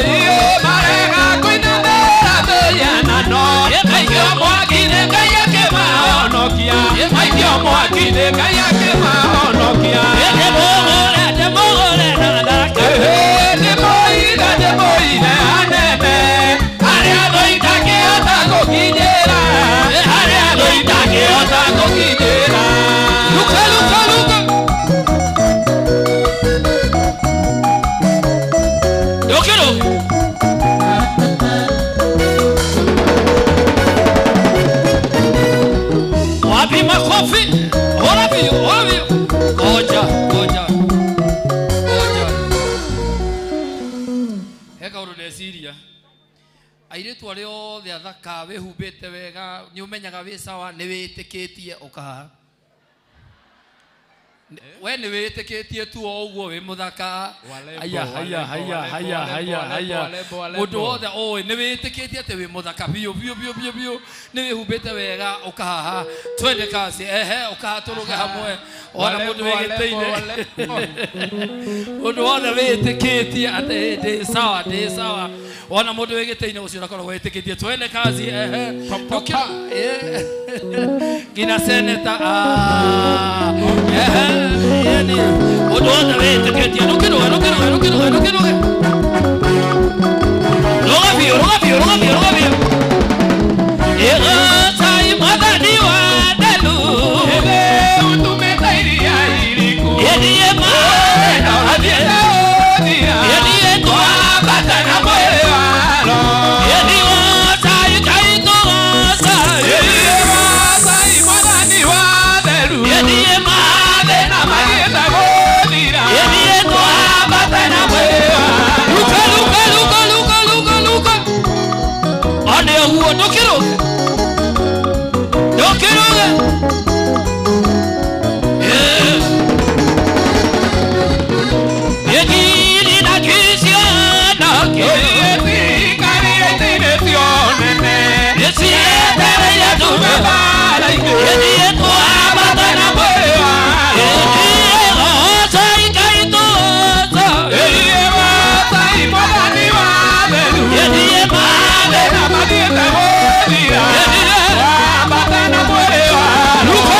marera koina mera meya nano maikio mwakine kaya ke maono kia maikio mwakine kaya ke maono kia demo na na demo anene aria doita gokinyera aria doita gokinyera. Luka luka luka ndũkĩrũge. Wapi makofi? Hũra biũ, hũra biũ. Ngoja ngoja ngoja. He kaũndũ ndeciria airĩtu arĩa othe athaka wĩhumbĩte wega nĩ ũmenyaga wĩ sawa nĩ wĩtĩkĩtie ũkaha. We nĩ wĩtĩkĩtie tu o ũguo wĩ mũthaka. Haya haya haya haya haya haya. Mũndũ wothe ũĩ nĩ wĩtĩkĩtie atĩ wĩ mũthaka biũ biũ biũ biũ biũ nĩ wĩhumbĩte wega ũkahaha. Twende kazi. Ehe ũkaha tũrũge hamwe. Ona mũndũ wĩ gĩtĩ-inĩ. Mũndũ wothe wĩtĩkĩtie atĩ ndĩ sawa ndĩ sawa. Ona mũndũ wĩ gĩtĩ-inĩ ũcio ũrakorwo wĩtĩkĩtie. Twende kazi. Ehe. Nginya seneta. Ehe. Mũndũ wothe wĩtĩkĩtie ndũkĩrũge ndũkĩrũge ndũkĩrũge ndũkĩrũge. Rũga biũ rũga biũ rũga biũ rũga biũ. Ĩgocai Mwathani wa Ndelu. Ũtũmĩte iria iriku. Ĩthiĩ ĩthiĩ twambata na mwĩrĩ waro. Ĩthiĩ gocai Ngai tũgocai. Ĩthiĩ gocai Mwathani wa Ndelu. Ĩthiĩ mathĩna magĩte gũthira. Ĩthiĩ twambata na mwĩrĩ waro. Luka luka luka luka luka luka. One ũguo ndũkĩrũge. Ndũkĩrũge. Ĩgiri na kĩciana ĩcietereire tume bara-inĩ. Ĩthiĩ twambata na mwĩrĩ waro. Ĩthiĩ gocai Ngai tũgocai. Ĩthiĩ gocai Mwathani wa Theru. Ĩthiĩ mathĩna mathiĩte gũthira. Ĩthiĩ twambata na mwĩrĩ waro.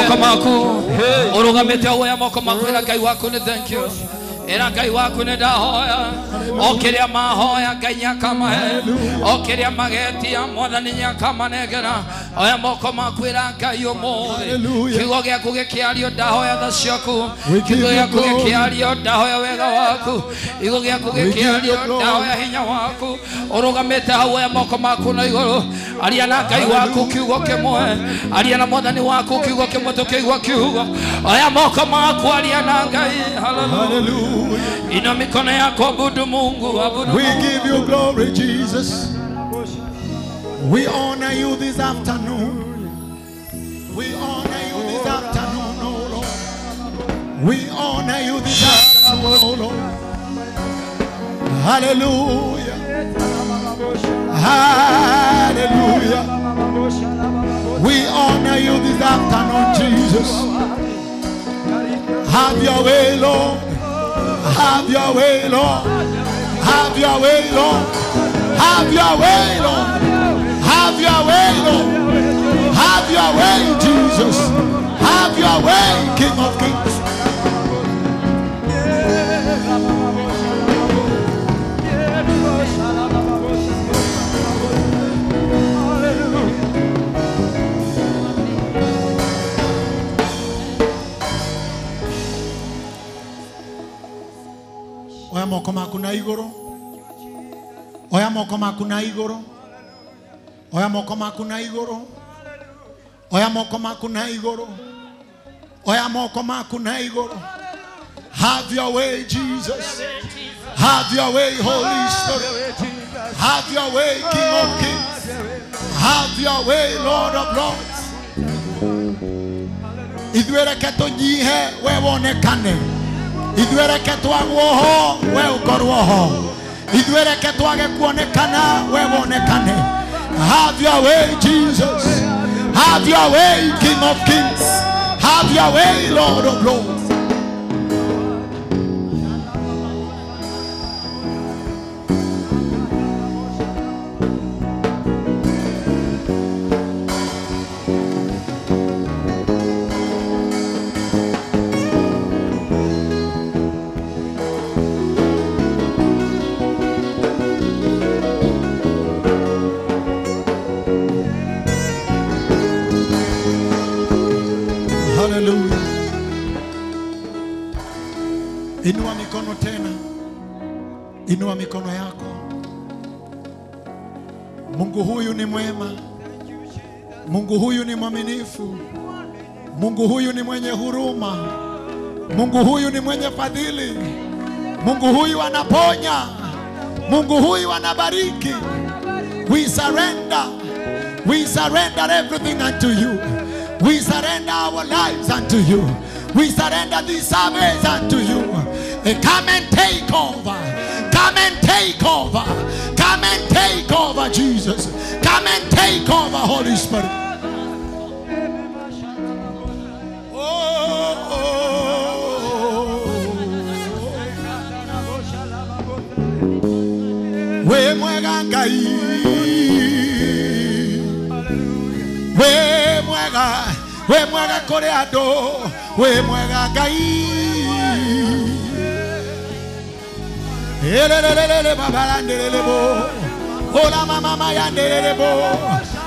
moko maku urugamite oya moko maku ira Ngai waku ni thank you. Era Ngai waku ni ndahoya o kiria mahoya Ngai nyakamahe o kiria magetia Mwathani nyakamanengera oya moko maku ira Ngai umuthi kiugo giaku gikiario ndahoya tha ciaku kiugo giaku gikiario ndahoya wega waku kiugo giaku gikiario ndahoya hinya waku urugamite hau oya moko maku na iguru aria na Ngai waku kiugo kimwe aria na Mwathani waku kiugo kimwe tukiigua kiugo oya moko maku aria na Ngai. Hallelujah. Inua mikono yako abudu Mungu, abudu. We give you glory, Jesus. We honor you this afternoon. We honor you this afternoon, oh Lord. We honor you this afternoon, oh Lord. Hallelujah. Hallelujah. We honor you this afternoon, Jesus. Have your way, Lord. Have your way, Lord. Have your way, Lord. Have your way, Lord. Have your way, Lord. Have your way, Jesus. Have your way, King of Kings. Oya moko maku na iguru. Oya moko maku na iguru. Oya moko maku na iguru. Oya moko maku na iguru. Oya moko maku na iguru. Have your way, Jesus. Have your way, Holy Spirit. Have your way, King of Kings. Have your way, Lord of Lords. Ithuĩ tũnyihe we wonekane. Ithuĩ reke twagwo ho we ũkorwo ho. Ithuĩ reke twage kuonekana we wonekane. Have your way, Jesus. Have your way, King of Kings. Have your way, Lord of Lords. Hallelujah. Inua mikono tena. Inua mikono yako. Mungu huyu ni mwema. Mungu huyu ni mwaminifu. Mungu huyu ni mwenye huruma. Mungu huyu ni mwenye fadhili. Mungu huyu anaponya. Mungu huyu anabariki. We surrender. We surrender everything unto you. We surrender our lives unto you. We surrender these service unto you. Come and take over. Come and take over. Come and take over, Jesus. Come and take over, Holy Spirit. Oh, oh, oh. We mwega Ngai. We mwega, we mwega kuri andu, we mwega Ngai. Elelelele babarandelele bo, ola mama mayandelele bo,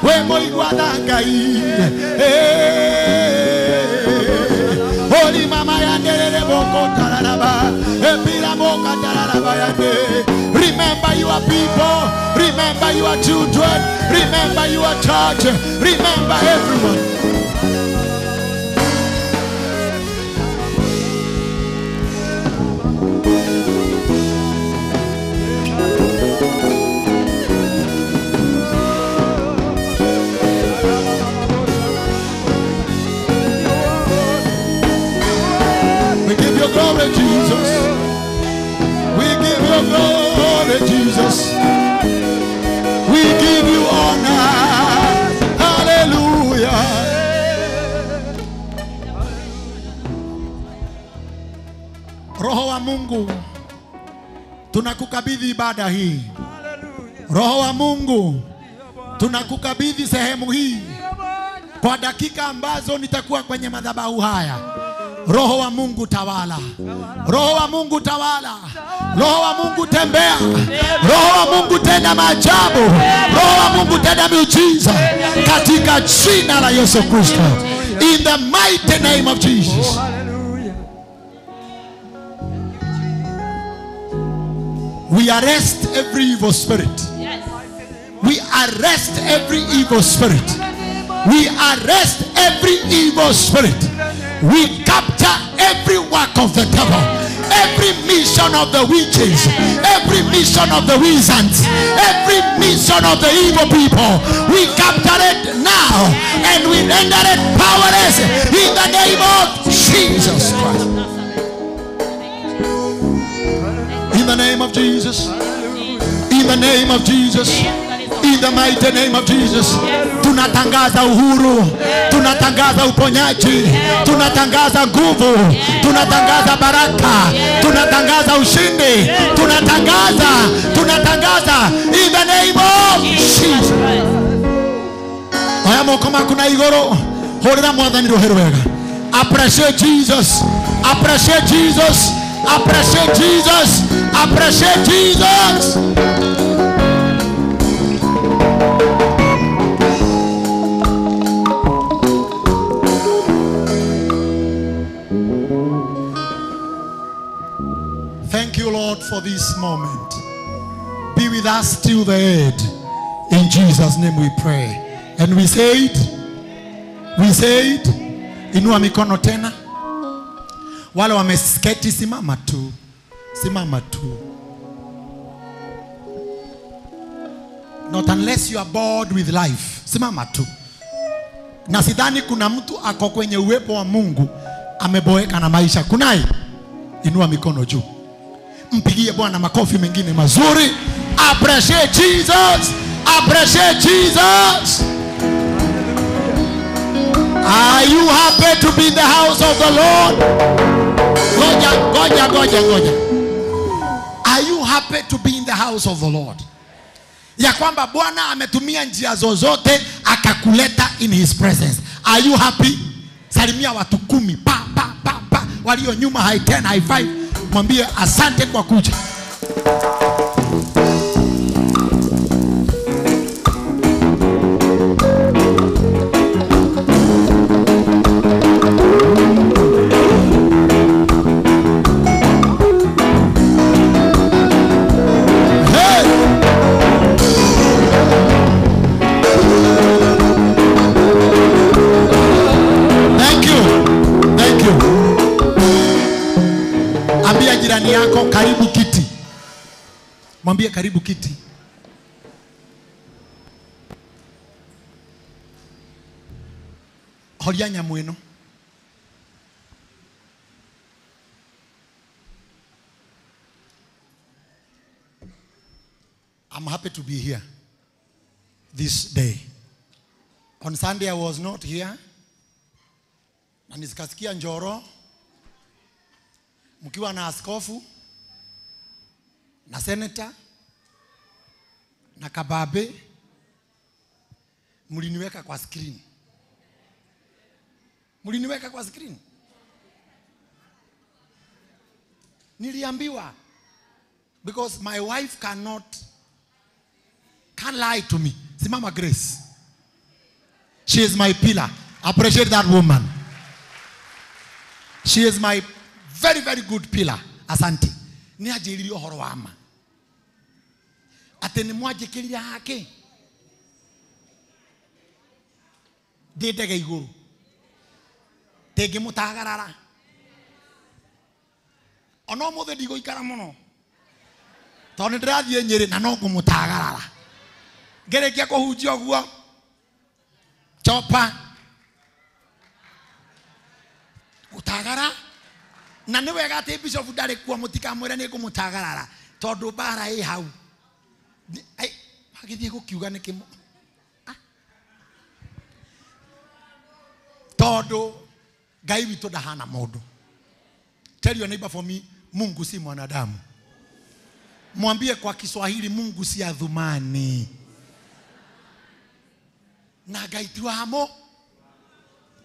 we moigwa Ngai. Oli mama yandelele bo kotararaba, epira bo katararaba yande. Remember your people, remember your children, remember your church, remember everyone. We give you glory, Jesus. We give you glory, Jesus. We give you honor. Hallelujah. Roho wa Mungu, tunakukabidhi ibada hii. Roho wa Mungu, tunakukabidhi sehemu hii. Kwa dakika ambazo nitakuwa kwenye madhabahu haya, Roho wa Mungu tawala. Roho wa Mungu tawala. Roho wa Mungu tembea. Roho wa Mungu tenda maajabu. Roho wa Mungu tenda miujiza. Katika jina la Yesu Kristo. In the mighty name of Jesus. We arrest every evil spirit. We arrest every evil spirit. We arrest every evil spirit. We capture every work of the devil, every mission of the witches, every mission of the wizards, every mission of the evil people. We capture it now and we render it powerless in the name of Jesus Christ. In the name of Jesus. In the name of Jesus. In the mighty name of Jesus. Tunatangaza uhuru, tunatangaza uponyaji, tunatangaza nguvu, tunatangaza baraka, tunatangaza ushindi, tunatangaza, tunatangaza in the name of Jesus. Oya moko maku na igoro, horera mwathani ruhe rwega. Appreciate Jesus, appreciate Jesus, appreciate Jesus, appreciate Jesus. Thank you, Lord, for this moment. Be with us till the end. In Jesus' name we pray. And we say it. We say it. Inua mikono tena. Wale wamesketi, simama tu. Simama tu. Not unless you are bored with life. Simama tu. Na sidhani kuna mtu ako kwenye uwepo wa Mungu ameboeka na maisha. Kunai? Inua mikono juu. Mpigie Bwana makofi mengine mazuri. Appreciate Jesus. Appreciate Jesus. Are you happy to be in the house of the Lord? Goja, goja, goja, goja. Are you happy to be in the house of the Lord? Ya kwamba Bwana ametumia njia zozote akakuleta in his presence. Are you happy? Salimia watu 10. Pa, pa, pa, pa. Walio nyuma high 10, high 5. Mwambie asante kwa kuja. Hey! Thank you. Thank you. Ambia jirani yako karibu kiti. Mwambie karibu kiti. Horia nyamu ĩno. I'm happy to be here this day. On Sunday I was not here. Na nikasikia Njoro mkiwa na askofu na senator na kababe, mliniweka kwa screen. Mliniweka kwa screen. Niliambiwa, because my wife can't lie to me. Simama Grace. She is my pillar. Appreciate that woman. She is my very, very good pillar. Asante. Ni ajiririo horo wa ma. Ate ni mwanjikirire hake. Ndi ndege iguru. Ndingimutagarara. Ona umuthi ndigũikara mũno. Tondũ nĩndĩrathiĩ Nyĩrĩ na no ngũmũtagarara. Ngĩrĩkia kũhunjia ũguo. Chopa. Gũtagara. Na nĩ wega atĩ bishop ndarĩ kuo, mũtikamwĩre nĩ ngũmũtagarara tondũ mbara ĩ hau. Magĩthiĩ gũkiuga nĩkĩ tondũ Ngai witũ ndahana mũndũ. Tell your neighbor for me, Mungu si mwanadamu. Mwambie kwa Kiswahili, Mungu si adhumani. Na Ngai ti wa mo.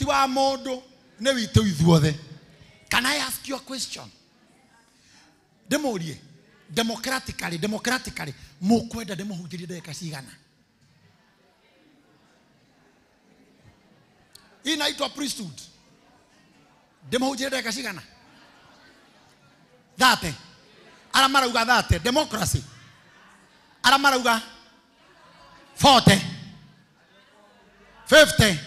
Ti wa mũndũ, nĩ witũ ithuothe. Can I ask you a question? Ndĩmũrie, democratically, mũkwenda ndĩmũhunjĩrie ndagĩka cigana? Hii inaitwa priesthood. Ndĩmũhunjĩrie ndagĩka cigana? 30. Arĩa marauga 30, democracy. Arĩa marauga 40. 50.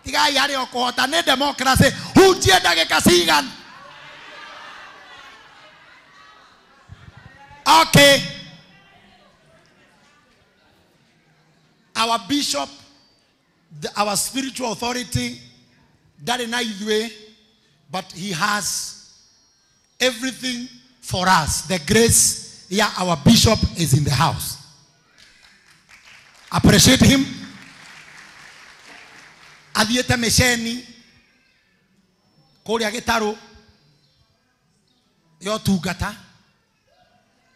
Tigai harĩa ũkũhota nĩ democracy. Hunjie ndagĩka cigana? Okay. Our bishop, our spiritual authority, ndarĩ na ithuĩ, but he has everything for us. The grace, yeah, our bishop is in the house. Appreciate him. Athiĩte mĩceni kũrĩa gĩtarũ ya ũtungata,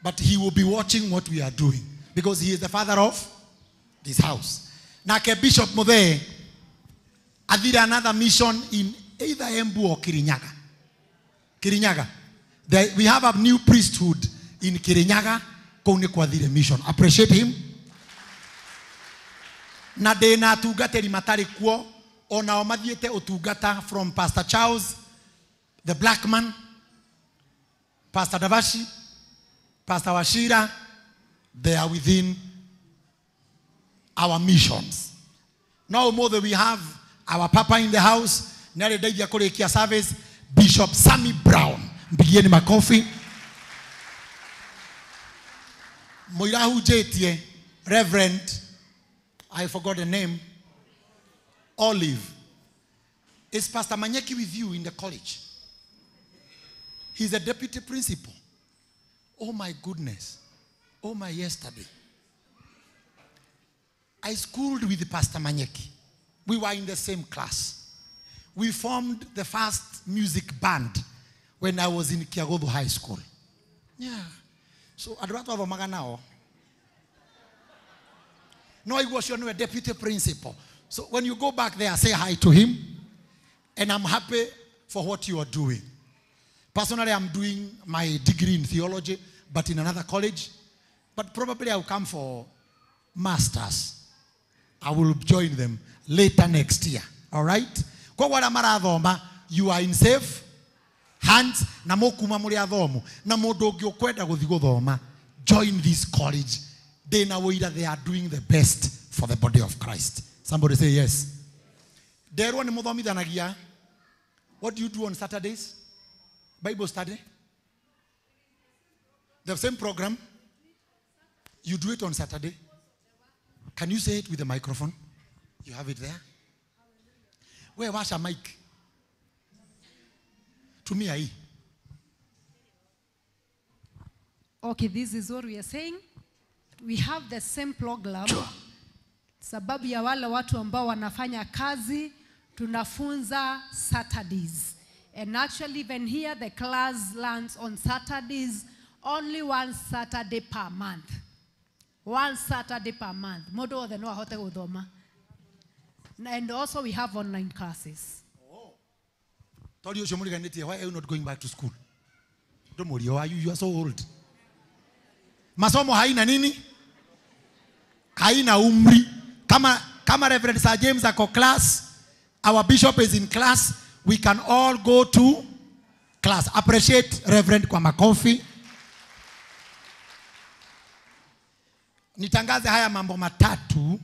but he will be watching what we are doing because he is the father of this house. Nake Bishop Muthee athire another mission in either Embu or Kirinyaga. Kirinyaga. We have a new priesthood in Kirinyaga. Kũu nĩ kwathire mission. Appreciate him. Na ndĩ na atungatĩri matarĩ kuo, onao mathiĩte ũtungata from Pastor Charles, the black man, Pastor Davashi, Pastor Wachira. They are within our missions. Now more we have our papa in the house, nĩ ndeithia kũrĩkia service, Bishop Sammy Brown. Mpigieni makofi. Mũira hunjĩtie, Reverend, I forgot the name, Olive. Is Pastor Manyeki with you in the college? He's a deputy principal. Oh my goodness. Oh my yesterday. I schooled with Pastor Manyeki. We were in the same class. We formed the first music band when I was in Kiagodo High School. Yeah. So andũ arĩa twathomaga nao. No, he was your deputy principal. So when you go back there, say hi to him. And I'm happy for what you are doing. Personally, I'm doing my degree in theology, but in another college. But probably I'll come for masters. I will join them later next year. All right? Koguo arĩa marathoma, you are in safe hands. Na mũkuma mũrĩ athomu. Na mũndũ ũngĩ ũkwenda gũthiĩ gũthoma, join this college. Ndĩna ũira they are doing the best for the body of Christ. Somebody say yes. Nderwo nĩ mũthomithanagia. What do you do on Saturdays? Bible study? The same program? You do it on Saturday? Can you say it with the microphone? You have it there? Where was a mic? Tumia hii. Okay, this is what we are saying. We have the same program. Sababu ya wale watu ambao wanafanya kazi, tunafunza Saturdays. And actually even here the class learns on Saturdays, only one Saturday per month. One Saturday per month. Mũndũ wothe no ahote gũthoma. And also we have online classes. Told you, why are you not going back to school? Don't worry, you are so old. Masomo haina nini? Haina umri. Kama Reverend Sir James ako class, our bishop is in class, we can all go to class. Appreciate Reverend kwa makofi. Nitangaze haya mambo matatu.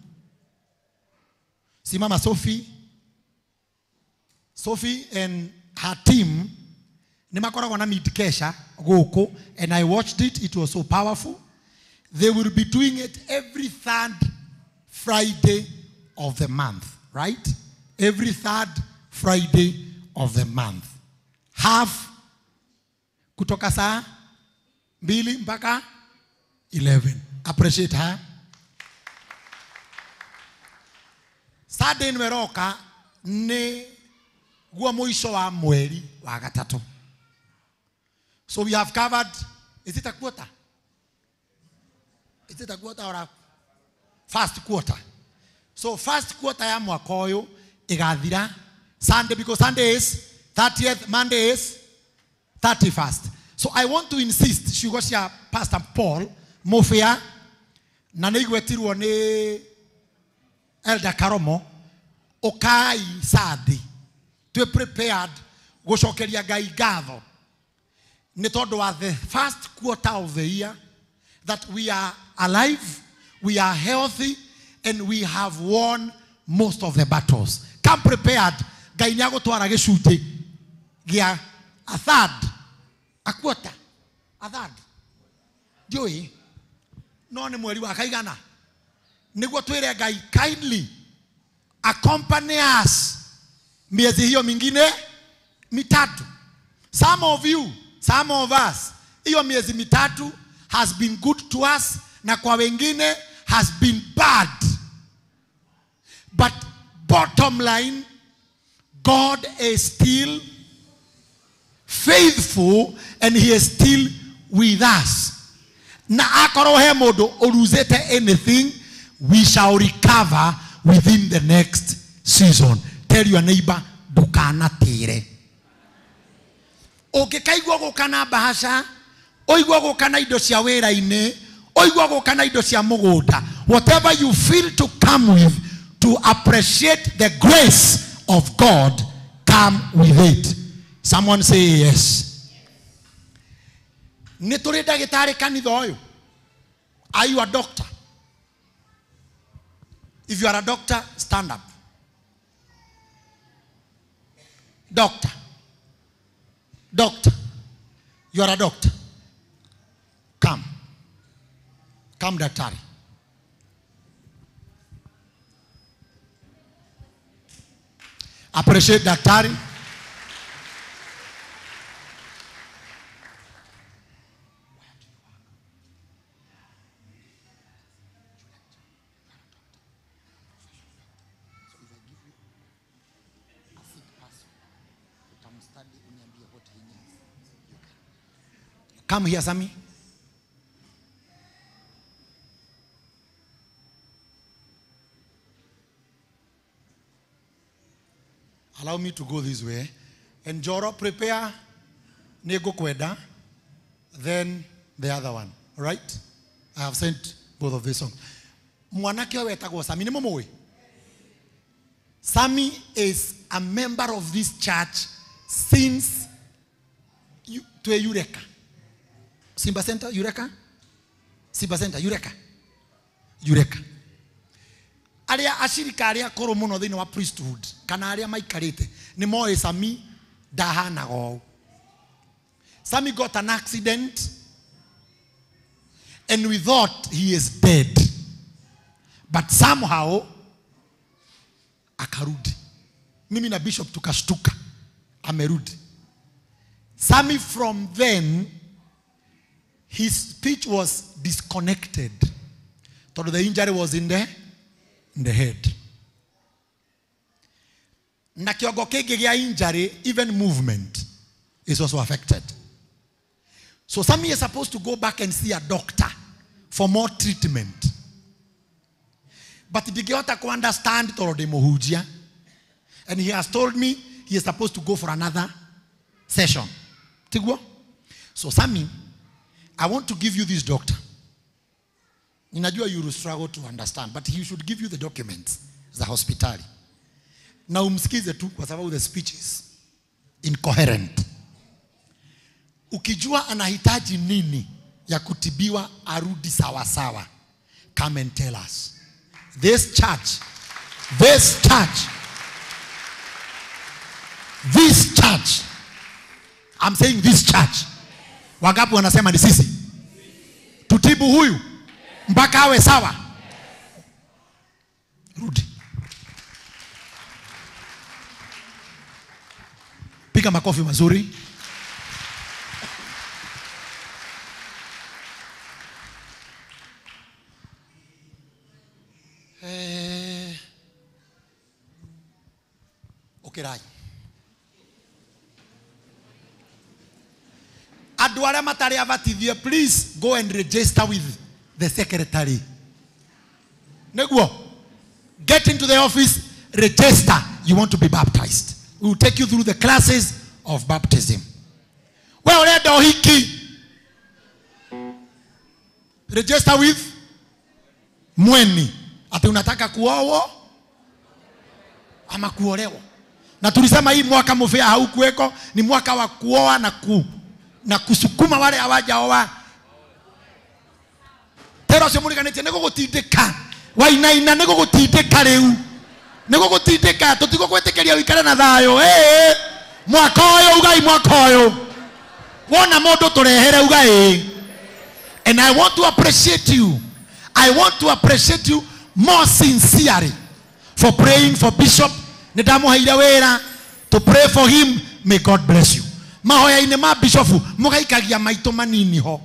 Simama Sophie. Sophie and her team nimakoragwo na midkesha gũkũ, and I watched it. It was so powerful. They will be doing it every third Friday of the month, right? Every third Friday of the month. Half kutoka saa 2 mpaka 11. Appreciate her. Saturday nweroka ni guo mũico wa mweri wa gatatũ. So we have covered, is it a quarter? Is it a quarter or a first quarter? So first quarter ya mwaka ũyũ Igathira Sunday, because Sunday is 30th, Monday is 31st. So I want to insist, ciugo cia Pastor Paul Mufia na nĩ igwetirwo nĩ Elder Karomo, ukai Sunday twĩ prepared gũcokeria Ngai ngatho nĩ tondũ wa the first quarter of the year that we are alive, we are healthy, and we have won most of the battles. Come prepared. Ngai nĩ agũtwara gĩcunjĩ gĩa a third, a quarter, a third. Ndiũĩ no nĩ mweri wa kaigana nĩguo twĩre Ngai kindly accompany us miezi hiyo mingine mitatu. Some of you, some of us, hiyo miezi mitatu has been good to us, na kwa wengine has been bad. But bottom line, God is still faithful and he is still with us. Na akorwo he mundu uruzete anything, we shall recover within the next season. Tell your neighbor, ndukanatire. Ũngĩkaigua gũka na bahasha, ũigua gũka na indo cia wĩra-inĩ, ũigua gũka na indo cia mũgũnda, whatever you feel to come with to appreciate the grace of God, come with it. Someone say yes. Nĩ tũrĩ ndagĩtarĩ kanitha ũyũ? Are you a doctor? If you are a doctor, stand up. Doctor. Doctor. You are a doctor. Come. Come, daktari. Appreciate daktari. Come here, Sammy. Allow me to go this way. And Joro, prepare Nego Kweda, then the other one. All right? I have sent both of these songs. Mwanake wetagwo Sammy. Nĩ mũmũĩ? Sammy is a member of this church since to Eureka. Simba Center, Eureka? Simba Center, Eureka. Eureka. Aria ashirika aria akũrũ mũno thĩinĩ wa priesthood kana aria maikarĩte nĩ moĩ Sammy ndahanaga ũũ. Sammy got an accident and we thought he is dead, but somehow akarudi. Mimi na bishop tukashtuka, amerudi. Sammy, from then his speech was disconnected. So the injury was in the head. Na kĩongo kĩngĩ gĩa injury, even movement is also affected. So Sammy is supposed to go back and see a doctor for more treatment. But ndingĩhota ku understand tondũ ndĩ mũhunjia. And he has told me he is supposed to go for another session. Tiguo? So Sammy, I want to give you this doctor. Ninajua you will struggle to understand, but he should give you the documents za hospitali. Na umsikize tu kwa sababu the speech is incoherent. Ukijua anahitaji nini ya kutibiwa arudi sawa sawa, come and tell us. This church, this church, this church, I'm saying this church. Wangapi wanasema ni sisi? Tutibu huyu mpaka awe sawa. Rudi. Piga makofi mazuri. Okay, right. Andũ arĩa matarĩ abatithie, please go and register with the secretary. Neguo, get into the office, register You want to be baptized. We will take you through the classes of baptism. We urenda uhiki, register with Mweni. Ati unataka kuoa ama kuolewa. Na tulisema hii mwaka mufea haukuweko, ni mwaka wa kuoa na kusukuma wale hawajaoa. Tero cio muriganĩtie nĩ gũgũtindĩka. Wainaina nĩ gũgũtindĩka rĩu. Nĩ gũgũtindĩka, tũtigũgwĩtĩkĩria ũikare na thayũ. Mwaka ũyũ ugai, mwaka ũyũ. Wona mũndũ tũrehere ugai. And I want to appreciate you. I want to appreciate you more sincerely for praying for Bishop. Nĩ ndamũheire wĩra to pray for him. May God bless you. Mahoya-inĩ ma Bishop mũgaikagia maitũ manini ho.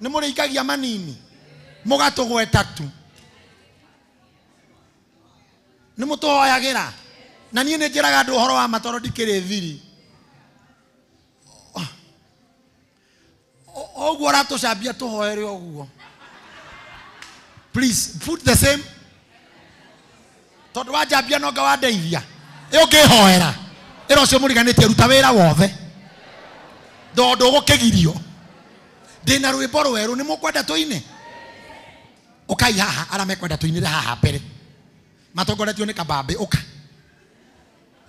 Nĩ mũrĩikagia manini mũgatũgweta tu. Nĩ mũtũhoyagĩra. Na niĩ nĩ njĩraga andũ ũhoro wa matoro ndikĩrĩ thiri. Ũguo ũratũcambia tũhoere ũguo. Please put the same. Tondũ wanjambia no nga wandeithia. Ĩ ũngĩhoera. Ĩra ũcio mũriganĩtie ruta wĩra wothe. Tondũ ũgũkĩgirio. Ndĩna rwĩmbo rwerũ nĩ mũkwenda tũine. Ũkai haha arĩa mekwenda tũinĩre haha mbere. Matongoretio nĩ kabambe ũka.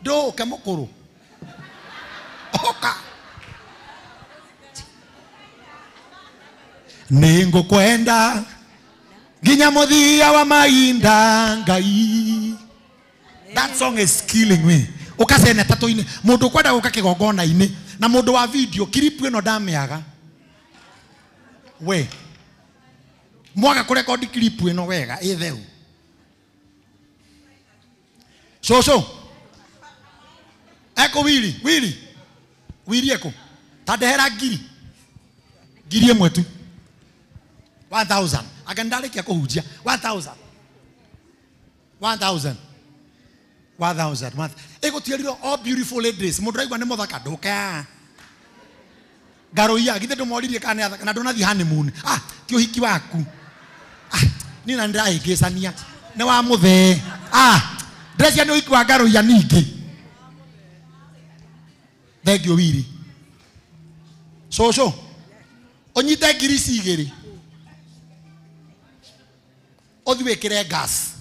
Ndũũke mũkũrũ. Ũka. Nĩngũkwenda nginya mũthia wa mahinda Ngai. That song is killing me. Ũka seneta tũine. Mũndũ ũkwenda gũka kĩgongona-inĩ na mũndũ wa video kiripu ĩno ndamĩaga. We mwaga kũrekodi kiripu ĩno wega ĩ theru. Cũcũ eko wili wili wili eko ta ndehera ngiri 1000 tu 1000 anga ndarĩkia kũhunjia 1000 1000 1000 ĩgũtiĩrire all beautiful ladies. Mũndũ raigua nĩ mũthaka ndũka Ngaroia githĩ ndũmoririe kana nĩ athaka na ndũnathiĩ honeymoon. Ah, ti ũhiki waku. Ah, niĩ na nĩndĩrahĩngĩcania. Nĩ wa mũthee. Ah, ndĩreciria nĩ ũhiki wa Ngaroia ningĩ. Thengiũ Wili. Cũcũ, ũnyite 2,000 ici. Ũthiĩ wĩkĩre gas.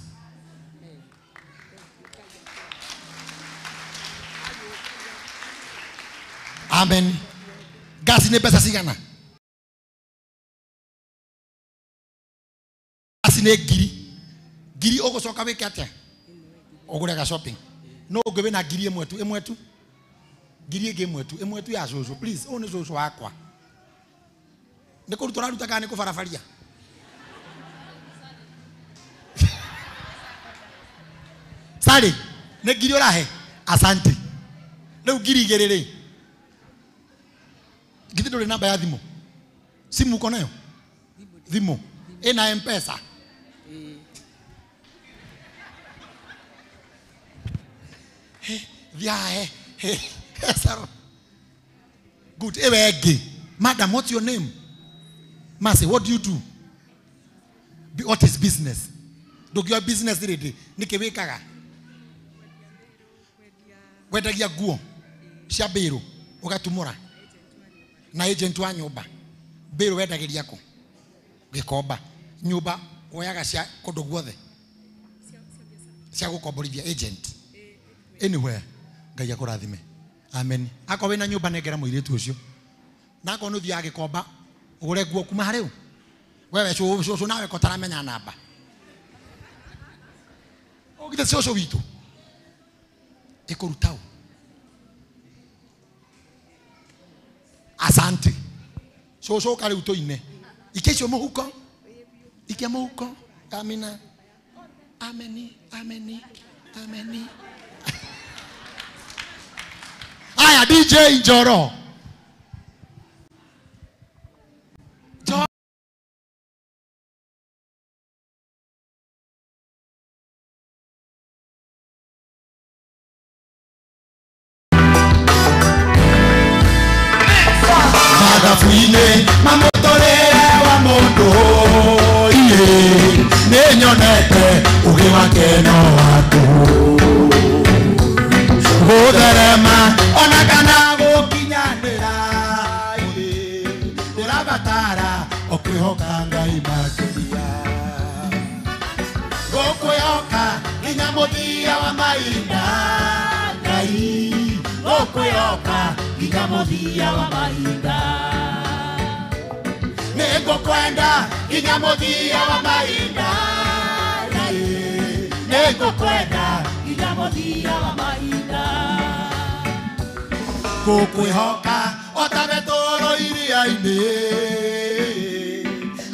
Amen. Gas nĩ mbeca cigana? Gas nĩ 1,000. 1,000 ũgũcoka wĩke atĩa? Ũgũre ga shopping. No ũngĩ wĩna 1,000 tu, 1 tu. 1,000 ĩngĩ 1 tu, 1 tu ya cũcũ. Please, ũyũ nĩ cũcũ wakwa. Nĩ kũruta ũraruta kana nĩ kũbarabaria? Sari, nĩ 1,000 ũrahe? Asante. Rĩu 2,000 rĩ. Githĩ ndũrĩ namba ya thimũ? Simu uko nayo? Thimũ. Ĩna M-Pesa? Thiae. Good. Ewe ĩngĩ. Madam, what's your name? Mercy, what do you do? What is business? Ndũngĩoya business rĩndĩ, nĩkĩ wĩkaga? Wendagia nguo cia mbĩrũ ũgatumũra na agent wa nyũmba. Mbĩrũ wendagĩria kũ? Gĩkomba. Nyũmba woyaga cia kũndũ guothe cia gũkomborithia agent anywhere. Ngai akũrathime. Amen. Akorwo wĩna nyũmba nengera mũirĩtu ũcio. Na akorwo nĩ ũthiaga Gĩkomba ũgũre nguo kuma harĩ ũ. Wewe cũcũ nawe ko taramenya namba. Ũgithĩ cũcũ witũ ĩkũruta ũ? Asante. Cũcũ ũka rĩu tũine. Ikia icio mũhuko. Ikia mũhuko. Amina. Ameni. Ameni. Ameni. Aya DJ Njoro. Mathabu-inĩ ma mũtũrĩre wa mũndũ iĩ nĩnyonete ũgĩ wake no waku. Muthia wa mahinda Ngai ngũkwĩhoka nginya mũthia wa mahinda Nĩngũkwenda nginya mũthia wa mahinda Ngai nĩngũkwenda nginya mũthia wa mahinda Ngũkwĩhoka o ta Petero iria-inĩ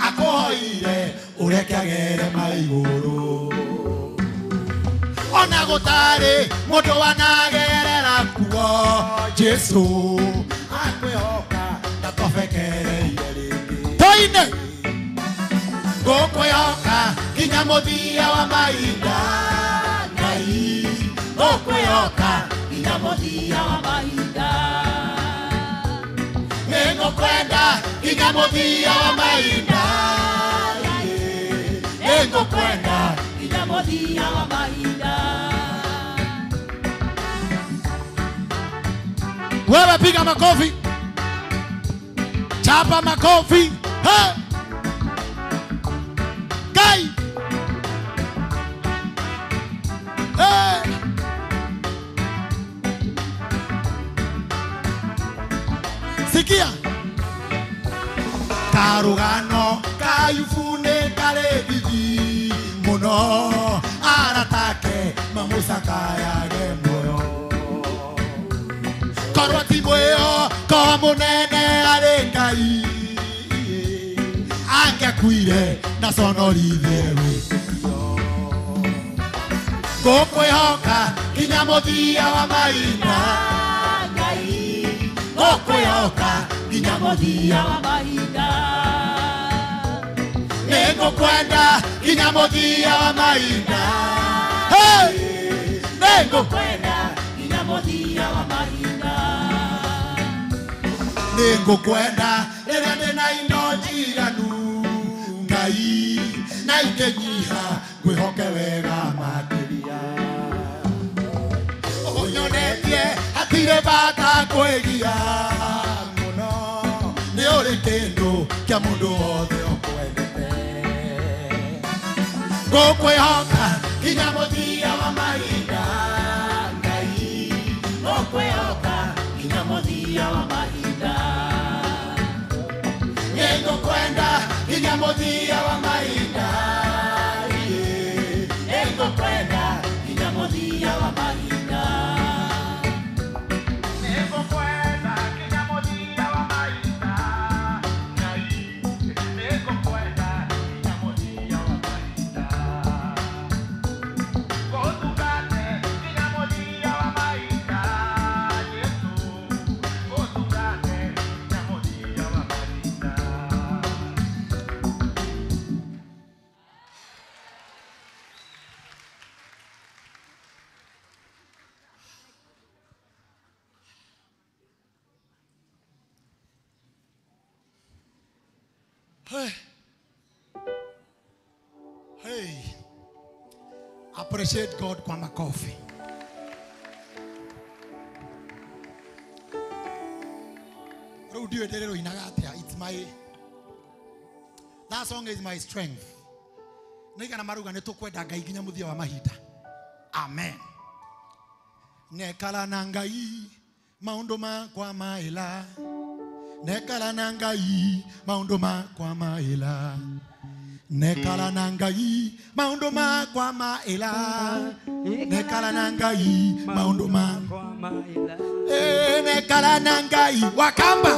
akũhoire ũreke agere maigũrũ Ona gũtarĩ mũndũ wanagerera kuo Jesu akwĩhoka ndatobekereire rĩngĩ Tũine Ngũkwĩhoka nginya mũthia wa mahinda Ngai ngũkwĩhoka nginya mũthia wa mahinda Nĩngũkwenda nginya mũthia wa mahinda Nĩngũkwenda nginya mũthia wa mahinda Wewe piga makofi. Chapa makofi. Hey! Kai! Hey! Sikia. Karugano kayufune kare bibi muno aratake mamusakayage moyo Korwo ti mwĩho ko mũnene arĩ Ngai angĩakuire ndaconorithie wĩtĩkio Ngũkwĩhoka nginya mũthia wa mahinda Ngai ngũkwĩhoka nginya mũthia wa mahinda Nĩngũkwenda nginya mũthia wa mahinda Hey! Nĩngũkwenda nginya mũthia wa mahinda Nĩngũkwenda rĩrĩa ndĩna indo njiganu Ngai na ingĩnyiha ngwĩhoke wega makĩria Ũnyonetie hatirĩ bata kwĩgia mũno nĩ ũrĩ kĩndũ kĩa mũndũ wothe ũkwendete Ngũkwĩhoka nginya mũthia wa mahinda Ngai ngũkwĩhoka nginya mũthia wa mahinda Nĩngũkwenda nginya mũthia wa mahinda Nĩngũkwenda nginya mũthia wa mahinda Nĩngũkwenda nginya mũthia wa mahinda Ngai nĩngũkwenda nginya mũthia wa mahinda Ngũtungate nginya mũthia wa mahinda Yesu ngũtungate nginya mũthia wa mahinda Hey. Hey. Appreciate God kwa makofi. Rĩu ndiũĩ ndĩrĩrũinaga atĩa. It's my that song is my strength. Nĩigana maruga nĩ tũkwenda Ngai nginya mũthia wa mahinda. Amen. Nekala na Ngai maũndũ makwa maĩla. Nekala na Ngai maũndũ makwa maĩla. Nekala na Ngai maũndũ makwa maĩla. Nekala na Ngai maũndũ makwa maĩla. Nekala na Ngai wakamba.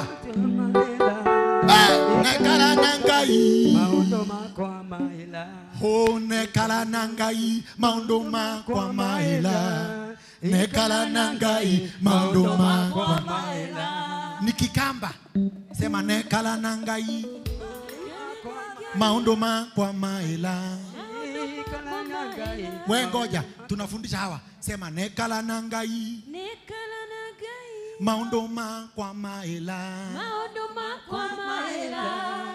Nekala na Ngai maũndũ makwa maĩla. Oh, nekala na Ngai maũndũ makwa maĩla. Nekala na Ngai maũndũ makwa maĩla. Nikikamba sema nekala na Ngai maũndũ makwa maĩla. We ngoja tunafundisha hawa. Sema nekala na Ngai maũndũ makwa maĩla.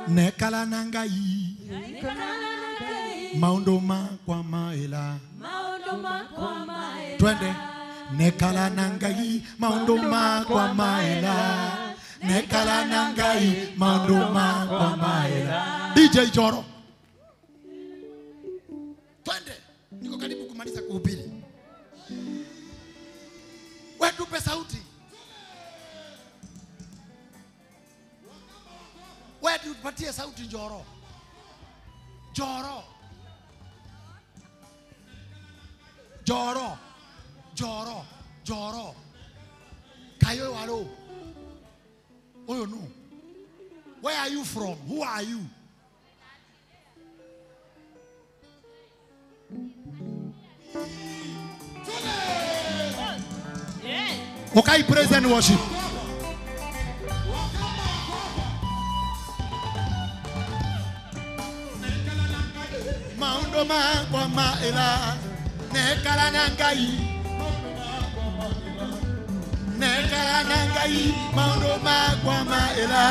Nekala na Ngai maũndũ makwa maĩla. Twende. Nekala na Ngai maũndũ makwa maĩla. Nekala na Ngai maũndũ makwa maĩla. DJ Joro. Twende. Niko karibu kumaliza. Nikimaliza kuhubiri. Wewe tupe sauti. Wewe tupatie sauti Njoro. Njoro. Njoro. Njoro. Njoro. Kayo walo. Oyo no. Where are you from? Who are you? Okay, praise and worship. Maundo makwa maela, nekala nangai. Nekala nangai, maundo makwa maela,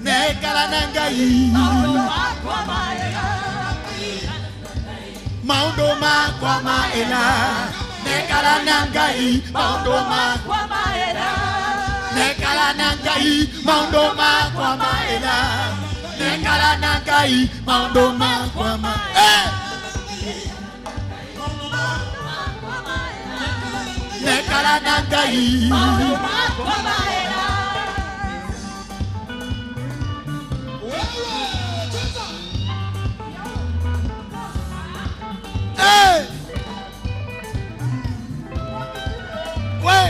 nekala nangai. Maundo makwa maela, maundo makwa maela, nekala nangai, maundo makwa maela, nekala nangai, maundo makwa maela, nekala nangai, maundo makwa maela. Nekala nangai, maundo makwa maela. Hey! We!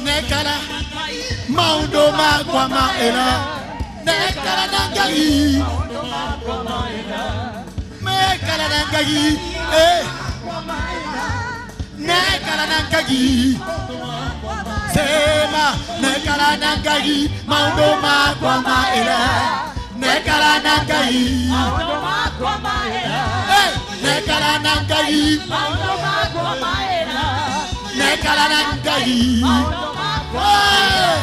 Nekala maundo makwa maela, nekala nangai, nekala nangai, eh, nekala nangai, sema nekala nangai, maundo makwa maela, nekala nangai, maundo makwa maela, eh, nekala nangai, maundo makwa maela, nekala nangai, maundo makwa maela.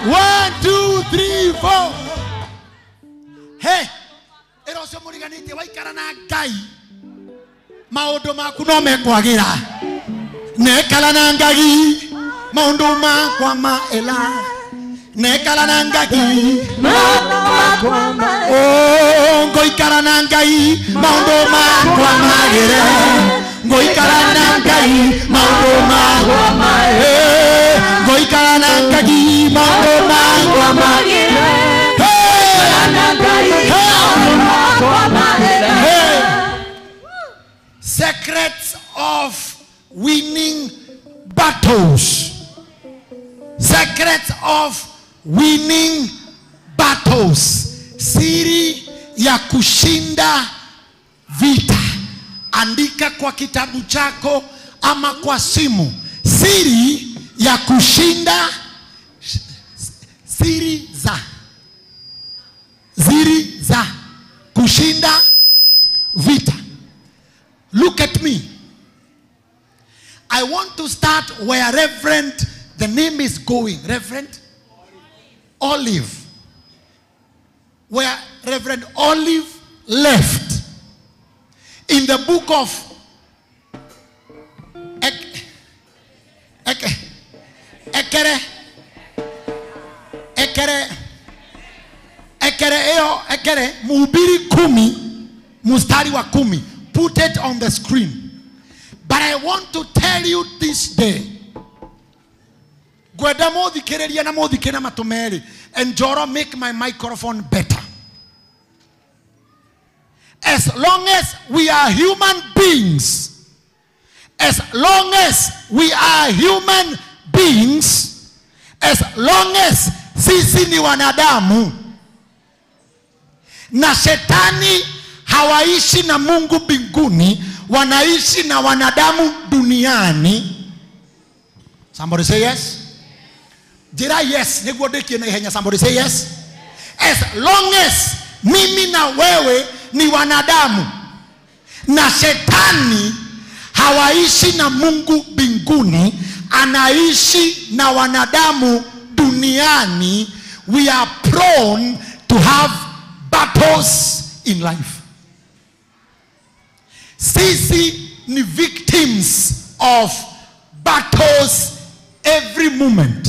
One, two, three, four. Hey, ero cio muriganite waikara na Ngai maundu maku no mekwagira nekala na Ngai maundu makwa maela nekala na Ngai makwa maela oh ngoikara na Ngai maundu makwa magere ngoikara na Ngai maundu makwa maela ngoikara na Ngai maundu makwa magere. Hey. Secrets of winning battles. Secrets of winning battles. Siri ya kushinda vita. Andika kwa kitabu chako ama kwa simu. Siri ya kushinda, siri za, siri za kushinda vita. Look at me. I want to start where Reverend, the name is going. Reverend Olive. Where Reverend Olive left. In the book of Ekere Mhubiri 10 mstari wa 10. Put it on the screen. But I want to tell you this day. Gwenda muthikiriria na muthike na matu meri. And Joro, make my microphone better. As long as we are human beings, as long as we are human beings, as long as sisi ni wanadamu na shetani hawaishi na Mungu mbinguni, wanaishi na wanadamu duniani. Somebody say yes. Jira yes. Niguo ndikie na ihenya. Somebody say yes. As long as mimi na wewe ni wanadamu na shetani hawaishi na Mungu mbinguni, anaishi na wanadamu duniani, we are prone to have battles in life. Sisi ni victims of battles every moment.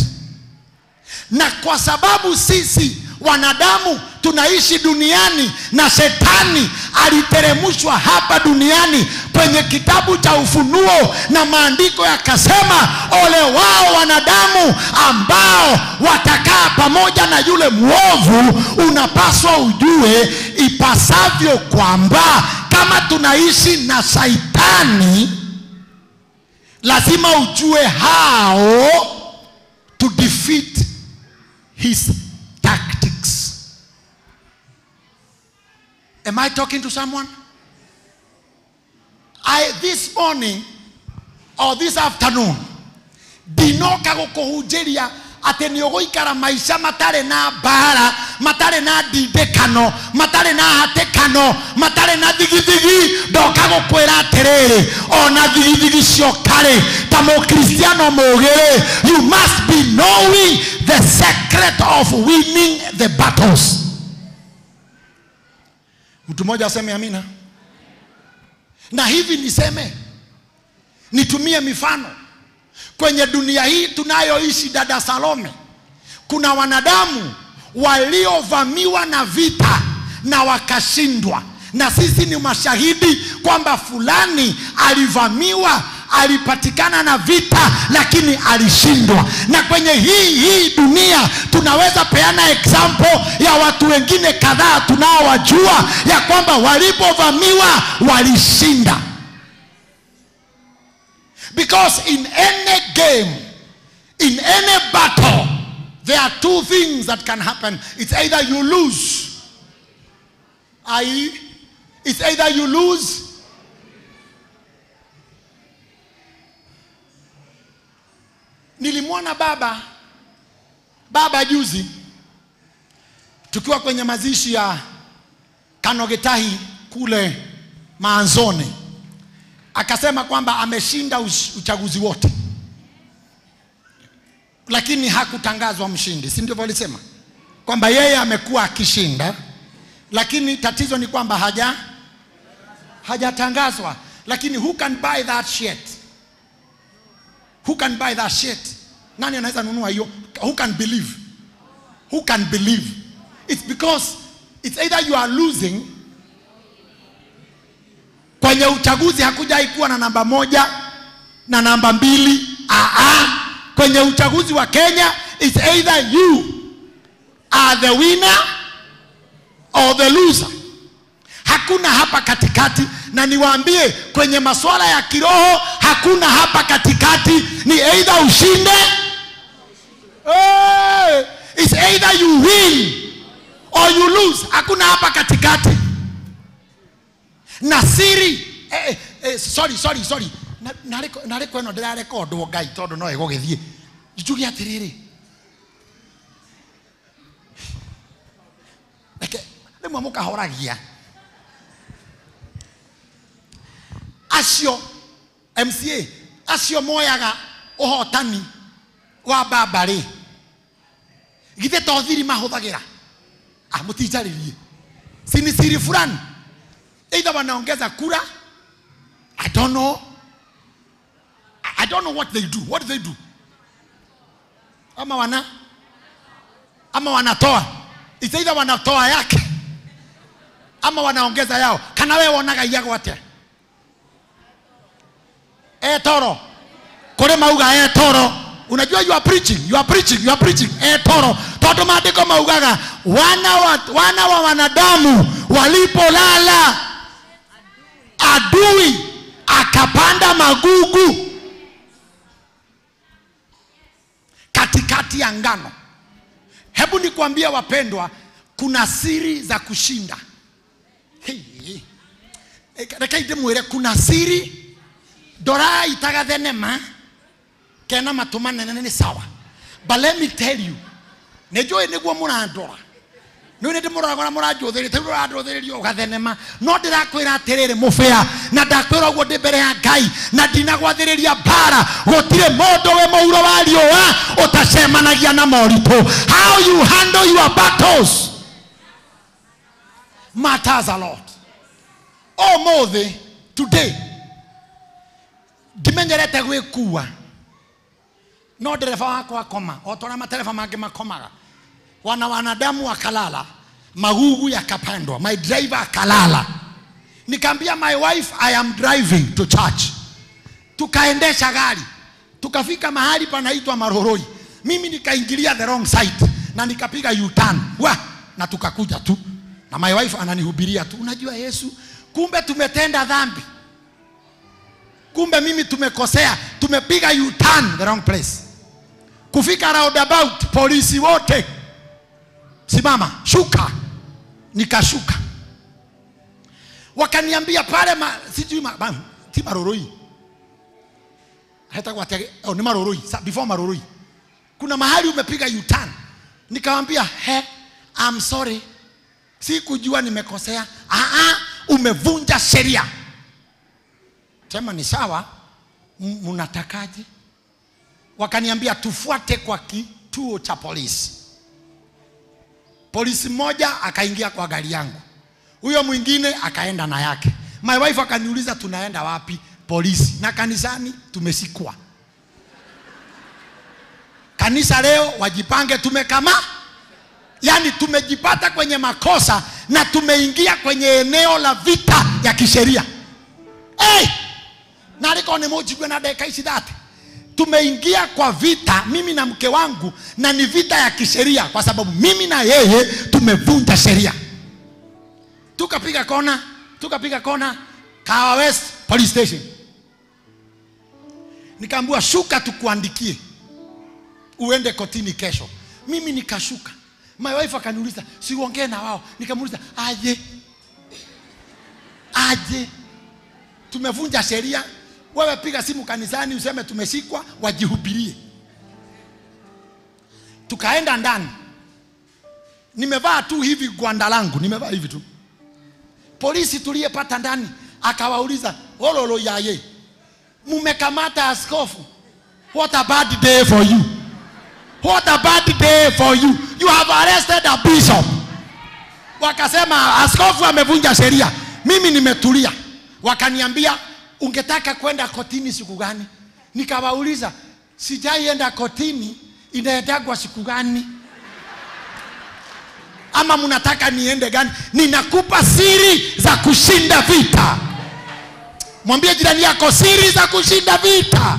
Na kwa sababu sisi wanadamu tunaishi duniani na shetani aliteremshwa hapa duniani kwenye kitabu cha Ufunuo, na maandiko yakasema ole wao wanadamu ambao watakaa pamoja na yule mwovu. Unapaswa ujue ipasavyo kwamba kama tunaishi na shaitani, lazima ujue how to defeat his tactics. Am I talking to someone? This morning or this afternoon, ndinoka gukuhunjiria ati ni uguikara maisha matari na mbara, matari na ndindikano, matari na hatikano, matari na thigithigi. Ndoka gukwira atiriri, ona thigithigi ciokari ta mukristiano mugiri, you must be knowing the secret of winning the battles. Mtu mmoja aseme amina. Na hivi niseme, nitumie mifano. Kwenye dunia hii tunayoishi, dada Salome, kuna wanadamu waliovamiwa na vita na wakashindwa. Na sisi ni mashahidi kwamba fulani alivamiwa, alipatikana na vita, lakini alishindwa. Na kwenye hii dunia tunaweza peana example ya watu wengine kadhaa tunaowajua ya kwamba walipovamiwa walishinda. Because in any game, in any battle, there are two things that can happen. It's either you lose, i.e., it's either you lose. Nilimwona baba juzi tukiwa kwenye mazishi ya Kanogetahi kule Maanzoni. Akasema kwamba ameshinda uchaguzi wote, lakini hakutangazwa mshindi. Si ndivyo alisema? Kwamba yeye amekuwa akishinda, lakini tatizo ni kwamba hajatangazwa. Lakini who can buy that shit? Who can buy that shit? Nani anaweza nunua hiyo? Who can believe? Who can believe? It's because it's either you are losing. Kwenye uchaguzi hakujai kuwa na namba 1 na namba 2. Kwenye uchaguzi wa Kenya, it's either you are the winner or the loser. Hakuna hapa katikati. Na niwaambie, kwenye masuala ya kiroho hakuna hapa katikati. Ni either ushinde, it's either you win or you lose. Hakuna hapa katikati. Na siri, sorry. Nareko eno ndĩrarekondwo Ngai tondũ no ĩgũgĩthiĩ. Njuge atĩrĩrĩ, reke rĩmwe mũkahoragia acio MCA acio moyaga ũhotani wa baba rĩ, githĩ to thiri mahũthagĩra? Mũtinjarĩrie, si ni siri fulani? Either wanaongeza kura, I don't know. I don't know what they do. What do they do? Ama wanatoa. It's either wanatoa yake ama wanaongeza yao. Kana wewe wonaga iyago atia? Toro. Kore mauga toro. Unajua you are preaching, you are preaching, you are preaching. Toro. Toto maandiko maugaga wana wa wanadamu walipolala, adui akapanda magugu katikati ya ngano. Hebu nikwambie wapendwa, kuna siri za kushinda. Hey. Reke ndimwire, kuna siri ndora itaga thenema kena matũ manene nĩ sawa. But let me tell you, nĩnjũĩ nĩguo mũrandora, nĩ nĩ ndĩmũroraga na mũranjũthĩrĩria, rĩu ũrandũthĩrĩria ũgathenema. No ndĩrakwĩra atĩrĩrĩ mũbĩa, na ndakwĩra ũguo ndĩ mbere ya Ngai, na ndinagwathĩrĩria mbara. Gũtirĩ mũndũ wĩ mũhuro wa riũa ũtacemanagia na moritũ. How you handle your battles. Matters a lot. Ũmũthĩ, today, ndimenyerete gwĩkua, no ndereba wakwa akoma o ta ũrĩa matereba mangĩ makomaga. Wana wanadamu wakalala, magugu yakapandwa, my driver akalala. Nikaambia my wife, I am driving to church. Tukaendesha gari, tukafika mahali panaitwa Maroroi. Mimi nikaingilia the wrong side na nikapiga U-turn. Wa, na tukakuja tu. Na my wife ananihubiria tu, unajua Yesu, kumbe tumetenda dhambi. Kumbe mimi tumekosea, tumepiga U-turn the wrong place. Kufika roundabout, polisi wote simama, shuka. Nikashuka. Wakaniambia pale sijui ti Maroroi. Hata kwa oh, ni Maroroi, before Maroroi. Kuna mahali umepiga U-turn. Nikamwambia, "He, I'm sorry. Sikujua nimekosea." Umevunja sheria. Sema ni sawa, mnatakaje? Wakaniambia tufuate kwa kituo cha polisi. Polisi mmoja akaingia kwa gari yangu. Huyo mwingine akaenda na yake. My wife akaniuliza tunaenda wapi? Polisi. Na kanisani tumesikwa. Kanisa leo wajipange, tumekama. Yani tumejipata kwenye makosa na tumeingia kwenye eneo la vita ya kisheria. Hey! Na aliko ni mojigwe na dakika ici thate. Tumeingia kwa vita mimi na mke wangu, na ni vita ya kisheria kwa sababu mimi na yeye tumevunja sheria. Tukapiga kona, Kahawa West Police Station. Nikaambiwa shuka tukuandikie, uende kotini kesho. Mimi nikashuka. My wife akaniuliza, si uongee na wao? Nikamuuliza, aje? Aje? Tumevunja sheria. Wewe piga simu kanisani useme tumeshikwa, wajihubirie. Tukaenda ndani. Nimevaa tu hivi gwanda langu, nimevaa hivi tu. Polisi tuliyepata ndani akawauliza, "Ololo yaye, mumekamata askofu. What a bad day for you. What a bad day for you. You have arrested a bishop." Wakasema askofu amevunja sheria. Mimi nimetulia. Wakaniambia, ungetaka kwenda kotini siku gani? Nikawauliza, sijaienda kotini, inaendagwa siku gani? Ama mnataka niende gani? Ninakupa siri za kushinda vita. Mwambie jirani yako, siri za kushinda vita.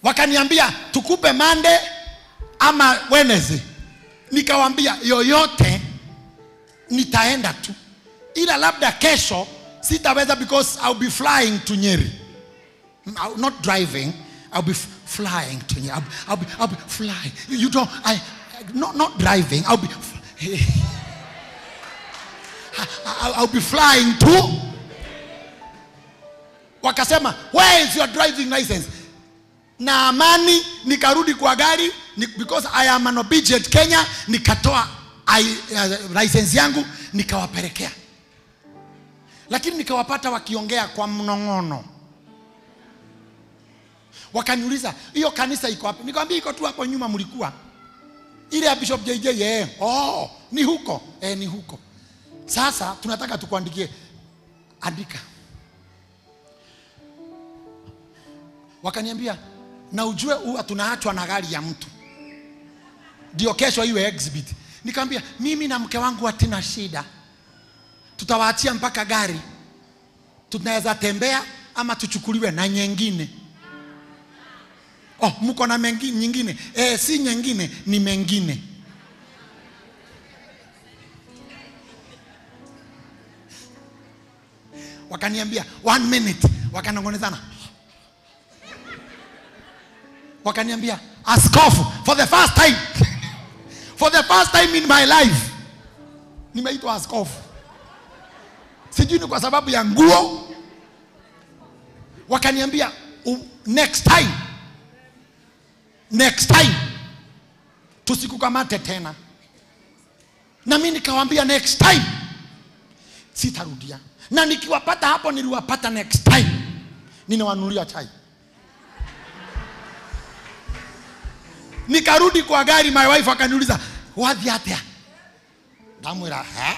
Wakaniambia tukupe Monday ama Wednesday. Nikawambia yoyote nitaenda tu, ila labda kesho sitaweza because I'll be flying to Nyeri. I'm not driving, I'll be flying to Nyeri. I'll be flying. You don't, I not driving. I'll be I'll be flying to. Wakasema, where is your driving license? Na amani nikarudi kwa gari, because I am an obedient Kenya, nikatoa license yangu nikawapelekea. Lakini nikawapata wakiongea kwa mnongono. Wakaniuliza, hiyo kanisa iko wapi? Nikamwambia iko tu hapo nyuma mlikuwa. Ile ya Bishop JJ, eh. Oh, ni huko. Eh, ni huko. Sasa tunataka tukuandikie. Andika. Wakaniambia, na ujue huwa tunaachwa na gari ya mtu, ndio kesho iwe exhibit. Nikamwambia mimi na mke wangu hatina shida, tutawaachia mpaka gari, tunaweza tembea ama tuchukuliwe na nyingine. Oh, mko na mengine nyingine? Eh, si nyingine, ni mengine. Wakaniambia 1 minute, wakanongonezana. Wakaniambia askofu, for the first time, for the first time in my life nimeitwa askofu. Sijui ni kwa sababu ya nguo. Wakaniambia next time, next time tusikukamate tena. Na mimi nikawaambia next time sitarudia. Na nikiwapata hapo niliwapata next time, ninawanunulia chai. Nikarudi kwa gari, my wife akaniuliza, wathi atia? Ndamwĩra ha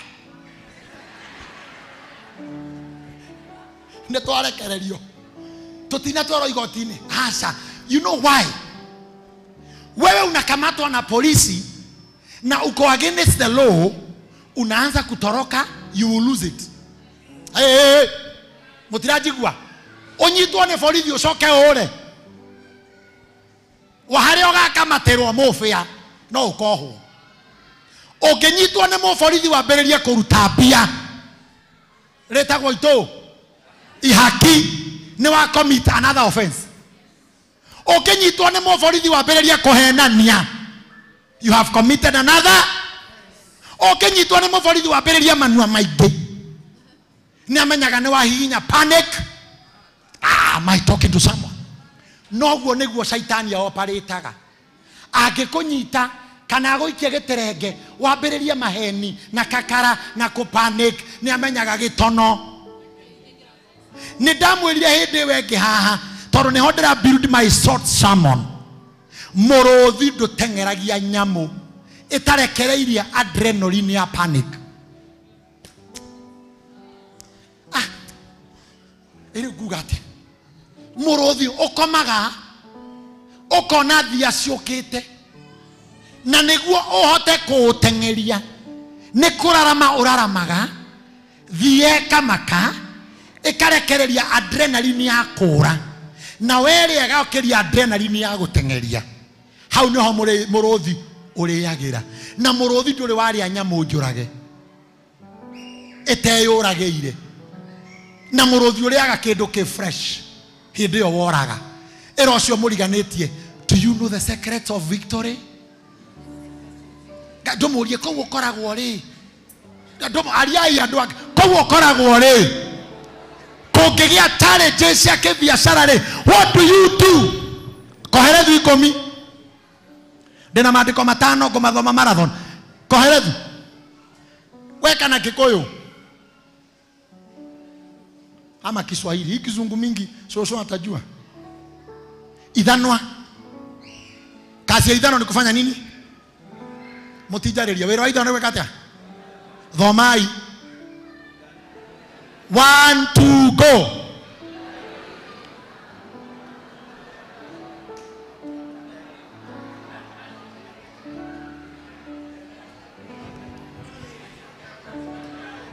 nĩ twarekererio tũtinatwarwo igoti-inĩ. Aca. You know why? Wewe unakamatwa na polisi na uko against the law, unaanza kutoroka, you will lose it. Hey, hey, hey. Mutirajigua unyitwo ni borithi ucoke ure wa haria ugakamatirwo mubia no ukohwo. Unginyitwo ni muborithi wambiririe kuruta mbia ritagwo itu ihaki, ni wa commit another offense. Ukinyitwo ni muborithi wambiririe kuhenania, you have committed another. Ukinyitwo ni muborithi wambiririe manua maingi, ni amenyaga ni wahihinya panic. Am I talking to someone? Noguo niguo shaitani oparĩtaga. Angĩkũnyita kana agũikie gĩterenge wambĩrĩrie maheni na kakara na kũpanic, nĩ amenyaga gĩtono. Nĩ ndamwĩrire hĩndĩ ĩyo ĩngĩ haha, tondũ nĩho ndĩra build my short sermon. Mũrũthi ndũteng'eragia nyamũ ĩtarekereirie adrenaline ya panic. Ĩrĩ nguga atĩa? Mũrũthi ũkomaga ũkona thia ciũkĩte, na nĩguo ũhote kũũteng'eria nĩ kũrarama ũraramaga, thia ĩkamaka ĩkarekereria adrenaline ya kũũra, na werĩ ĩgokĩria adrenaline ya gũteng'eria. Hau nĩho mũrũthi ũrĩagĩra. Na mũrũthi ndũrĩ warĩa nyamũ njũrage ĩteyũragĩire, na mũrũthi ũrĩaga kĩndũ kĩ fresh hĩndĩ ĩyo woraga. Ĩra ũcio mũriganĩtie, do you know the secret of victory? Ndũmũrie kũu ũkoragwo rĩ, ariai andũ angĩ kũu ũkoragwo rĩ, kũngĩgĩa challenges cia kĩbiacara rĩ, what do you do? Koherethu 10 ndĩna maandĩko 5 ngũmathoma marathon. Koherethu weka na Kikuyu ama Kiswahili, hii kizungu mingi sio atajua. Ithanwa, kazi ya ithanwa ni kufanya nini? Mutijarĩria wĩra wa ithanwa nĩ gwĩka atĩa? Thomai. 1 2 go.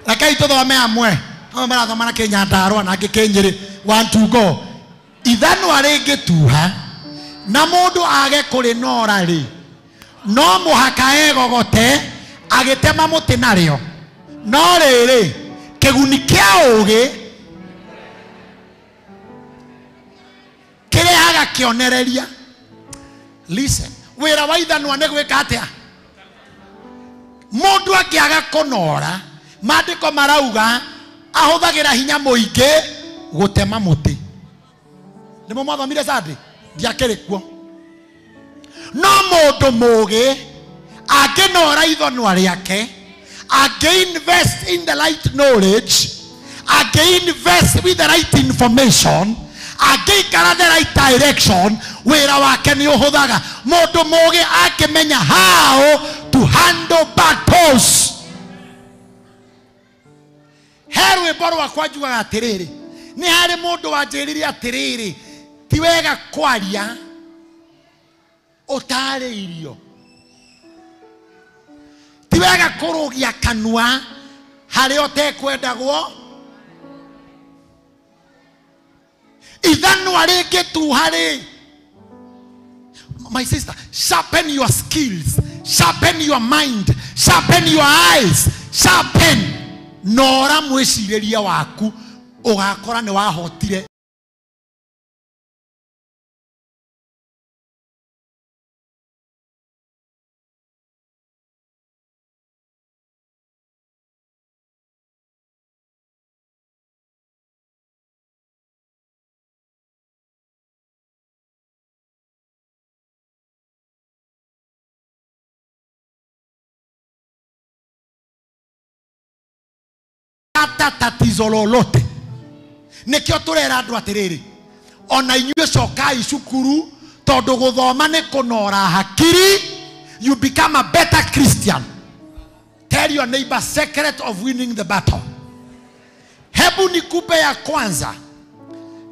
Rekei tũthome amwe. Amwe marathoma na Kĩnyandarũa na angĩ Kĩnyĩrĩ. 1 2 go. Ithanwa rĩngĩtuha na mũndũ age kũrĩnora rĩ, no mũhaka egogote agĩtema mũtĩ narĩo. No rĩrĩ, kĩguni kĩa ũgĩ kĩrehaga kĩonereria. Listen, wĩra wa ithanwa nĩ gwĩka atĩa? Mũndũ angĩaga kũnora, maandĩko marauga ahũthagĩra hinya mũingĩ gũtema mũtĩ. Nĩmo mwathomire Sunday? Ndiakĩrĩ kuo. No mũndũ mũgĩ angĩnora ithonwa rĩake, angĩ-invest in the right knowledge, angĩ-invest with the right information, angĩikara the right direction, wĩra wake nĩ ũhũthaga. Mũndũ mũgĩ akĩmenya how to handle battles. He rwĩmbo rwakwa njugaga atĩrĩrĩ, nĩ harĩ mũndũ wanjĩrire atĩrĩrĩ, ti wega kwaria ũtarĩirio, ti wega kũrũgia kanua harĩa ũtekwendagwo. Ithanwa rĩngĩtuha rĩ, my sister, sharpen your skills, sharpen your mind, sharpen your eyes, sharpen. Nora mwĩcirĩrie waku ũgakora nĩ wahotire. Hata tatizo lolote. Nĩkĩo tũrera andũ atĩrĩrĩ, ona inyuĩ cokai cukuru, tondũ gũthoma nĩ kũnora hakiri. You become a better Christian. Tell your neighbor, secret of winning the battle. Hebu nikupe ya kwanza.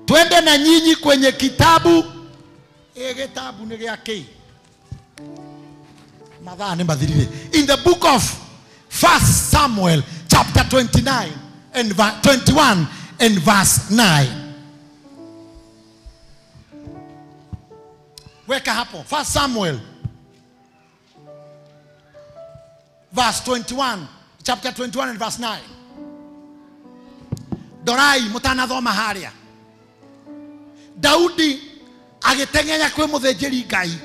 Twende na nyinyi kwenye kitabu. Kitabu ni gĩa kĩ? Mathaa nĩ mathirire. In the book of 1 Samuel chapter 29 and 21 and verse 9. Weka hapo 1 Samuel verse 21, chapter 21 and verse 9. Dorai mutanathoma haria. Daudi agiteng'enya kwi muthĩnjĩri Ngai,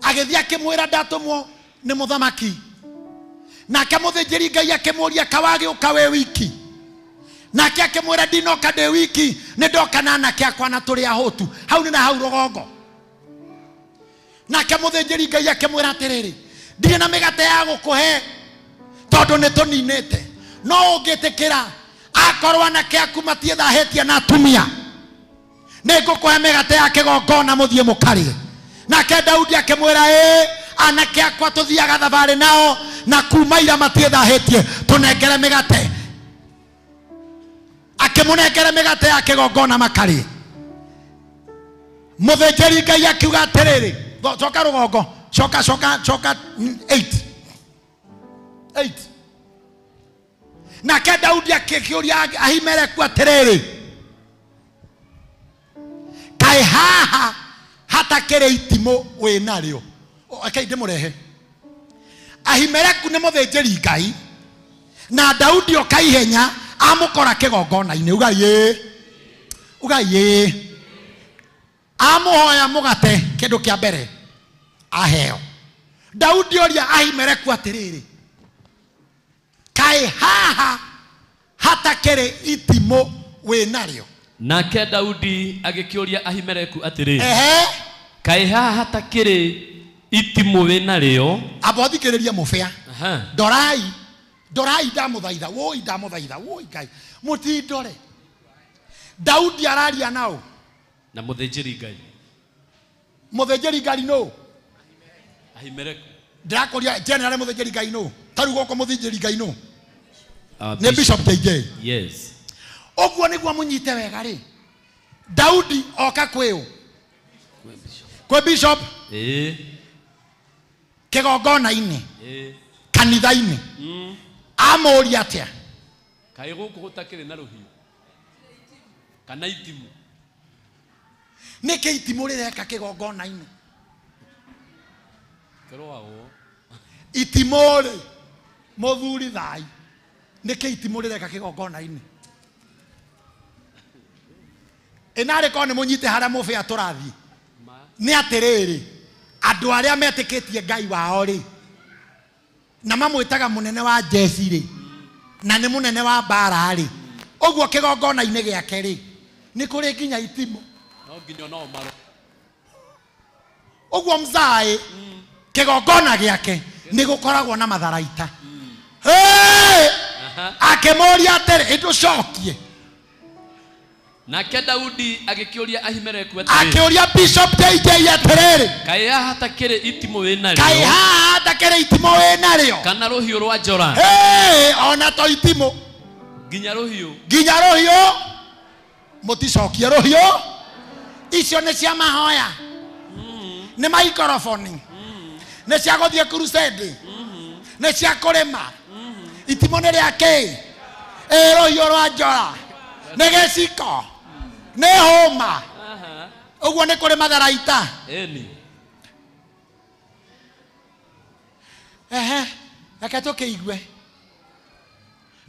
agĩthiĩ akĩmwĩra ndatũmwo nĩ mũthamaki. Nake mũthĩnjĩri Ngai akĩmũria kawagĩũka wĩ wiki. Nake akĩmwĩra ndinoka ndĩ wiki, nĩ ndoka na anake akwa na tũrĩ ahũtu. Hau nĩ na hau rũgongo. Nake mũthĩnjĩri Ngai akĩmwĩra atĩrĩrĩ, ndirĩ na mĩgate ya gũkũhe tondũ nĩ tũninĩte, no ũngĩtĩkĩra akorwo anake aku matiĩthahĩtie na atumia, nĩ ngũkũhe mĩgate ya kĩgongona mũthiĩ mũkarĩe. Nake Daudi akĩmwĩra, ĩ anake akwa tũthiaga thabarĩ nao na kuma ira matiĩthahĩtie, tũnengere mĩgate. Akĩmũnengere mĩgate ya kĩgongona makarĩe. Mũthĩnjĩri Ngai akiuga atĩrĩrĩ, coka rũgongo, coka coka coka 8 8. Nake Daudi akĩũria Ahimeleku atĩrĩrĩ, kaĩ haha hatakĩrĩ itimũ wĩ narĩo? Rekei ndĩmũrehe. Ahimeleku nĩ mũthĩnjĩri Ngai na Daudi oka ihenya amũkora kĩgongona-inĩ. Ugai ĩ, ugai ĩ. Amũhoya mũgate kĩndũ kĩa mbere aheo. Daudi oria Ahimeleku atĩrĩrĩ, kaĩ haha hatakĩrĩ itimũ wĩ narĩo? Nake Daudi agĩkĩũria Ahimeleku atĩrĩ, kaĩ haha hatakĩrĩ itimũ wĩ narĩo? Amba ũthikĩrĩrie mũbĩa. Dorai, dorai ndamũthaitha, woi ndamũthaitha, woi Ngai mũtindore. Daudi araria nao na mũthĩnjĩri Ngai. Mũthĩnjĩri Ngai nũ? Ahimeleku. Ndĩrakũria general mũthĩnjĩri Ngai nũ? Ta rĩu gũkũ mũthĩnjĩri Ngai nũ? Nĩ Bishop JJ. Yes. Ũguo nĩguo mũnyite wega rĩ. Daudi oka kwĩ ũ? Kwĩ Bishop. Kĩgongona-inĩ, kanitha-inĩ. Amũria atĩa? Kaĩ gũkũ gũtakĩrĩ na rũhiũ kana itimũ? Nĩkĩ itimũ rĩreka kĩgongona-inĩ? Kĩroagwo. Itimũ rĩ, mũthuri thai, nĩkĩ itimũ rĩreka kĩgongona-inĩ? Ĩnarĩ korwo nĩ mũnyite harĩa mũbĩa tũrathiĩ. Nĩ atĩrĩrĩ, andũ arĩa metĩkĩtie Ngai wao rĩ, na mamwĩtaga mũnene wa jeci rĩ, na nĩ mũnene wa mbara rĩ, ũguo kĩgongona-inĩ gĩake rĩ, nĩ kũrĩ nginya itimũ. No nginya no maro. Ũguo mzaĩ kĩgongona gĩake nĩ gũkoragwo na matharaita. Akĩmũria atĩrĩ, ĩndũcokie. Nake Daudi agĩkĩũria Ahimeleku atĩrĩ, akĩũria Bishop JJ atĩrĩrĩ, kaĩ haha hatakĩrĩ itimũ wĩ narĩo? Kaĩ haha hatakĩrĩ itimũ wĩ narĩo? Kana rũhiũ rwa njora? Ona to itimũ, nginya rũhiũ. Nginya rũhiũ. Mũticokie rũhiũ. Icio nĩ cia mahoya, nĩ maikoroboni, nĩ cia gũthiĩ crusade, nĩ cia kũrĩma. Itimũ nĩ rĩa kĩ? Ĩ rũhiũ rwa njora, nĩ gĩciko, nĩ hũma. Ũguo nĩ kũrĩ matharaita. Ehe, reke tũkĩigue.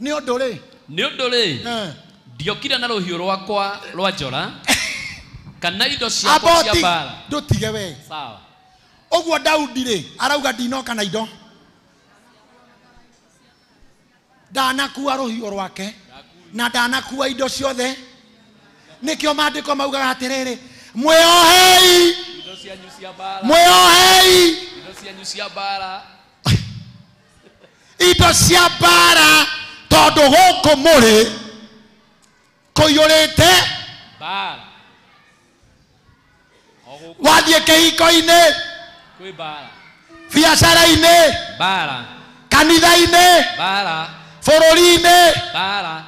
Nĩ ũndũ rĩ? Nĩ ũndũ rĩ, ndiokire na rũhiũ rwakwa rwa njora kana indo ciakwa cia mbaara. Ndũtige we. Sawa. Ũguo Daudi rĩ arauga ndinoka na indo, ndanakua rũhiũ rwake na ndanakua indo ciothe. Nĩkĩo maandĩko maugaga atĩrĩrĩ, mwĩohei indo cianyu cia mbaara, mwĩohei indo cianyu cia mbaara, indo cia mbaara, tondũ gũkũ mũrĩ kũiyũrĩte mbaara. Wathiĩ kĩhiko-inĩ, kwĩ mbaara, biacara-inĩ, mbaara, Kanitha-inĩ. Mbara. Bũrũri-inĩ. Mbara.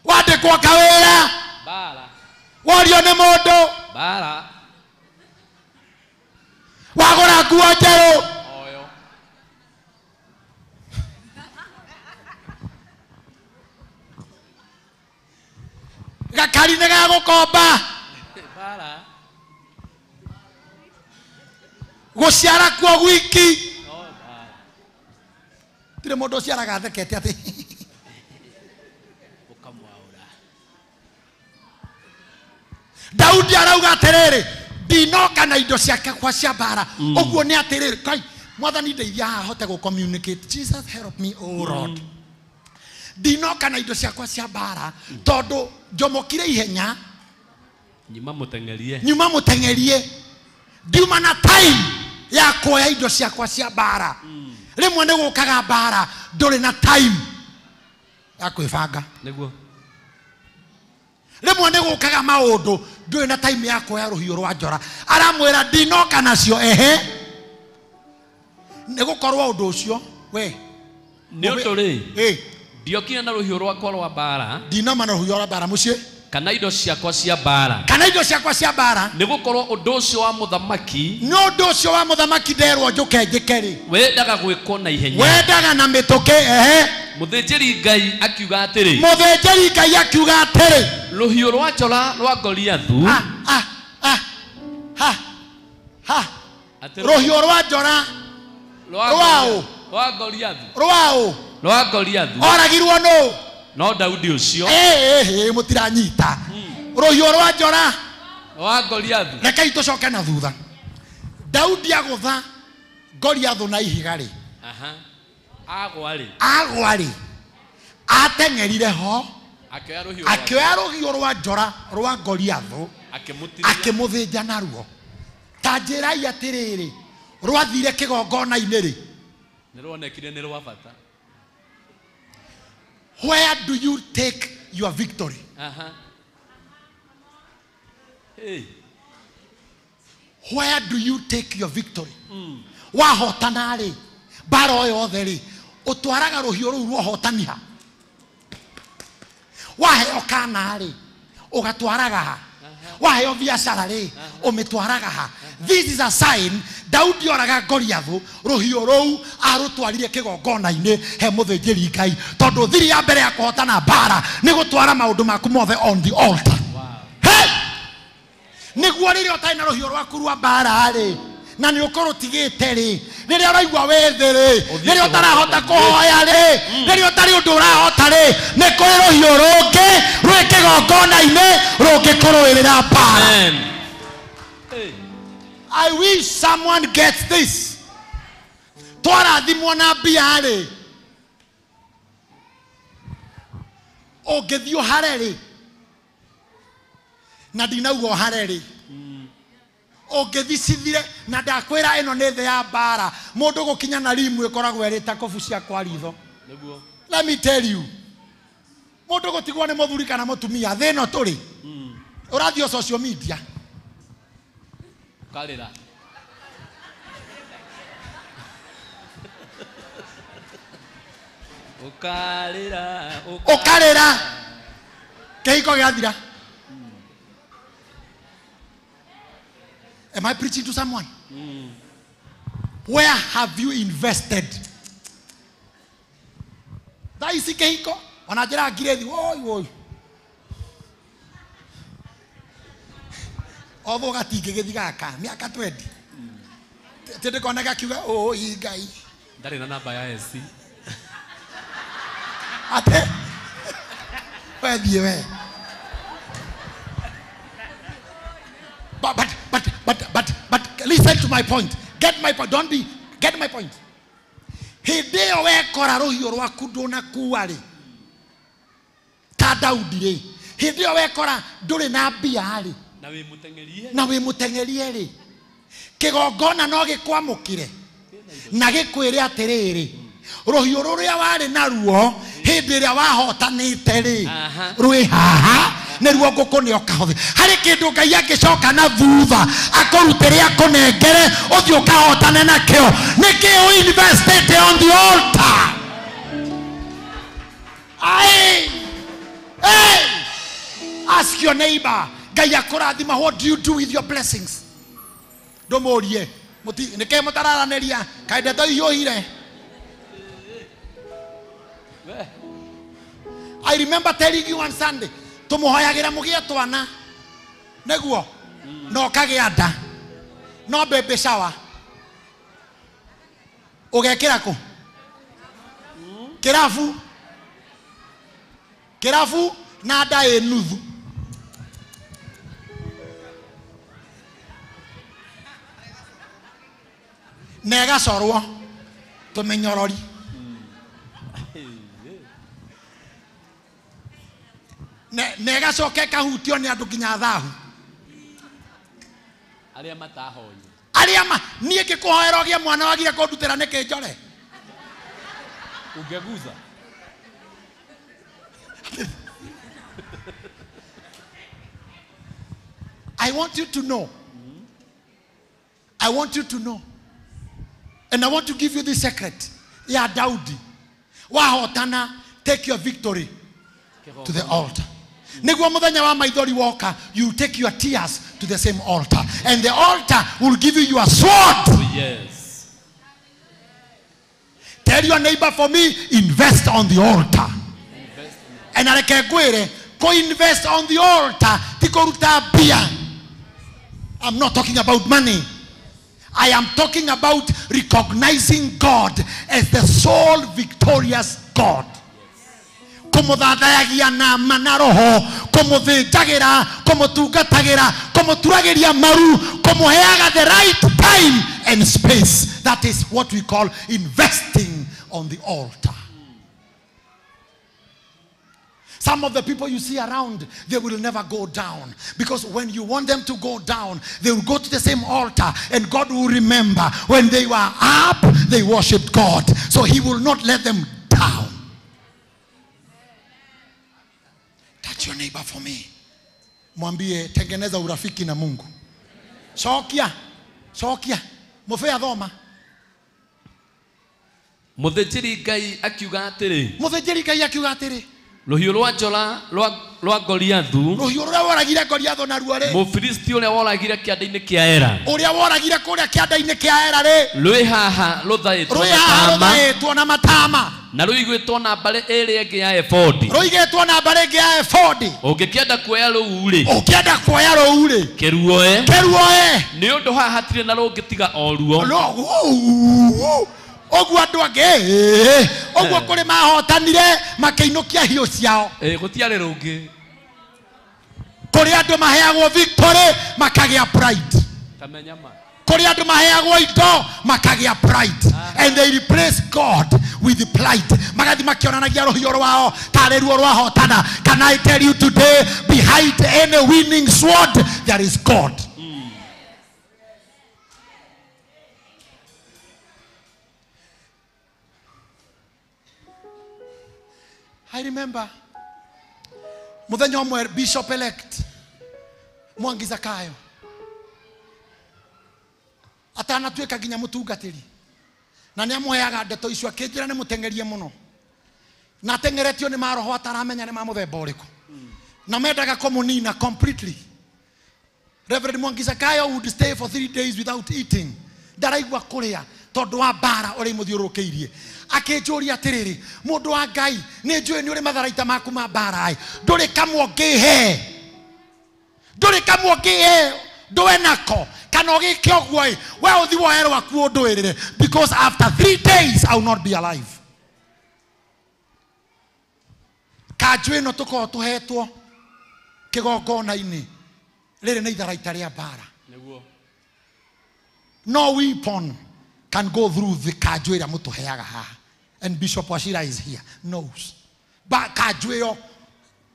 Wandĩkwo kawĩra. Mbara. Worio nĩ mũndũ. Mbara. Wagũra nguo njerũ. Oyo. Gakari nĩ gagũkomba. Mbara. Gũciara kuo gwiki. Tirĩ mũndũ ũciaraga athekete atĩ. Ũkamwaũra. Daudi arauga atĩrĩrĩ, ndinoka na indo ciake kwa cia mbara. Ũguo nĩ atĩrĩrĩ, Ngai mwathani ndeithia haha hote gũ communicate. Jesus help me, oh Lord. Ndinoka na indo ciakwa cia mbara tondũ njomokire ihenya. Nyuma mũteng'erie. Nyuma mũteng'erie. Ndiuma na time ya kuoya indo ciakwa cia mbara. Rĩmwe nĩ gũkaga mbara ndũrĩ na time ya kwĩbanga. Nĩguo. Rĩmwe nĩ gũkaga maũndũ ndũrĩ na time ya kuoya rũhiũ rwa njora. Aramwĩra ndinoka nacio ehe. Nĩ gũkorwo ũndũ ũcio we. Nĩ ũndũ rĩ. Ndiokire na rũhiũ rwakwa rwa mbara. Ndinoma na rũhiũ rwa mbara mũciĩ. Kana indo ciakwa cia mbara. Kana indo ciakwa cia mbara. Nĩ gũkorwo ũndũ ũcio wa mũthamaki. Nĩ ũndũ ũcio wa mũthamaki nderwo njũke njĩke rĩ. Wendaga gwĩkwo na ihenya. Wendaga na mĩtũkĩ ehe. Mũthĩnjĩri Ngai akiuga atĩrĩ. Mũthĩnjĩri Ngai akiuga atĩrĩ. Rũhiũ rwa njora rwa Goliathu. Rũhiũ rwa njora rwa rwa Goliathu. Rwa rwa Goliathu. Oragirwo nũ? No Daudi ũcio. Mũtiranyita. Rũhiũ rwa njora rwa Goliathu. Rekei tũcoke na thutha. Daudi agũtha Goliathu na ihiga rĩ. Agwa rĩ. Agwa rĩ. Ateng'erire ho. Akĩoya rũhiũ rwa njora rwa Goliathu. Akĩmũthĩnja naruo. Ta njĩrai atĩrĩrĩ, rwathire kĩgongona-inĩ rĩ. Nĩ ruonekire nĩ rwa bata. Where do you take your victory? Hey. Where do you take your victory? Wahotana rĩ, mbara o yothe rĩ, ũtwaraga rũhiũ rũu rwa ha. Waheo kana rĩ, ũgatwaraga ha. Waheo biacara rĩ, ũmĩtwaraga ha. This is a sign. Daudi oraga Goliathu, rũhiũ rũu arũtwarire kĩgongona-inĩ he mũthĩnjĩri Ngai, tondũ thiri ya mbere ya kũhotana mbara nĩ gũtwara maũndũ maku mothe on the altar. Hey! Nĩguo rĩrĩa ũtarĩ na rũhiũ rwaku rwa mbara rĩ, na nĩ ũkũrũtigĩte rĩ, rĩrĩa ũraigua wĩ thĩ rĩ, rĩrĩa ũtarahota kũhoya rĩ, rĩrĩa ũtarĩ ũndũ ũrahota rĩ, nĩ kũrĩ rũhiũ rũngĩ rwĩ kĩgongona-inĩ rũngĩkũrũĩrĩra mbara. I wish someone gets this. Twarathimwo na mbia rĩ, ũngĩthiĩ ũhare rĩ, na ndinauga ũhare rĩ, ũngĩthicithire na ndakwĩra ĩno nĩ thĩ ya mbara, mũndũ gũkinya na rimu ĩkoragwo ĩrĩ ta kobu cia kwa ritho. Let me tell you, mũndũ gũtigwo nĩ mũthuri kana mũtumia thĩ ĩno tũrĩ, ũrathiĩ social media Ũkarĩra. Ũkarĩra. Ũkarĩra. Kĩhiko gĩathira. Am I preaching to someone? Where have you invested? Thaa ici kĩhiko ona njĩra ngirĩthi woi woi. Otho gatingĩgĩthi gaka mĩaka 20. Tĩndĩ kona gakiuga oi Ngai. Ndarĩ na namba ya SC. Ate. We thiĩ we. But listen to my point. Get my point. Don't be. Get my point. Hĩndĩ ĩyo wekora rũhiũ rwaku ndũnakua rĩ, ta Daudi rĩ, hĩndĩ ĩyo wekora ndũrĩ na mbia rĩ, na wĩ mũteng'erie rĩ, kĩgongona no gĩkwamũkĩre na gĩkwĩre atĩrĩrĩ, rũhiũ rũrĩa warĩ naruo hĩndĩ ĩrĩa wahotanĩte rĩ, rwĩ haha Nĩruo ngũkũne ũkahothe. Harĩ kĩndũ Ngai angĩcoka na thutha akũrutĩre akũnengere ũthiĩ ũkahotane nakĩo. Nĩkĩ ũinvestĩte on the altar? Aye. Hey! Ask your neighbor. Ngai akũrathima, what do you do with your blessings? Ndũmũrie. Nĩkĩ mũtararanĩria? Kaĩ ndeto ihiũhire? I remember telling you on Sunday, tũmũhoyagĩra mũgĩe twana. Nĩguo? Na ũkagĩa nda. No baby shower. Ũgekĩra kũ? Kĩrabu. Kĩrabu na nda ĩ nuthu. Na ĩgacorwo tũmĩnyorori. Na ĩgacoka ĩkahutio nĩ andũ nginya thahu. Arĩa matahoire. Arĩa ma niĩ ngĩkũhoera ũgĩe mwana wagire kũndutĩra nĩkĩ njore? Ungeguza. I want you to know. I want you to know. And I want to give you this secret. Ya Daudi. Wahotana, take your victory to the altar. Nĩguo mũthenya wa maithori woka, you take your tears to the same altar. And the altar will give you your sword. Oh, yes. Tell your neighbor for me, invest on the altar. And areke ngwĩre, ko-invest on the altar, ti kũruta mbia. I'm not talking about money. I am talking about recognizing God as the sole victorious God. Kũmũthathayagia na ma na roho, kũmũthĩnjagĩra, kũmũtungatagĩra, kũmũturagĩria maru, kũmũheaga the right time and space. That is what we call investing on the altar. Some of the people you see around, they will never go down. Because when you want them to go down, they will go to the same altar and God will remember. When they were up, they worshipped God. So he will not let them down. Touch your neighbor for me. Mwambie, tengeneza urafiki na Mungu. Cokia, cokia. Mũbĩa thoma. Mũthĩnjĩri Ngai akiuga atĩrĩ. Mũthĩnjĩri Ngai akiuga atĩrĩ. Rũhiũ rwa njora rwa Goliathu. Rũhiũ rũrĩa woragire Goliathu naruo rĩ. Mũfilisti ũrĩa woragire kĩanda-inĩ kĩa Era. Ũrĩa woragire kũrĩa kĩanda-inĩ kĩa Era rĩ. Rwĩ haha rũthaĩtwo Rwĩ haha rũthaĩtwo na matama. Na rũigĩtwo na mbarĩ ĩrĩa ĩngĩ ya ebodi. Rũigĩtwo na mbarĩ ĩngĩ ya ebodi. Ũngĩkĩenda kuoya rũu rĩ. Ũngĩenda kuoya rũu rĩ. Kĩruoe. Kĩruoe. Nĩ ũndũ haha hatirĩ na rũngĩ tiga o ruo. Ũguo andũ angĩ ũguo kũrĩ mahotanire makĩinũkia hiũ ciao. Gũtiarĩ rũngĩ. Kũrĩ andũ maheagwo victory makagĩa pride. Kamenya ma. Kũrĩ andũ maheagwo indo makagĩa pride. And they replace God with the pride. Magathi makĩonanagia rũhiũ rwao tarĩ ruo rwahotana. Can I tell you today, behind any winning sword there is God. I remember muthenya ũmwe Bishop elect Mwangi Zakayo atanatuĩka nginya mũtungatĩri na nĩamũheaga ndeto icio akĩnjĩra nĩ mũteng'erie mũno na ateng'eretio nĩ maroho ataramenya nĩ ma mũthemba ũrĩkũ na mendaga kũmũnina completely. Reverend Mwangi Zakayo would stay for 3 days without eating. Ndaraigua kũrĩa tondũ wa mbara ũrĩa imũthiũrũrũkĩirie. Akĩnjũria atĩrĩrĩ, mũndũ wa Ngai, nĩ njũĩ nĩ ũrĩ matharaita maku ma mbara ĩ, ndũrĩ kamwe ũngĩhe, ndũrĩ kamwe ũngĩhe ndũe nako kana ũgĩke ũguo ĩ, we ũthi woe rwaku ũndũĩrĩre, because after 3 days I will not be alive. Kanjũ ĩno tũkoragwo tũhetwo kĩgongona-inĩ rĩrĩ nĩ itharaita rĩa mbara. No weapon can go through the kanjũ ĩrĩa mũtũheaga haha. And Bishop Wachira is here, knows. Ba kanjũ ĩyo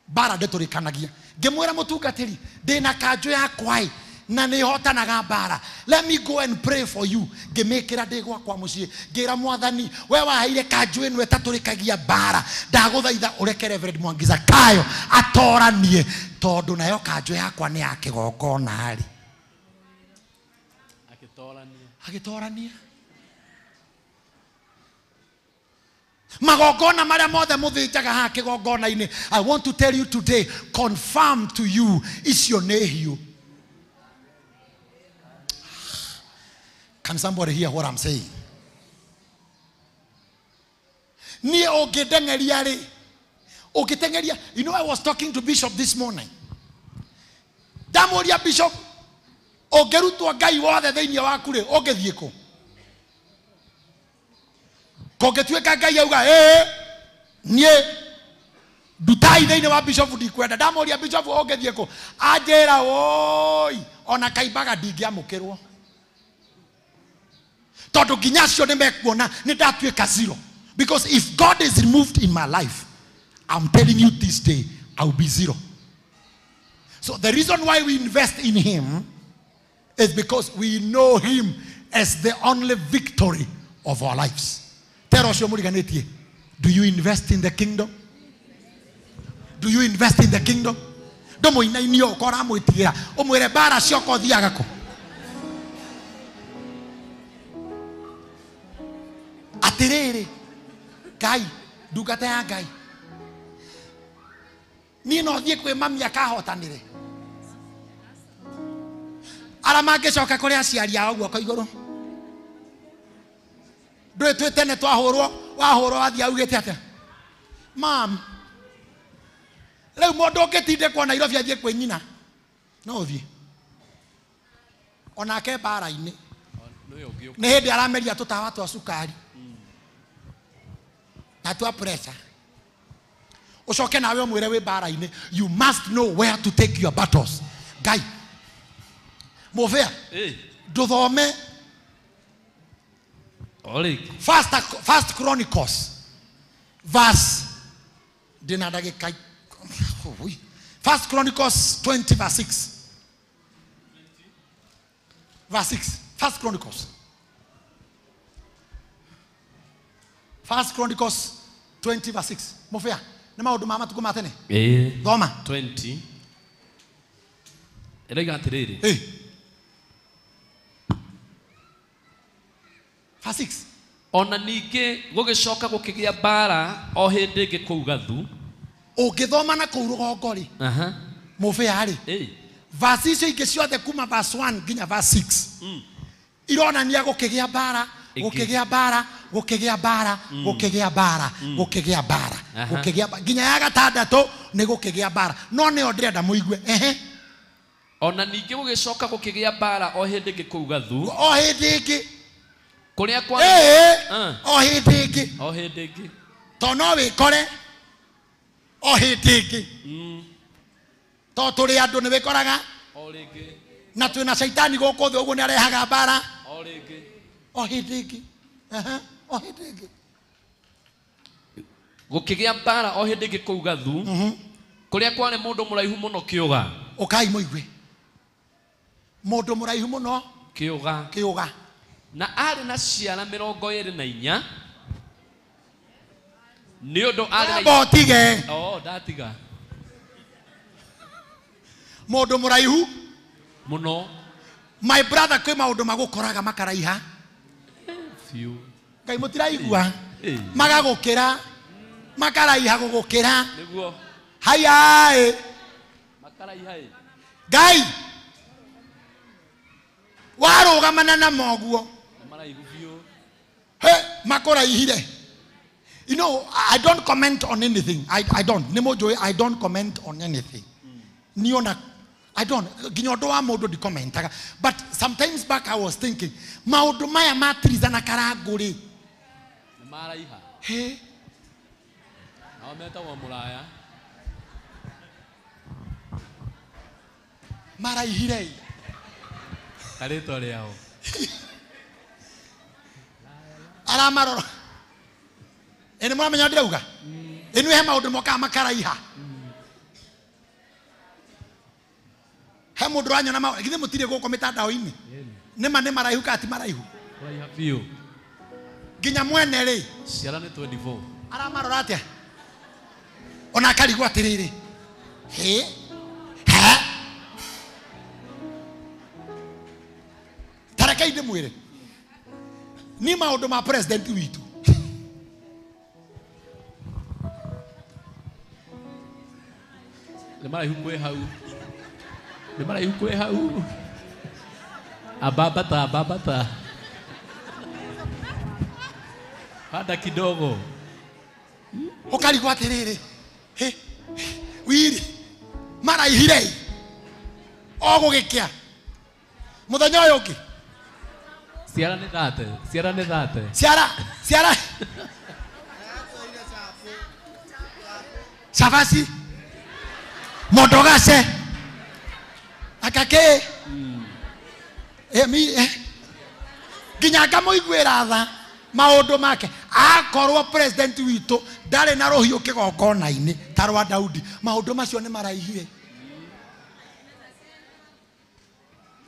mbara ndĩtũrĩkanagia. Ngĩmwĩra mũtungatĩri, ndĩna kanjũ yakwa ĩ, na nĩhotanaga mbara. Let me go and pray for you. Ngĩmĩkĩra ndĩ gwakwa mũciĩ. Ngĩra mwathani, we waheire kanjũ ĩno ĩtatũrĩkagia mbara. Ndagũthaitha ũreke Reverend Mwangi Zakayo atoranie. Tondũ nayo kanjũ yakwa nĩ ya kĩgongona rĩ. Agĩtorania. Magongona marĩa mothe mũthĩnjaga haha kĩgongona-inĩ, I want to tell you today, confirm to you, icio nĩ hiũ. Can somebody hear what I'm saying? Niĩ ũngĩndeng'eria rĩ, ũngĩteng'eria, you know I was talking to Bishop this morning. Ndamũria Bishop, ũngĩrutwo Ngai wothe thĩinĩ waku rĩ, ũngĩthiĩ kũ? Kũngĩtuĩka Ngai auga, ĩĩ, niĩ ndutai thĩinĩ wa Bishop ndikwenda. Ndamũria Bishop ũngĩthiĩ kũ? Anjĩra woi, ona kaimbaga ndingĩamũkĩrwo. Tondũ nginya acio nĩ mekuona nĩ ndatuĩka zero. Because if God is removed in my life, I'm telling you this day, I will be zero. So the reason why we invest in him is because we know him as the only victory of our lives. Do you invest in the kingdom? Do you invest in the kingdom? Atiriri, Ngai, ndungata ya Ngai. Niĩ no thiĩ kwĩ mami akahotanĩre. Arĩa mangĩcoka kũrĩ aciari ao guoko igũrũ. Ndũĩ twĩ tene twahũrwo, wahũrwo wathiĩ augĩte atĩa? Mam, rĩu mũndũ ũngĩtindĩkwo Nairobi athiĩ kwĩ nyina, no ũthiĩ. Onake mbara-inĩ. Nĩ hĩndĩ arameria tũtawa twa cukari. Na twa pressure. Ũcoke nawe ũmwĩre wĩ mbara-inĩ. You must know where to take your battles. Ngai, mũbĩa, ndũthome First Chronicles verse ndĩna ndagĩka. First Chronicles 20 verse 6. Verse 6. First Chronicles. First Chronicles 20 verse 6. Mũbĩa, nĩ maũndũ ma matukũ ma tene. Thoma. 20. Ĩroiga atĩrĩrĩ. Verse 6. Ona ningĩ gũgĩcoka gũkĩgĩa mbara o hĩndĩ ĩngĩ kũu Gathu. Ũngĩthoma na kũu rũgongo rĩ, mũbĩa rĩ, verse icio ingĩ ciothe kuma verse 1 nginya verse 6 ironania gũkĩgĩa mbara, gũkĩgĩa mbara, gũkĩgĩa mbara, gũkĩgĩa mbara, gũkĩgĩa mbara, gũkĩgĩa mbara, nginya ya gatandatũ nĩ gũkĩgĩa mbara. No nĩyo ndĩrenda mũigue. Ehe. Ona ningĩ gũgĩcoka gũkĩgĩa mbara o hĩndĩ ĩngĩ kũu Gathu. O hĩndĩ ĩngĩ. Kũrĩa kwa o hĩndĩ ĩngĩ. O hĩndĩ ĩngĩ. To no wĩkore o hĩndĩ ĩngĩ. To tũrĩ andũ nĩ wĩkoraga o rĩngĩ. Na twĩna caitani gũkũ thĩ ũguo nĩ arehaga mbara o rĩngĩ. O hĩndĩ ĩngĩ. O hĩndĩ ĩngĩ. Gũkĩgĩa mbara o hĩndĩ ĩngĩ kũu Gathu. Kũrĩa kwarĩ mũndũ mũraihu mũno kĩũga. Ũkai mũigue. Mũndũ mũraihu mũno kĩũga. Kĩũga. Na arĩ na ciara 24 nĩ ũndũ arĩ na tige. Oh, ndatiga. Mũndũ mũraihu mũno. My brother, kwĩ maũndũ magũkoraga makaraiha. Biũ. Ngai mũtiraigua. Magagũkĩra. Makaraiha gũgũkĩra. Nĩguo. Haya. Makaraiha ĩ. Ngai. Warũgamana na moguo. Maraihu biũ. He, makũraihire. You know, I don't comment on anything. I don't. Nĩ I don't comment on anything. Niona, I don't. Nginya ũndũ wa mũndũ ndikomentaga. But sometimes back I was thinking, maũndũ maya ma Triza na Karangũ rĩ. Nĩ maraiha. He. Nao metagwo mũraya. Maraihire. Karĩtwa rĩao. Aramarora. Ĩ nĩ mũramenya ndĩrauga? Ĩ nĩ he maũndũ mokaga makaraiha. He mũndũ ũranyona githĩ mũtirĩ gũkũ mĩtandao-inĩ? Nĩma nĩ maraihu kana ti maraihu? Maraiha biũ. Nginya mwene rĩ. Ciara nĩ 24. Aramarora atĩa? Ona akarigwo atĩrĩrĩ. Hĩ? Rekei ndĩmwĩre ni maũndũ ma president witũ. Nĩ maraihu kwĩ hau. Nĩ maraihu kwĩ hau. Ababata ababata. Panda kidogo. Ũkarigwo atĩrĩrĩ, hĩ, wiri maraihire o gũgĩkĩa mũthenya ũyũ ũngĩ. Ciara nĩ thate, ciara nĩ thate. Ciara, ciara. Cabaci. Mondogase. Akake. Nginya ngamũiguĩra tha maũndũ make. Akorwo president witũ ndarĩ na rũhiũ kĩgongona-inĩ ta rwa Daudi, maũndũ macio nĩ maraihire.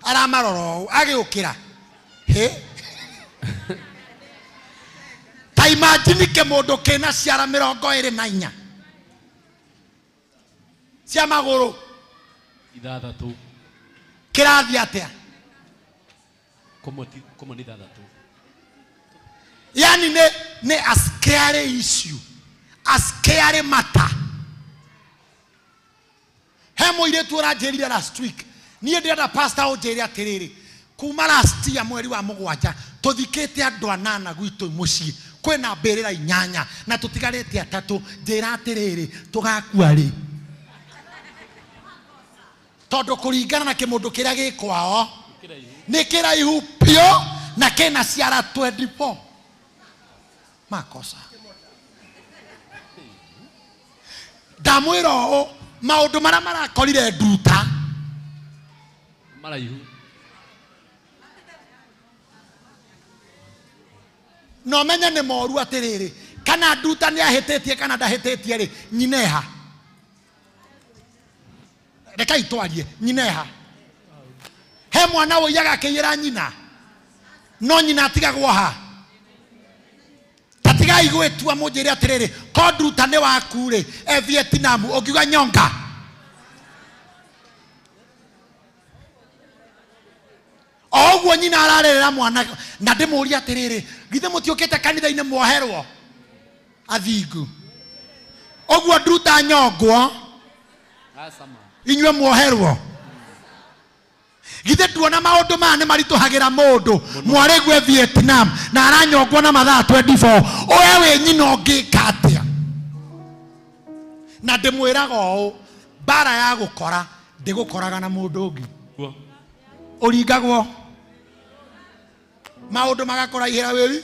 Aramarora ũũ agĩũkĩra. Hĩ. Ta imagine kĩmũndũ kĩna ciara 24 cia magũrũ 6. Kĩrathiĩ atĩa? Kũmwe nĩ 6. Yani nĩ a scary issue, a scary matter. He mũirĩtu ũranjĩrire last week, niĩ ndĩrenda pastor ũnjĩre atĩrĩrĩ, kuma last year mweri wa 7 tũthikĩte andũ 8 gwitũ mũciĩ, kwĩna mbĩrĩra 8 na tũtigarĩte 3. Njĩra atĩrĩrĩ, tũgakua rĩ? Tondũ kũringana na kĩmũndũ kĩrĩa gĩ kwao nĩ kĩraihu biũ na kĩna ciara 24. Makosa. Ndamwĩra ũũ, maũndũ marĩa marakorire nduta maraihu. No menye nĩ moru atĩrĩrĩ, kana nduta nĩ ahĩtĩtie kana ndahĩtĩtie rĩ, nyineha. Rekai twarie, nyineha. He mwana ũiyaga akĩiyĩra nyina, no nyina atigagwo ha? Tatigai gwĩtua mũnjĩre atĩrĩrĩ, ko nduta nĩ waku rĩ, e Vietnam ũngiuga nyonga. O ũguo nyina ararerera mwana, na ndĩmũrie atĩrĩrĩ, githĩ mũtiũkĩte kanitha-inĩ mwoherwo athingu? Ũguo nduta nyongwo, inyuĩ mwoherwo. Githĩ nduona maũndũ maya nĩ maritũhagĩra mũndũ mwarĩgue Vietnam na aranyongwo na mathaa 24. Ũwe wĩ nyina ũngĩka atĩa? Na ndĩmwĩraga ũũ, mbara ya gũkora ndĩgũkoraga na mũndũ ũngĩ. Ũringagwo maũndũ magakũraihĩra wĩri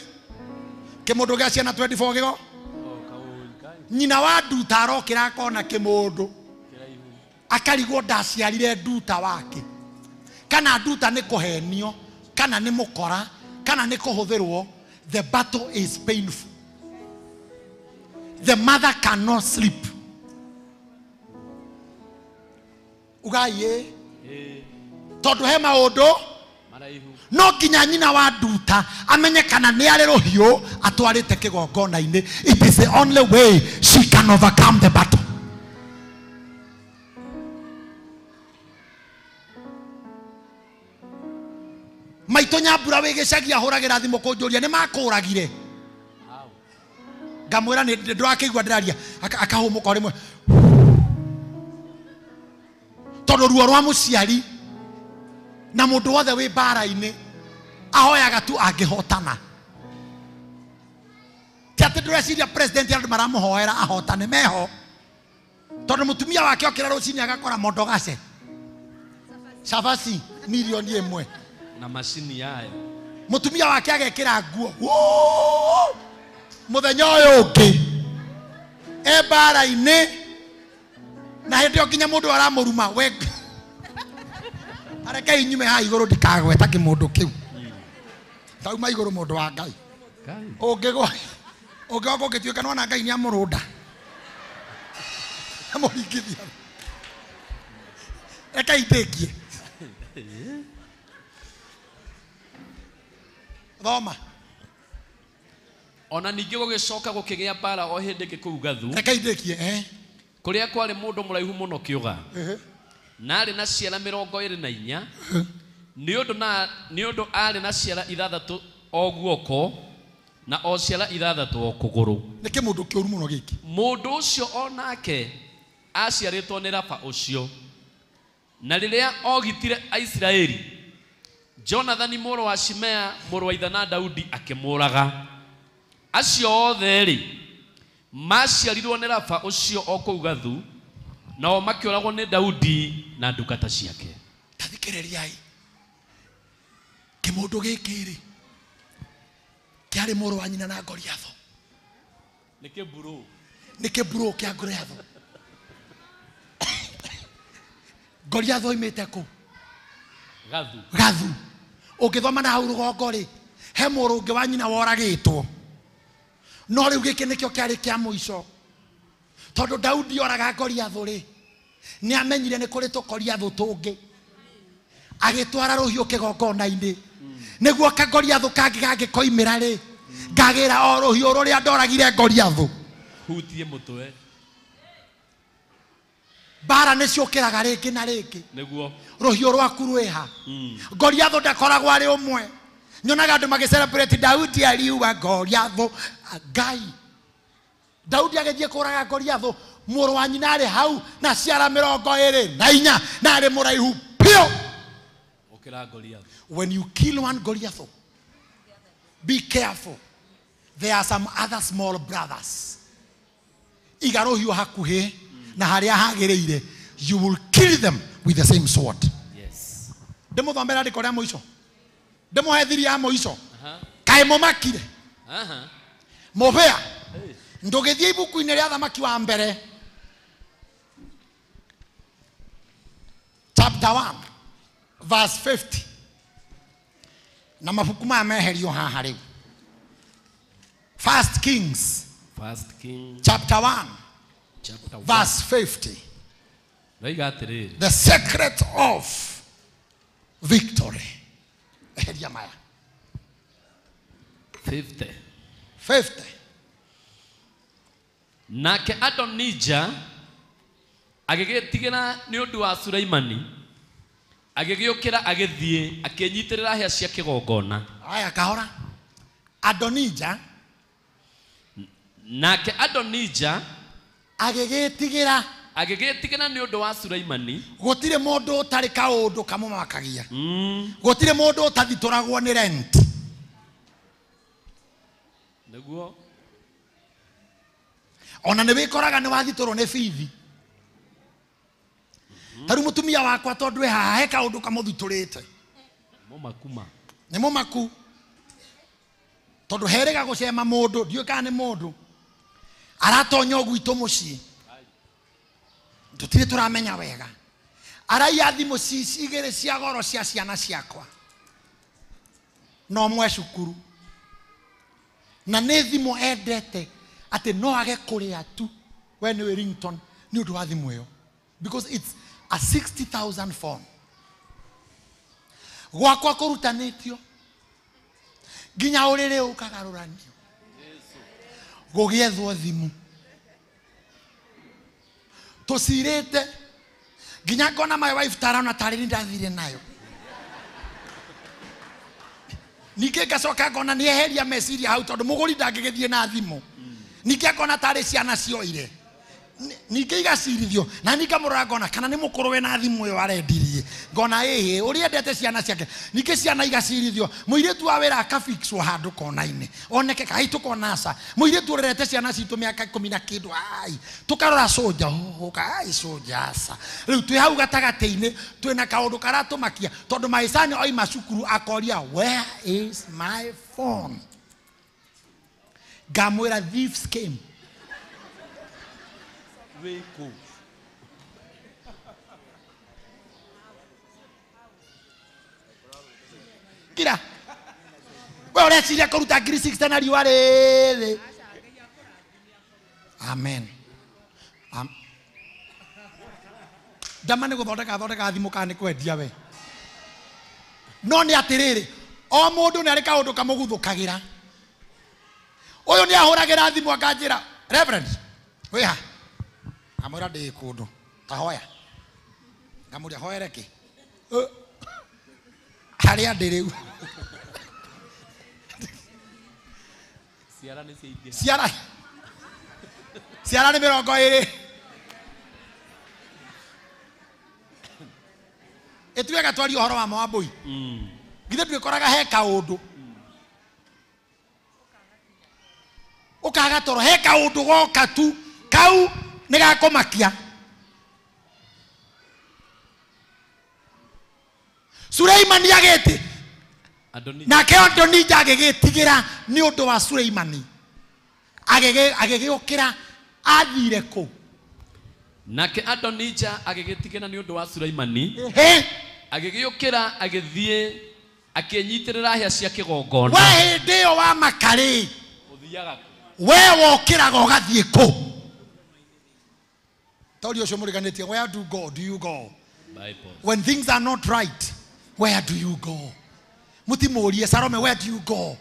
kĩmũndũ gĩa ciana 24 gĩgo. Nyina wa nduta arokĩra akona kĩmũndũ akarigwo ndaciarire nduta wake, kana nduta nĩ kũhenio, kana nĩ mũkora, kana nĩ kũhũthĩrwo. The battle is painful. The mother cannot sleep. Ugai tondũ he maũndũ no nginya nyina wa nduta amenye kana nĩ arĩ rũhiũ atwarĩte kĩgongona-inĩ. It is the only way she can overcome the battle. Maitũ Nyambura wĩ gĩcagi ahũragĩra thimũ kũnjũria nĩ makũragire. Ngamwĩra nĩ ndĩrakĩigua ndĩraria, akahũmũka o rĩmwe tondũ ruo rwa mũciari na mũndũ wothe wĩ mbara-inĩ ahoyaga tu angĩhotana. Ti atĩ ndĩreciria president andũ maramũhoera ahotane, meho tondũ mũtumia wake okĩra rũcinĩ agakora mondogace cabaci 1 million na macini yayo. Mũtumia wake agekĩra nguo mũthenya ũyũ ũngĩ e mbara-inĩ, na hĩndĩ ĩyo nginya mũndũ aramũruma we. Arekei nyume haha igũrũ ndikagweta kĩmũndũ kĩu. Tauma igũrũ mũndũ wa Ngai. Ũngĩgwa ũngĩgoka ũngĩtuĩka nĩwona Ngai nĩamũrũnda amũringithia. Rekei ndĩkie. Thoma. Ona ningĩ gũgĩcoka gũkĩgĩa mbara o hĩndĩ ĩngĩ kũu Gathu. Rekei ndĩkie. Kũrĩa kwarĩ mũndũ mũraihu mũno kĩũga. Na arĩ na ciana 24. Nĩ ũndũ arĩ na ciara ithathatũ o guoko na o ciara ithathatũ o kũgũrũ. Nĩ kĩmũndũ kĩũru mũno gĩkĩ. Mũndũ ũcio o nake aciarĩtwo nĩ Rafa ũcio. Na rĩrĩa ogitire Aisiraeli, Jonathani mũrũ wa Shimea mũrũ wa ithe na Daudi akĩmũraga. Acio othe rĩ maciarirwo nĩ Rafa ũcio o kũu Gathu, nao makĩũragwo nĩ Daudi na ndungata ciake. Tathikĩrĩriai, kĩmũndũ gĩkĩ rĩ kĩarĩ mũrũ wa nyina na Goliathũ. Nĩ kĩmburũ. Nĩ kĩmburũ kĩa Goliathũ. Goliathũ oimĩte kũ? Gathu. Gathu. Ũngĩthoma na hau rũgongo rĩ, he mũrũ ũngĩ wa nyina woragĩtwo. No rĩu gĩkĩ nĩkĩo kĩarĩ kĩa mũico. Tondũ Daudi oraga Goliathũ rĩ, nĩ amenyire nĩ kũrĩ tũkoriathũ tũngĩ. Agĩtwara rũhiũ kĩgongona-inĩ. Nĩguo kagoriathũ kangĩ gangĩkoimĩra rĩ, ngagĩra o rũhiũ rũrĩa ndoragire Goliathũ. Hutie mũtwe. Mbara nĩ ciũkĩraga rĩngĩ na rĩngĩ. Nĩguo. Rũhiũ rwaku rwĩha. Goliathũ ndakoragwo arĩ ũmwe. Nyonaga andũ magĩcelebrate Daudi ariua Goliathũ. Ngai. Daudi agĩthiĩ kũraga Goliathũ, mũrũ wa nyina arĩ hau na ciara 24 na arĩ mũraihu biũ. Ũkĩra Goliathũ. When you kill one Goliath, be careful. There are some other small brothers. Iga rũhiũ hakuhĩ na harĩa hagĩrĩire, you will kill them with the same sword. Yes. Ndĩmũthomera rĩandĩko rĩa mũico. Ndĩmũhe thiri ya mũico. Kaĩ mũmakire? Mũbĩa. Ndũgĩthiĩ ibuku-inĩ rĩa Thamaki wa mbere chapter 1 verse 50. Na mabuku maya meherio haha rĩu. First Kings. First Kings chapter 1 chapter 1 verse 50. Roiga atĩrĩrĩ. The secret of victory. Eheria maya. 50. 50. Nake Adonija agĩgĩtigĩra nĩ ũndũ wa Sulaimani, agĩgĩũkĩra agĩthiĩ akĩnyitĩrĩra hĩa cia kĩgongona. Aya kahora. Adonija. Nake Adonija agĩgĩtigĩra nĩ ũndũ wa Sulaimani. Gũtirĩ mũndũ ũtarĩ kaũndũ kamũmakagia. Gũtirĩ mũndũ ũtathitũragwo nĩ rent. Nĩguo. Ona nĩ wĩkoraga nĩ wathitũrwo nĩ bithi. Ta rĩu mũtumia wakwa tondũ e haha he kaũndũ kamũthitũrĩte. Mũmakuma. Nĩ mũmaku. Tondũ herĩga gũcema mũndũ, ndiũĩ kana nĩ mũndũ. Aratonya gwitũ mũciĩ. Tũtirĩ tũramenya wega. Araiya thimũ igĩrĩ cia goro cia ciana ciakwa. No mwe cukuru. Na nĩ thimũ endete atĩ no age kũrĩa tu. We nĩwe ringtone nĩ ũndũ wa thimũ ĩyo. Because it's a 60,000 phone. Gwakwa kũrutanĩtio nginya ũrĩrĩ ũkagarũranio. Gũgĩethwo thimũ. Tũcirĩte nginya ngona my wife tarona tarĩ nĩ ndathire nayo. Ningĩ ngacoka ngona nĩ eheria meciria hau tondũ mũgũri ndangĩgĩthiĩ na thimũ. Ningĩ ngona tarĩ ciana cioire. Ningĩ igacirithio na ningĩ ngamũrora ngona kana nĩ mũkũrũ wĩna thimũ ĩyo arendirie. Ngona ĩhĩ ũrĩa endete ciana ciake. Ningĩ ciana igacirithio. Mũirĩtu wa wĩra akafixwo handũ kona-inĩ. Oneke kai tũkona aca. Mũirĩtu ũrerete ciana citũ mĩaka 10 na kĩndũ ai. Tũkarora cũnja ai cũnja aca. Rĩu twĩ hau gatagatĩ-inĩ twĩna kaũndũ karatũmakia tondũ maicani oima cukuru akoria where is my phone? Ngamwĩra thieves came. Wĩkũ. Kira. We ũreciria kũruta 60,000 na riũa rĩrĩ. Amen. Ndama nĩ gũthondeka thondeka thimũ kana nĩ kwendia we. No nĩ atĩrĩrĩ, o mũndũ nĩ arĩ kaũndũ kamũguthũkagĩra. Ũyũ nĩ ahũragĩra thimũ akanjĩra, Reverend, wĩha. Ngamwĩra ndĩ kũndũ, ta hoya. Ngamũria hoere kĩ? Karĩa ndĩ rĩu. Ciara nĩ ciaingĩha. Ciara. Ciara nĩ 20. Ĩtuĩka twarie ũhoro wa mawambũi. Githĩ ndwĩkoraga he kaũndũ. Ũkaga toro he kaũndũ goka tu kau nĩ gakũmakia. Suleimani agĩte nake Adonija agĩgĩtigĩra nĩ ũndũ wa Suleimani agĩgĩũkĩra athire kũ. Nake Adonija agĩgĩtigĩra nĩ ũndũ wa Suleimani agĩgĩũkĩra agĩthiĩ akĩnyitĩrĩra hĩa cia kĩgongona. We hĩndĩ ĩyo wa makarĩ we wokĩraga ũgathiĩ kũ? Tori ũcio mũriganĩtie, where do go do you go? When things are not right, where do you go? Mutimũrie Salome, where do you go?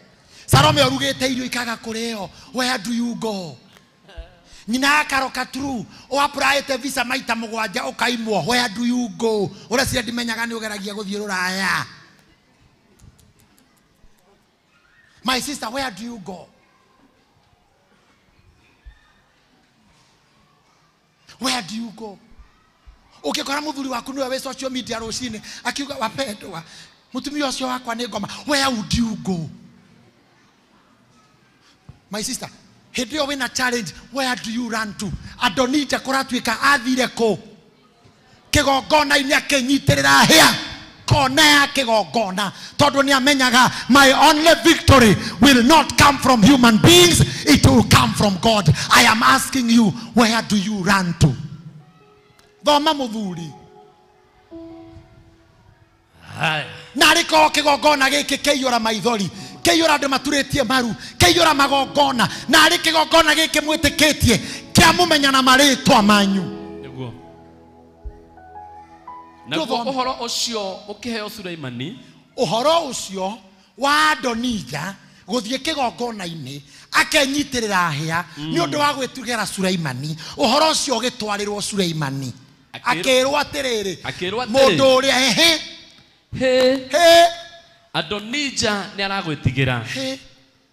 Salome ũrugĩte irio ikaga kũrĩo, where do you go? Nyina akaroka true, ũapplyĩte visa maita 7 ũkaimwo, where do you go? Ũreciria ndimenyaga nĩ ũgeragia gũthiĩ rũraya. My sister, where do you go? Where do you go? Ũngĩkora mũthuri waku nĩwe wĩ social media rũcinĩ akiuga wapendwa mũtumia ũcio wakwa nĩ ngoma, where would you go? My sister, hĩndĩ ĩyo wĩna challenge, where do you run to? Adonija kũratuĩka athire kũ? Kĩgongona-inĩ akĩnyitĩrĩra hĩa kona ya kĩgongona, tondũ nĩ amenyaga my only victory will not come from human beings, it will come from God. I am asking you, where do you run to? Thoma mũthuri. Na arĩkorwo kĩgongona gĩkĩ kĩiyũra maithori, kĩiyũra andũ maturĩtie maru, kĩiyũra magongona, na arĩ kĩgongona gĩkĩ mwĩtĩkĩtie kĩamũmenya na marĩtwa manyu. Nĩguo. Naguo ũhoro ũcio ũkĩheo Suleimani, ũhoro ũcio wa Adonija gũthiĩ kĩgongona-inĩ akenyitĩrĩra hĩa nĩ ũndũ wa gwĩtugĩra Suleimani, ũhoro ũcio ũgĩtwarĩrwo Suleimani akĩrwo atĩrĩrĩ, mũndũ ũrĩa ehe he Adonija nĩ aragwĩtigĩra.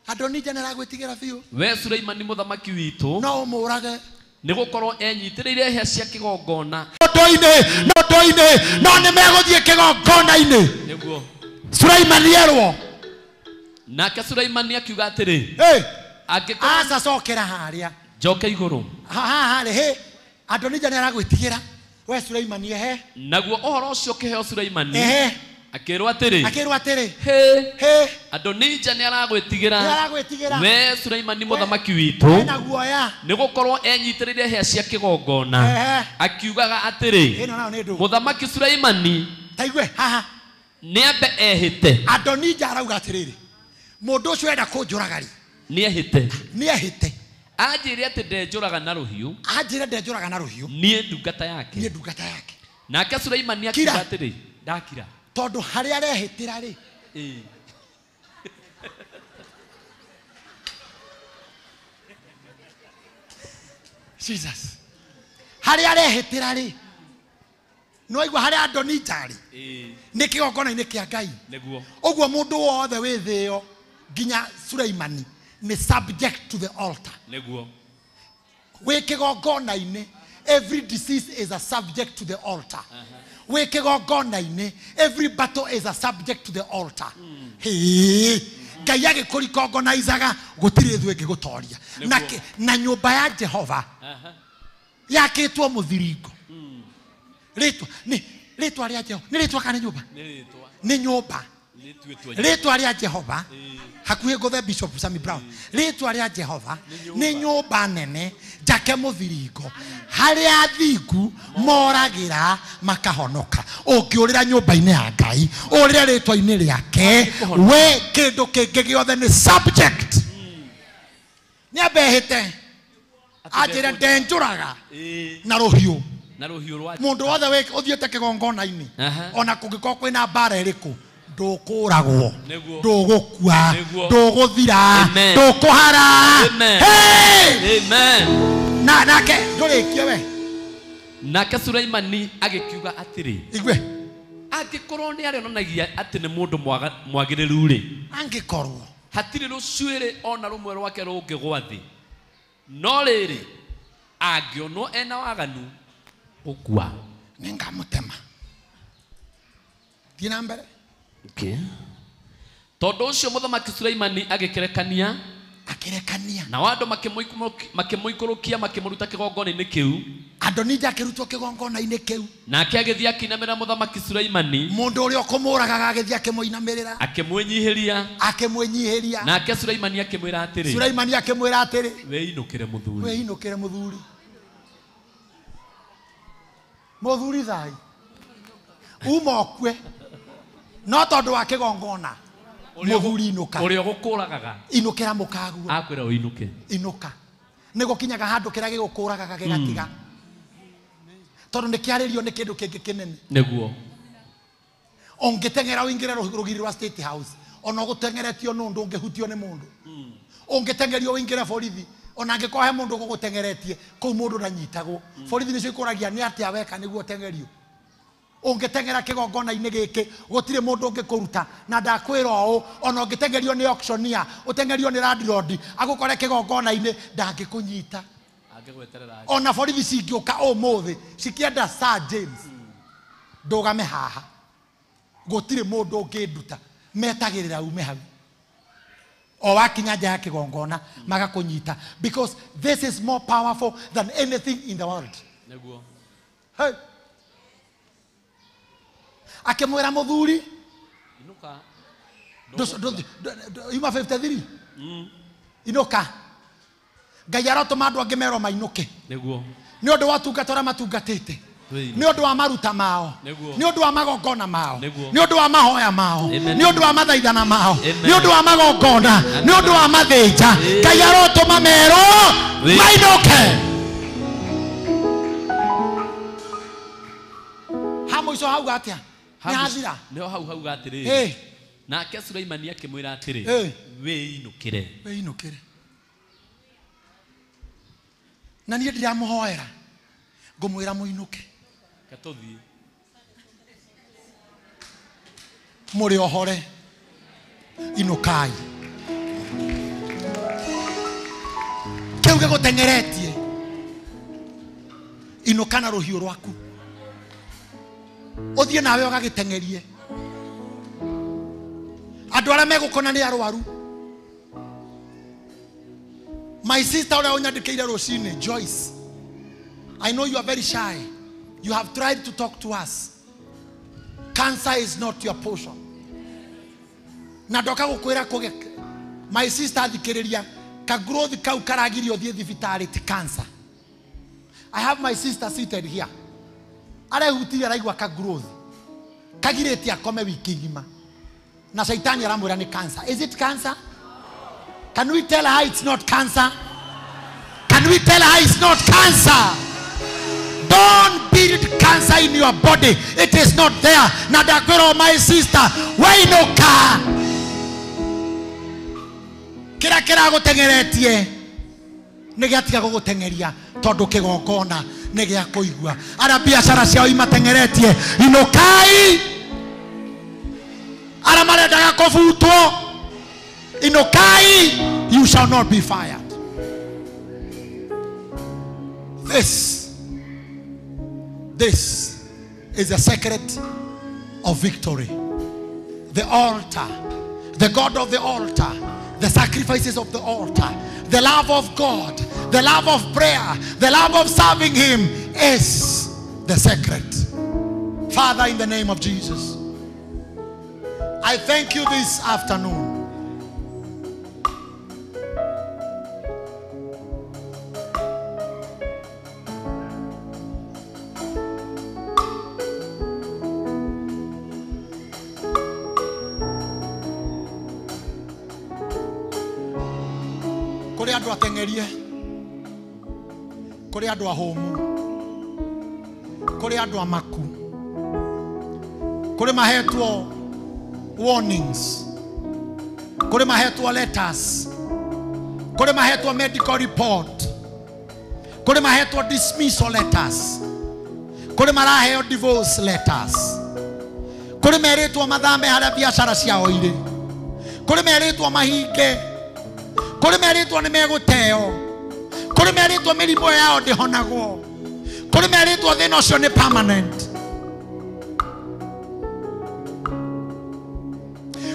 Adonija nĩ aragwĩtigĩra biũ. We Suleimani mũthamaki witũ no ũmũrage nĩ gũkorwo enyitĩrĩire hĩa cia kĩgongona. Ũndũ-inĩ no nĩ megũthiĩ kĩgongona-inĩ. Nĩguo. Suleimani erwo. Nake Suleimani akiuga atĩrĩ, aca cokera harĩa njoke igũrũ haha harĩ Adonija nĩ aragwĩtigĩra we Suleimani ehe. Naguo ũhoro ũcio ũkĩheo Suleimani akĩrwo atĩrĩ, he Adonija nĩ aragwĩtigĩra we Suleimani mũthamaki witũ na guoya nĩ gũkorwo enyitĩrĩire hĩa cia kĩgongona akiugaga atĩrĩ, mũthamaki Suleimani taigue haha nĩ ambe ehĩte. Adonija arauga atĩrĩrĩ, mũndũ ũcio enda kũnjũraga rĩ nĩ ehĩte, nĩ ehĩte anjĩre atĩ ndenjũraga na rũhiũ, anjĩre ndenjũraga na rũhiũ, niĩ ndungata yake, niĩ ndungata yake. Nake Suleimani akiuga atĩrĩ, ndakira tondũ harĩa arehĩtĩra rĩ Jesus, harĩa arehĩtĩra rĩ nĩwaigua harĩa Adonija rĩ nĩ kĩgongona-inĩ kĩa Ngai. Nĩguo. Ũguo mũndũ wothe wĩ thĩ ĩyo nginya Suleimani nĩ subject to the altar. Nĩguo. Wĩ kĩgongona-inĩ, every disease is a subject to the altar. Wĩ kĩgongona-inĩ, every battle is a subject to the altar. Ngai agĩkũrikongonaizaga gũtirĩ thũ ĩngĩgũtoria. Na nyũmba ya Jehova yakĩtwo mũthiringo. Rĩtwa nĩ rĩtwa rĩa Jehova, nĩ rĩtwa kana nyũmba? Nĩ nyũmba. Rĩtwa rĩa Jehova hakuhĩ ngũthe Bishop Sammy Brown. Rĩtwa rĩa Jehova nĩ nyũmba nene njake mũthiringo harĩa athingu moragĩra makahonoka. Ũngĩũrĩra nyũmba-inĩ ya Ngai, ũrĩre rĩtwa-inĩ rĩake, we kĩndũ kĩngĩ gĩothe nĩ subject. Nĩ ambehĩte anjĩre ndenjũraga na rũhiũ, na rũhiũ rwa mũndũ wothe ũthiĩte kĩgongona-inĩ ona kũngĩkorwo kwĩna mbara ĩrĩkũ ndũkũragwo, ndũgũkua, ndũgũthira, ndũkũhara. Amen. Na nake ndũrĩkie we. Nake Suleimani agĩkiuga atĩrĩ, igue, Angĩkorwo nĩ arĩonanagia atĩ nĩ mũndũ mwagĩrĩru rĩ, angĩkorwo hatirĩ rũcuĩrĩ ona rũmwe rwake rũngĩgwa thĩ. No rĩrĩ, angĩonwo ena waganu gũkua, nĩngamũtema. Thiĩ na mbere. Okay. Tondũ ũcio mũthamaki Suleimani agĩkĩrekania, akĩrekania, nao andũ makĩmũikũrũkia makĩmũruta kĩgongona-inĩ kĩu. Adonija akĩrutwo kĩgongona-inĩ kĩu. Nake agĩthiĩ akĩinamĩrĩra mũthamaki Suleimani. Mũndũ ũrĩa ũkũmũragaga agĩthiĩ akĩmũinamĩrĩra, akĩmwĩnyihĩria, akĩmwĩnyihĩria. Nake Suleimani akĩmwĩra atĩrĩ, Suleimani akĩmwĩra atĩrĩ, wĩinũkĩre mũthuri, wĩinũkĩre mũthuri. Mũthuri thai uma ũkue, no tondũ wa kĩgongona mũthuri inũka. Ũrĩa ũgũkũragaga inũkĩra mũkaguo, akwĩra ũinũke, inũka. Nĩ gũkinyaga handũ kĩrĩa gĩgũkũragaga gĩgatiga, tondũ nĩ kĩarĩrio nĩ kĩndũ kĩngĩ kĩnene. Nĩguo ũngĩteng'era ũingĩre rũgiri rwa State House, ona ũgũteng'eretio nũ ndũngĩhutio nĩ mũndũ. Ũngĩteng'erio ũingĩre borithi, ona angĩkorwo he mũndũ ũgũgũteng'eretie kũu mũndũ ndanyitagwo. Borithi nĩcio ikũragia nĩ atĩa weka nĩguo ũteng'erio. Ũngĩteng'era kĩgongona-inĩ gĩkĩ gũtirĩ mũndũ ũngĩkũruta. Na ndakwĩra ũũ, ona ũngĩteng'erio nĩ auctioneer, ũteng'erio nĩ landlord, agũkore kĩgongona-inĩ ndangĩkũnyita. Ona borithi cingĩũka ũmũthĩ cikĩenda Sir James ndũgame haha, gũtirĩ mũndũ ũngĩnduta. Metagĩrĩra ume hau, o wakinya nja ya kĩgongona magakũnyita, because this is more powerful than anything in the world. Nĩguo. Hey. Akĩmwĩra mũthuri inũka, yuma 53 inũka. Ngai arotũma andũ angĩ merwo mainũke. Nĩguo. Nĩ ũndũ wa ũtungata ũrĩa matungatĩte, nĩ ũndũ wa maruta mao, nĩ ũndũ wa magongona mao, nĩ ũndũ wa mahoya mao, nĩ ũndũ wa mathaithana mao, nĩ ũndũ wa magongona, nĩ ũndũ wa mathĩnja. Ngai arotũma merwo mainũke. Ha mũico hauga atĩa? Nĩ hathira. Nĩho hau hauga atĩrĩrĩ, nake Suleimani akĩmwĩra atĩrĩ, wĩinũkĩre, wĩinũkĩre. Na niĩ ndiramũhoera, ngũmwĩra mũinũke. Katũthiĩ mũrĩ ohore, inũkai. Kĩu gĩgũteng'eretie, inũka na rũhiũ rwaku, ũthiĩ nawe ũgagĩteng'erie. Andũ arĩa megũkona nĩ arwaru. My sister ũrĩa ũnyandĩkĩire rũcinĩ, Joyce, I know you are very shy. You have tried to talk to us. Cancer is not your portion. Na ndoka gũkwĩra kũge, my sister thikĩrĩria, ka growth kau karagirio thiĩ thibitarĩ ti cancer. I have my sister seated here. Arehutirie araigua ka growth kagirĩtie akome wiki ng'ima, na shaitani aramwĩra nĩ cancer. Is it cancer? Can we tell her it's not cancer? Can we tell her it's not cancer? Don't build cancer in your body. It is not there. Na ndakwĩra my sister, weinũka. Kĩrĩa kĩragũteng'eretie nĩ gĩatiga gũgũteng'eria, tondũ kĩgongona nĩ gĩa kũigua. Arĩa biacara ciao imateng'eretie, inũkai. Arĩa marendaga kũbutwo, inũkai. You shall not be fired. This is the secret of victory. The altar, the God of the altar, the sacrifices of the altar, the love of God, the love of prayer, the love of serving Him is the secret. Father, in the name of Jesus, I thank you this afternoon. Kũrĩ andũ ateng'erie, kũrĩ andũ ahũmu, kũrĩ andũ amaku, kũrĩ mahetwo warnings, kũrĩ mahetwo letters, kũrĩ mahetwo medical report, kũrĩ mahetwo dismissal letters, kũrĩ maraheo divorce letters, Kũrĩ merĩtwo mathame harĩa biacara ciao irĩ. Kũrĩ merĩtwo mahinge. Kũrĩ merĩtwo nĩ megũteo. Kũrĩ merĩtwo mĩrimũ yao ndĩhonagwo. Kũrĩ merĩtwo thĩna ũcio nĩ permanent.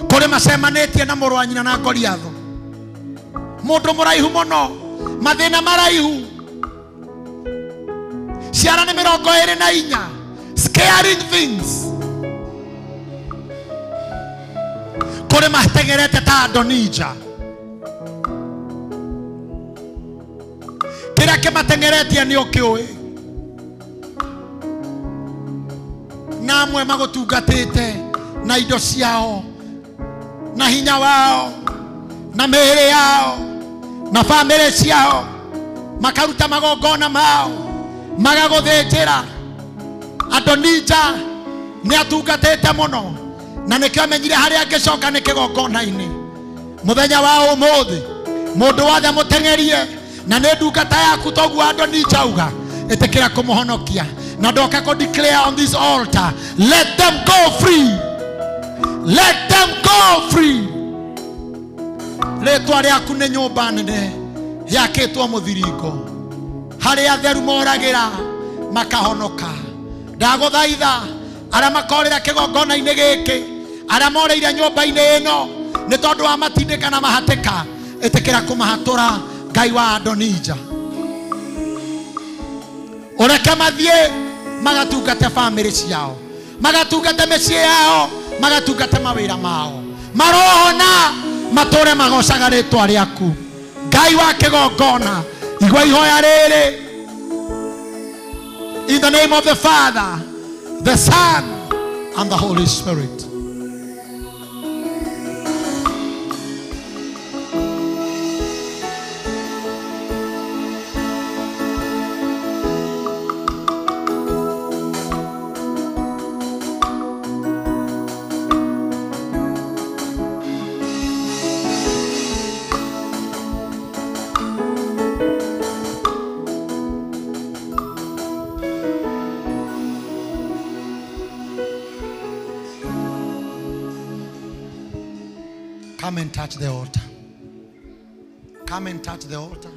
Kũrĩ macemanĩtie na mũrũ wa nyina na Goliathũ. Mũndũ mũraihu mũno, mathĩna maraihu. Ciana nĩ 24. Scaring things. Kũrĩ matengerete ta Adonija. Kĩrĩa kĩmatengeretie nĩ ũkĩũĩ. Na amwe magũtungatĩte na indo ciao, na hinya wao, na mĩĩrĩ yao, na bamĩrĩ ciao, makaruta magongona mao, magagũthĩnjĩra. Adonija nĩ atungatĩte mũno, na nĩkĩo amenyire harĩa angĩcoka nĩ kĩgongona-inĩ. Mũthenya wa ũmũthĩ mũndũ wothe mũteng'erie, na nĩ ndungata yaku toguo Adonija auga, ĩtĩkĩra kũmũhonokia. Na ndoka kũ declare on this altar, let them go free. Let them go free. Rĩtwa rĩaku nĩ nyũmba nene yakĩtwo mũthiringo, harĩa atheru moragĩra makahonoka. Ndagũthaitha arĩa makorĩra kĩgongona-inĩ gĩkĩ, arĩa morĩire nyũmba-inĩ ĩno nĩ tondũ wa matindĩka na mahatĩka, ĩtĩkĩra kũmahatũra Ngai wa Adonija. Ũreke mathiĩ magatungate bamĩrĩ ciao, magatungate mĩciĩ yao, magatungate mawĩra mao. Marohona matũre magocaga rĩtwa rĩaku. Ngai wa kĩgongona, igua ihoya rĩrĩ. In the name of the Father, the Son, and the Holy Spirit. Come and touch the altar. Come and touch the altar.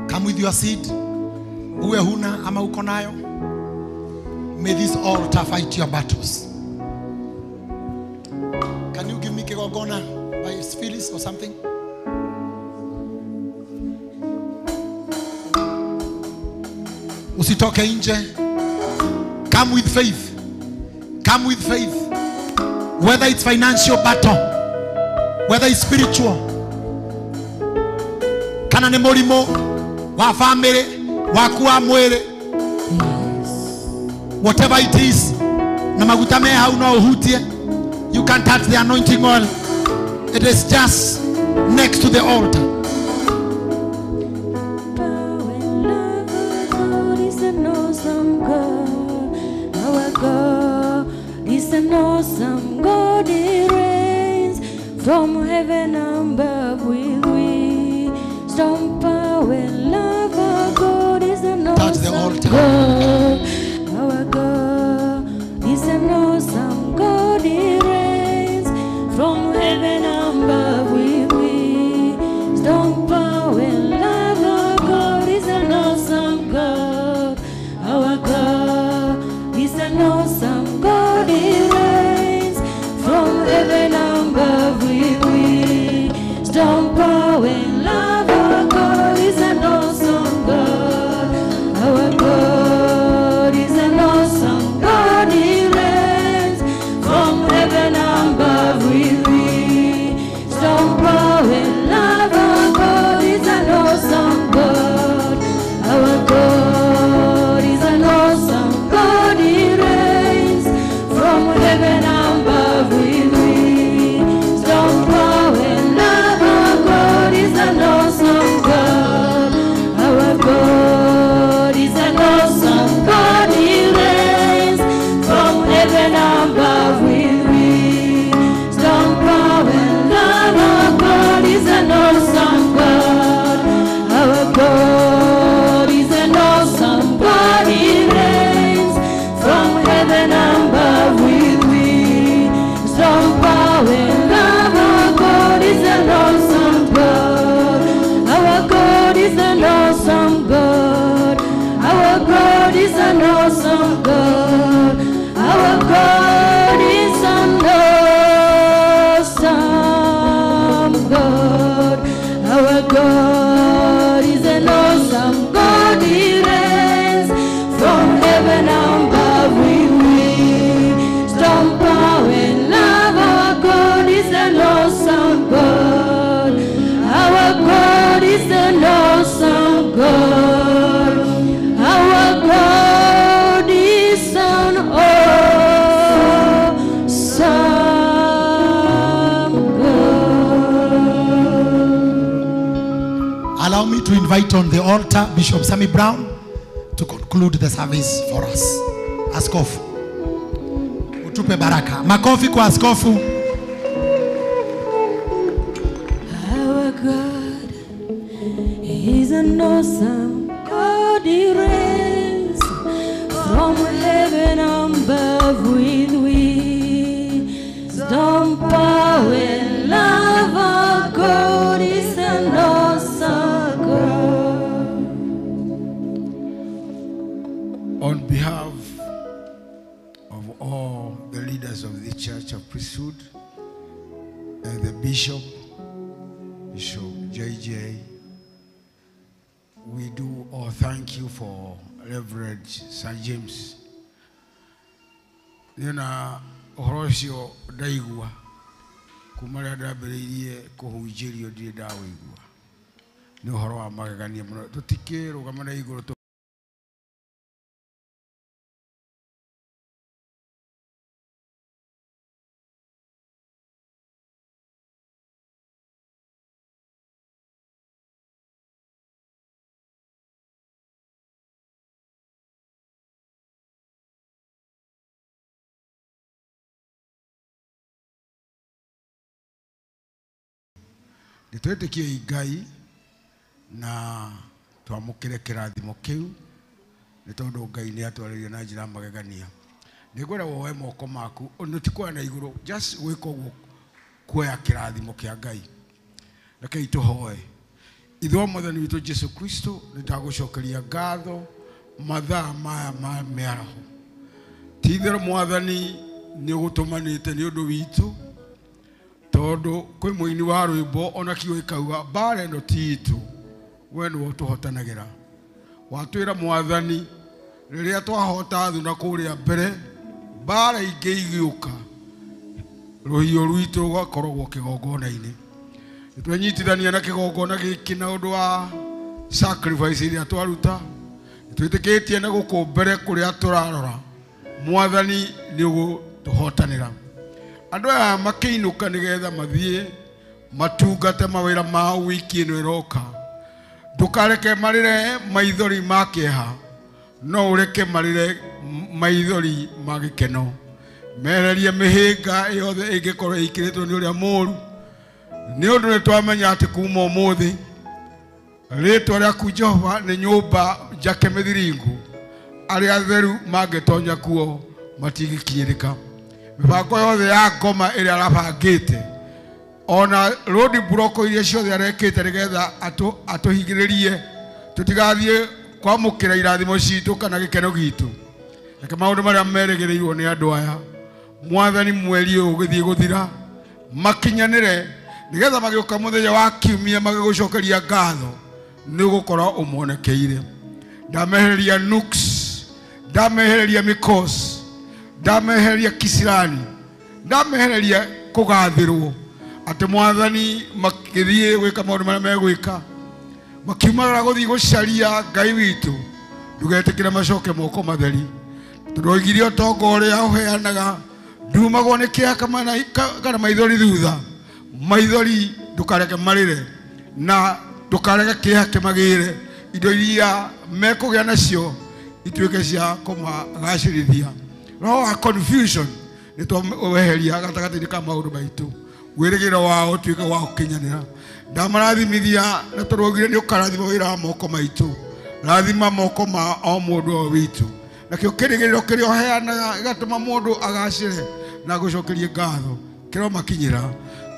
Come with your seed. Uwe huna ama uko nayo. May this altar fight your battles. Can you give me kigogona by Phyllis or something? Usitoke nje. Come with faith. Come with faith. Whether it's financial battle, whether it's spiritual, kana nĩ mũrimũ wa family, waku wa mwĩrĩ, whatever it is, na maguta me hau no ũhutie. You can touch the anointing oil. It is just next to the altar. Awesome God, He reigns from heaven above with wisdom, power, and love. Our God is an awesome God. Our God is an awesome God. He reigns from heaven above with wisdom, power, and love. Our God is an awesome God. Our God is an awesome God. He reigns from heaven above with wisdom, power, and love. Our God is an awesome God. Our God awesome God. Our God is an awesome God. Our God is an awesome God. He reigns from heaven above with wisdom, power, and love. Our God is an awesome God. Our God is an awesome God. Our God is an awesome God. Allow me to invite on the altar Bishop Sammy Brown to conclude the service for us. Askofu, utupe baraka. Makofi kwa askofu. Our God is an awesome God. He reigns from heaven above with wisdom, power, and love. Our God is an awesome God. On behalf of all the leaders of the Church of Priesthood, and the Bishop, Bishop JJ, we do all thank you for Reverend St. James. Nina ũhoro ũcio ndaigua kuma rĩrĩa ndambĩrĩirie kũhunjĩrio ndirĩ ndawĩigua. Nĩ ũhoro wa magegania mũno. Tũtikĩrũgama na igũrũ nĩtwĩtĩkiei Ngai na twamũkĩre kĩrathimo kĩu nĩ tondũ Ngai nĩ atwarĩria na njĩra ya magegania. Nĩngwenda woe moko maku, nĩ ti kuoya na igũrũ, just gwĩka ũguo kuoya kĩrathimo kĩa Ngai. Rekei tũhoe. Ithe wa Mwathani witũ Jesu Kristo, nĩndagũcokeria ngatho mathaa maya ma mĩaraho. Ti itherũ Mwathani nĩ ũgũtũmanĩte nĩ ũndũ witũ, tondũ kwĩ mũini wa rwĩmbo ona kiugo gĩkauga mbara ĩno ti itũ, we nĩwe ũtũhotanagĩra. Watwĩra Mwathani rĩrĩa twahota thuna kũrĩa mbere, mbara ingĩ igĩũka, rũhiũ rwitũ rũgakoragwo kĩgongona-inĩ. Nĩtwenyitithania na kĩgongona gĩkĩ na ũndũ wa sacrifice ĩrĩa twaruta, nĩtwĩtĩkĩtie na gũkũ mbere kũrĩa tũrarora, Mwathani nĩ ũgũtũhotanĩra. Andũ aya makĩinũka nĩgetha mathiĩ matungate mawĩra mao wiki ĩno ĩroka, ndũkareke marĩre maithori ma kĩeha, no ũreke marĩre maithori ma gĩkeno. Mehererie mĩhĩnga yothe ĩngĩkorwo ĩikĩrĩtwo nĩ ũrĩa mũũru, nĩ ũndũ nĩtwamenya atĩ kuma ũmũthĩ rĩtwa rĩaku Jehova nĩ nyũmba njake mĩthiringu, arĩa atheru mangĩtonya kuo matingĩkinyĩrĩka. Mĩbango yothe ya ngoma ĩrĩa arabangĩte, ona road block iria ciothe arekĩte nĩgetha atũhingĩrĩrie tũtigathiĩ kwamũkĩra irathimo citũ kana gĩkeno gitũ. Reke maũndũ marĩa merĩgĩrĩirwo nĩ andũ aya, Mwathani mweri ũyũ ũgĩthiĩ gũthira makinyanĩre, nĩgetha magĩũka mũthenya wa kiumia magĩgũcokeria ngatho nĩ ũgũkorwo ũmonekeire. Ndamehereria nuks, ndamehereria mĩkosi, ndamehereria kisirani, ndamehereria kũgathĩrwo, atĩ Mwathani makĩthiĩ gwĩka maũndũ marĩa megwĩka, makiumagara gũthiĩ gũcaria Ngai witũ, ndũgetĩkĩre macoke moko matheri. Tondũ oigire ũtonga ũrĩa ũheanaga ndumagwo nĩ kĩeha kana maithori thutha, maithori ndũkareke marĩre na ndũkareke kĩeha kĩmagĩre, indo iria mekũgĩa nacio ituĩke cia kũmagacĩrithia. Roho wa confusion nĩ twaweheria gatagatĩ-inĩ ka maũndũ maitũ, wĩrĩgĩrĩro wao ũtuĩke wa gũkinyanĩra. Ndamarathimithia na tondũ waugire nĩ ũkarathima wĩra wa moko maitũ, rathima moko ma o mũndũ o witũ, nakĩo kĩrĩgĩrĩro kĩrĩa ũheanaga gĩgatũma mũndũ agacĩre na gũcokerie ngatho kĩromakinyĩra.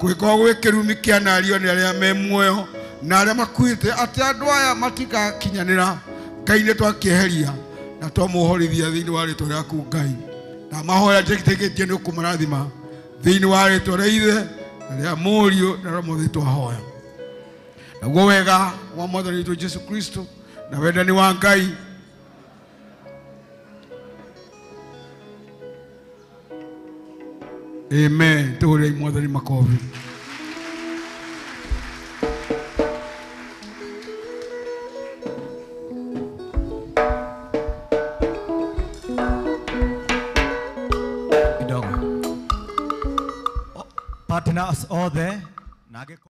Kũngĩkorwo gwĩ kĩrumi kĩanario nĩ arĩa me muoyo na arĩa makuĩte, atĩ andũ aya matigakinyanĩra, Ngai nĩ twakĩeheria na Na twamuhorithia thĩinĩ wa rĩtwa rĩaku Ngai. Na mahoya njĩtĩkĩtie nĩ ũkũmarathima thĩinĩ wa rĩtwa rĩa Ithe na rĩa Mũriũ na rĩa Mũthĩ twahoya. Naguo wega wa Mwathani witũ Jesu Kristo na wendani wa Ngai Amen. Tuhurei Mwathani makobi. Kidogo. Partners othe na angĩkorwo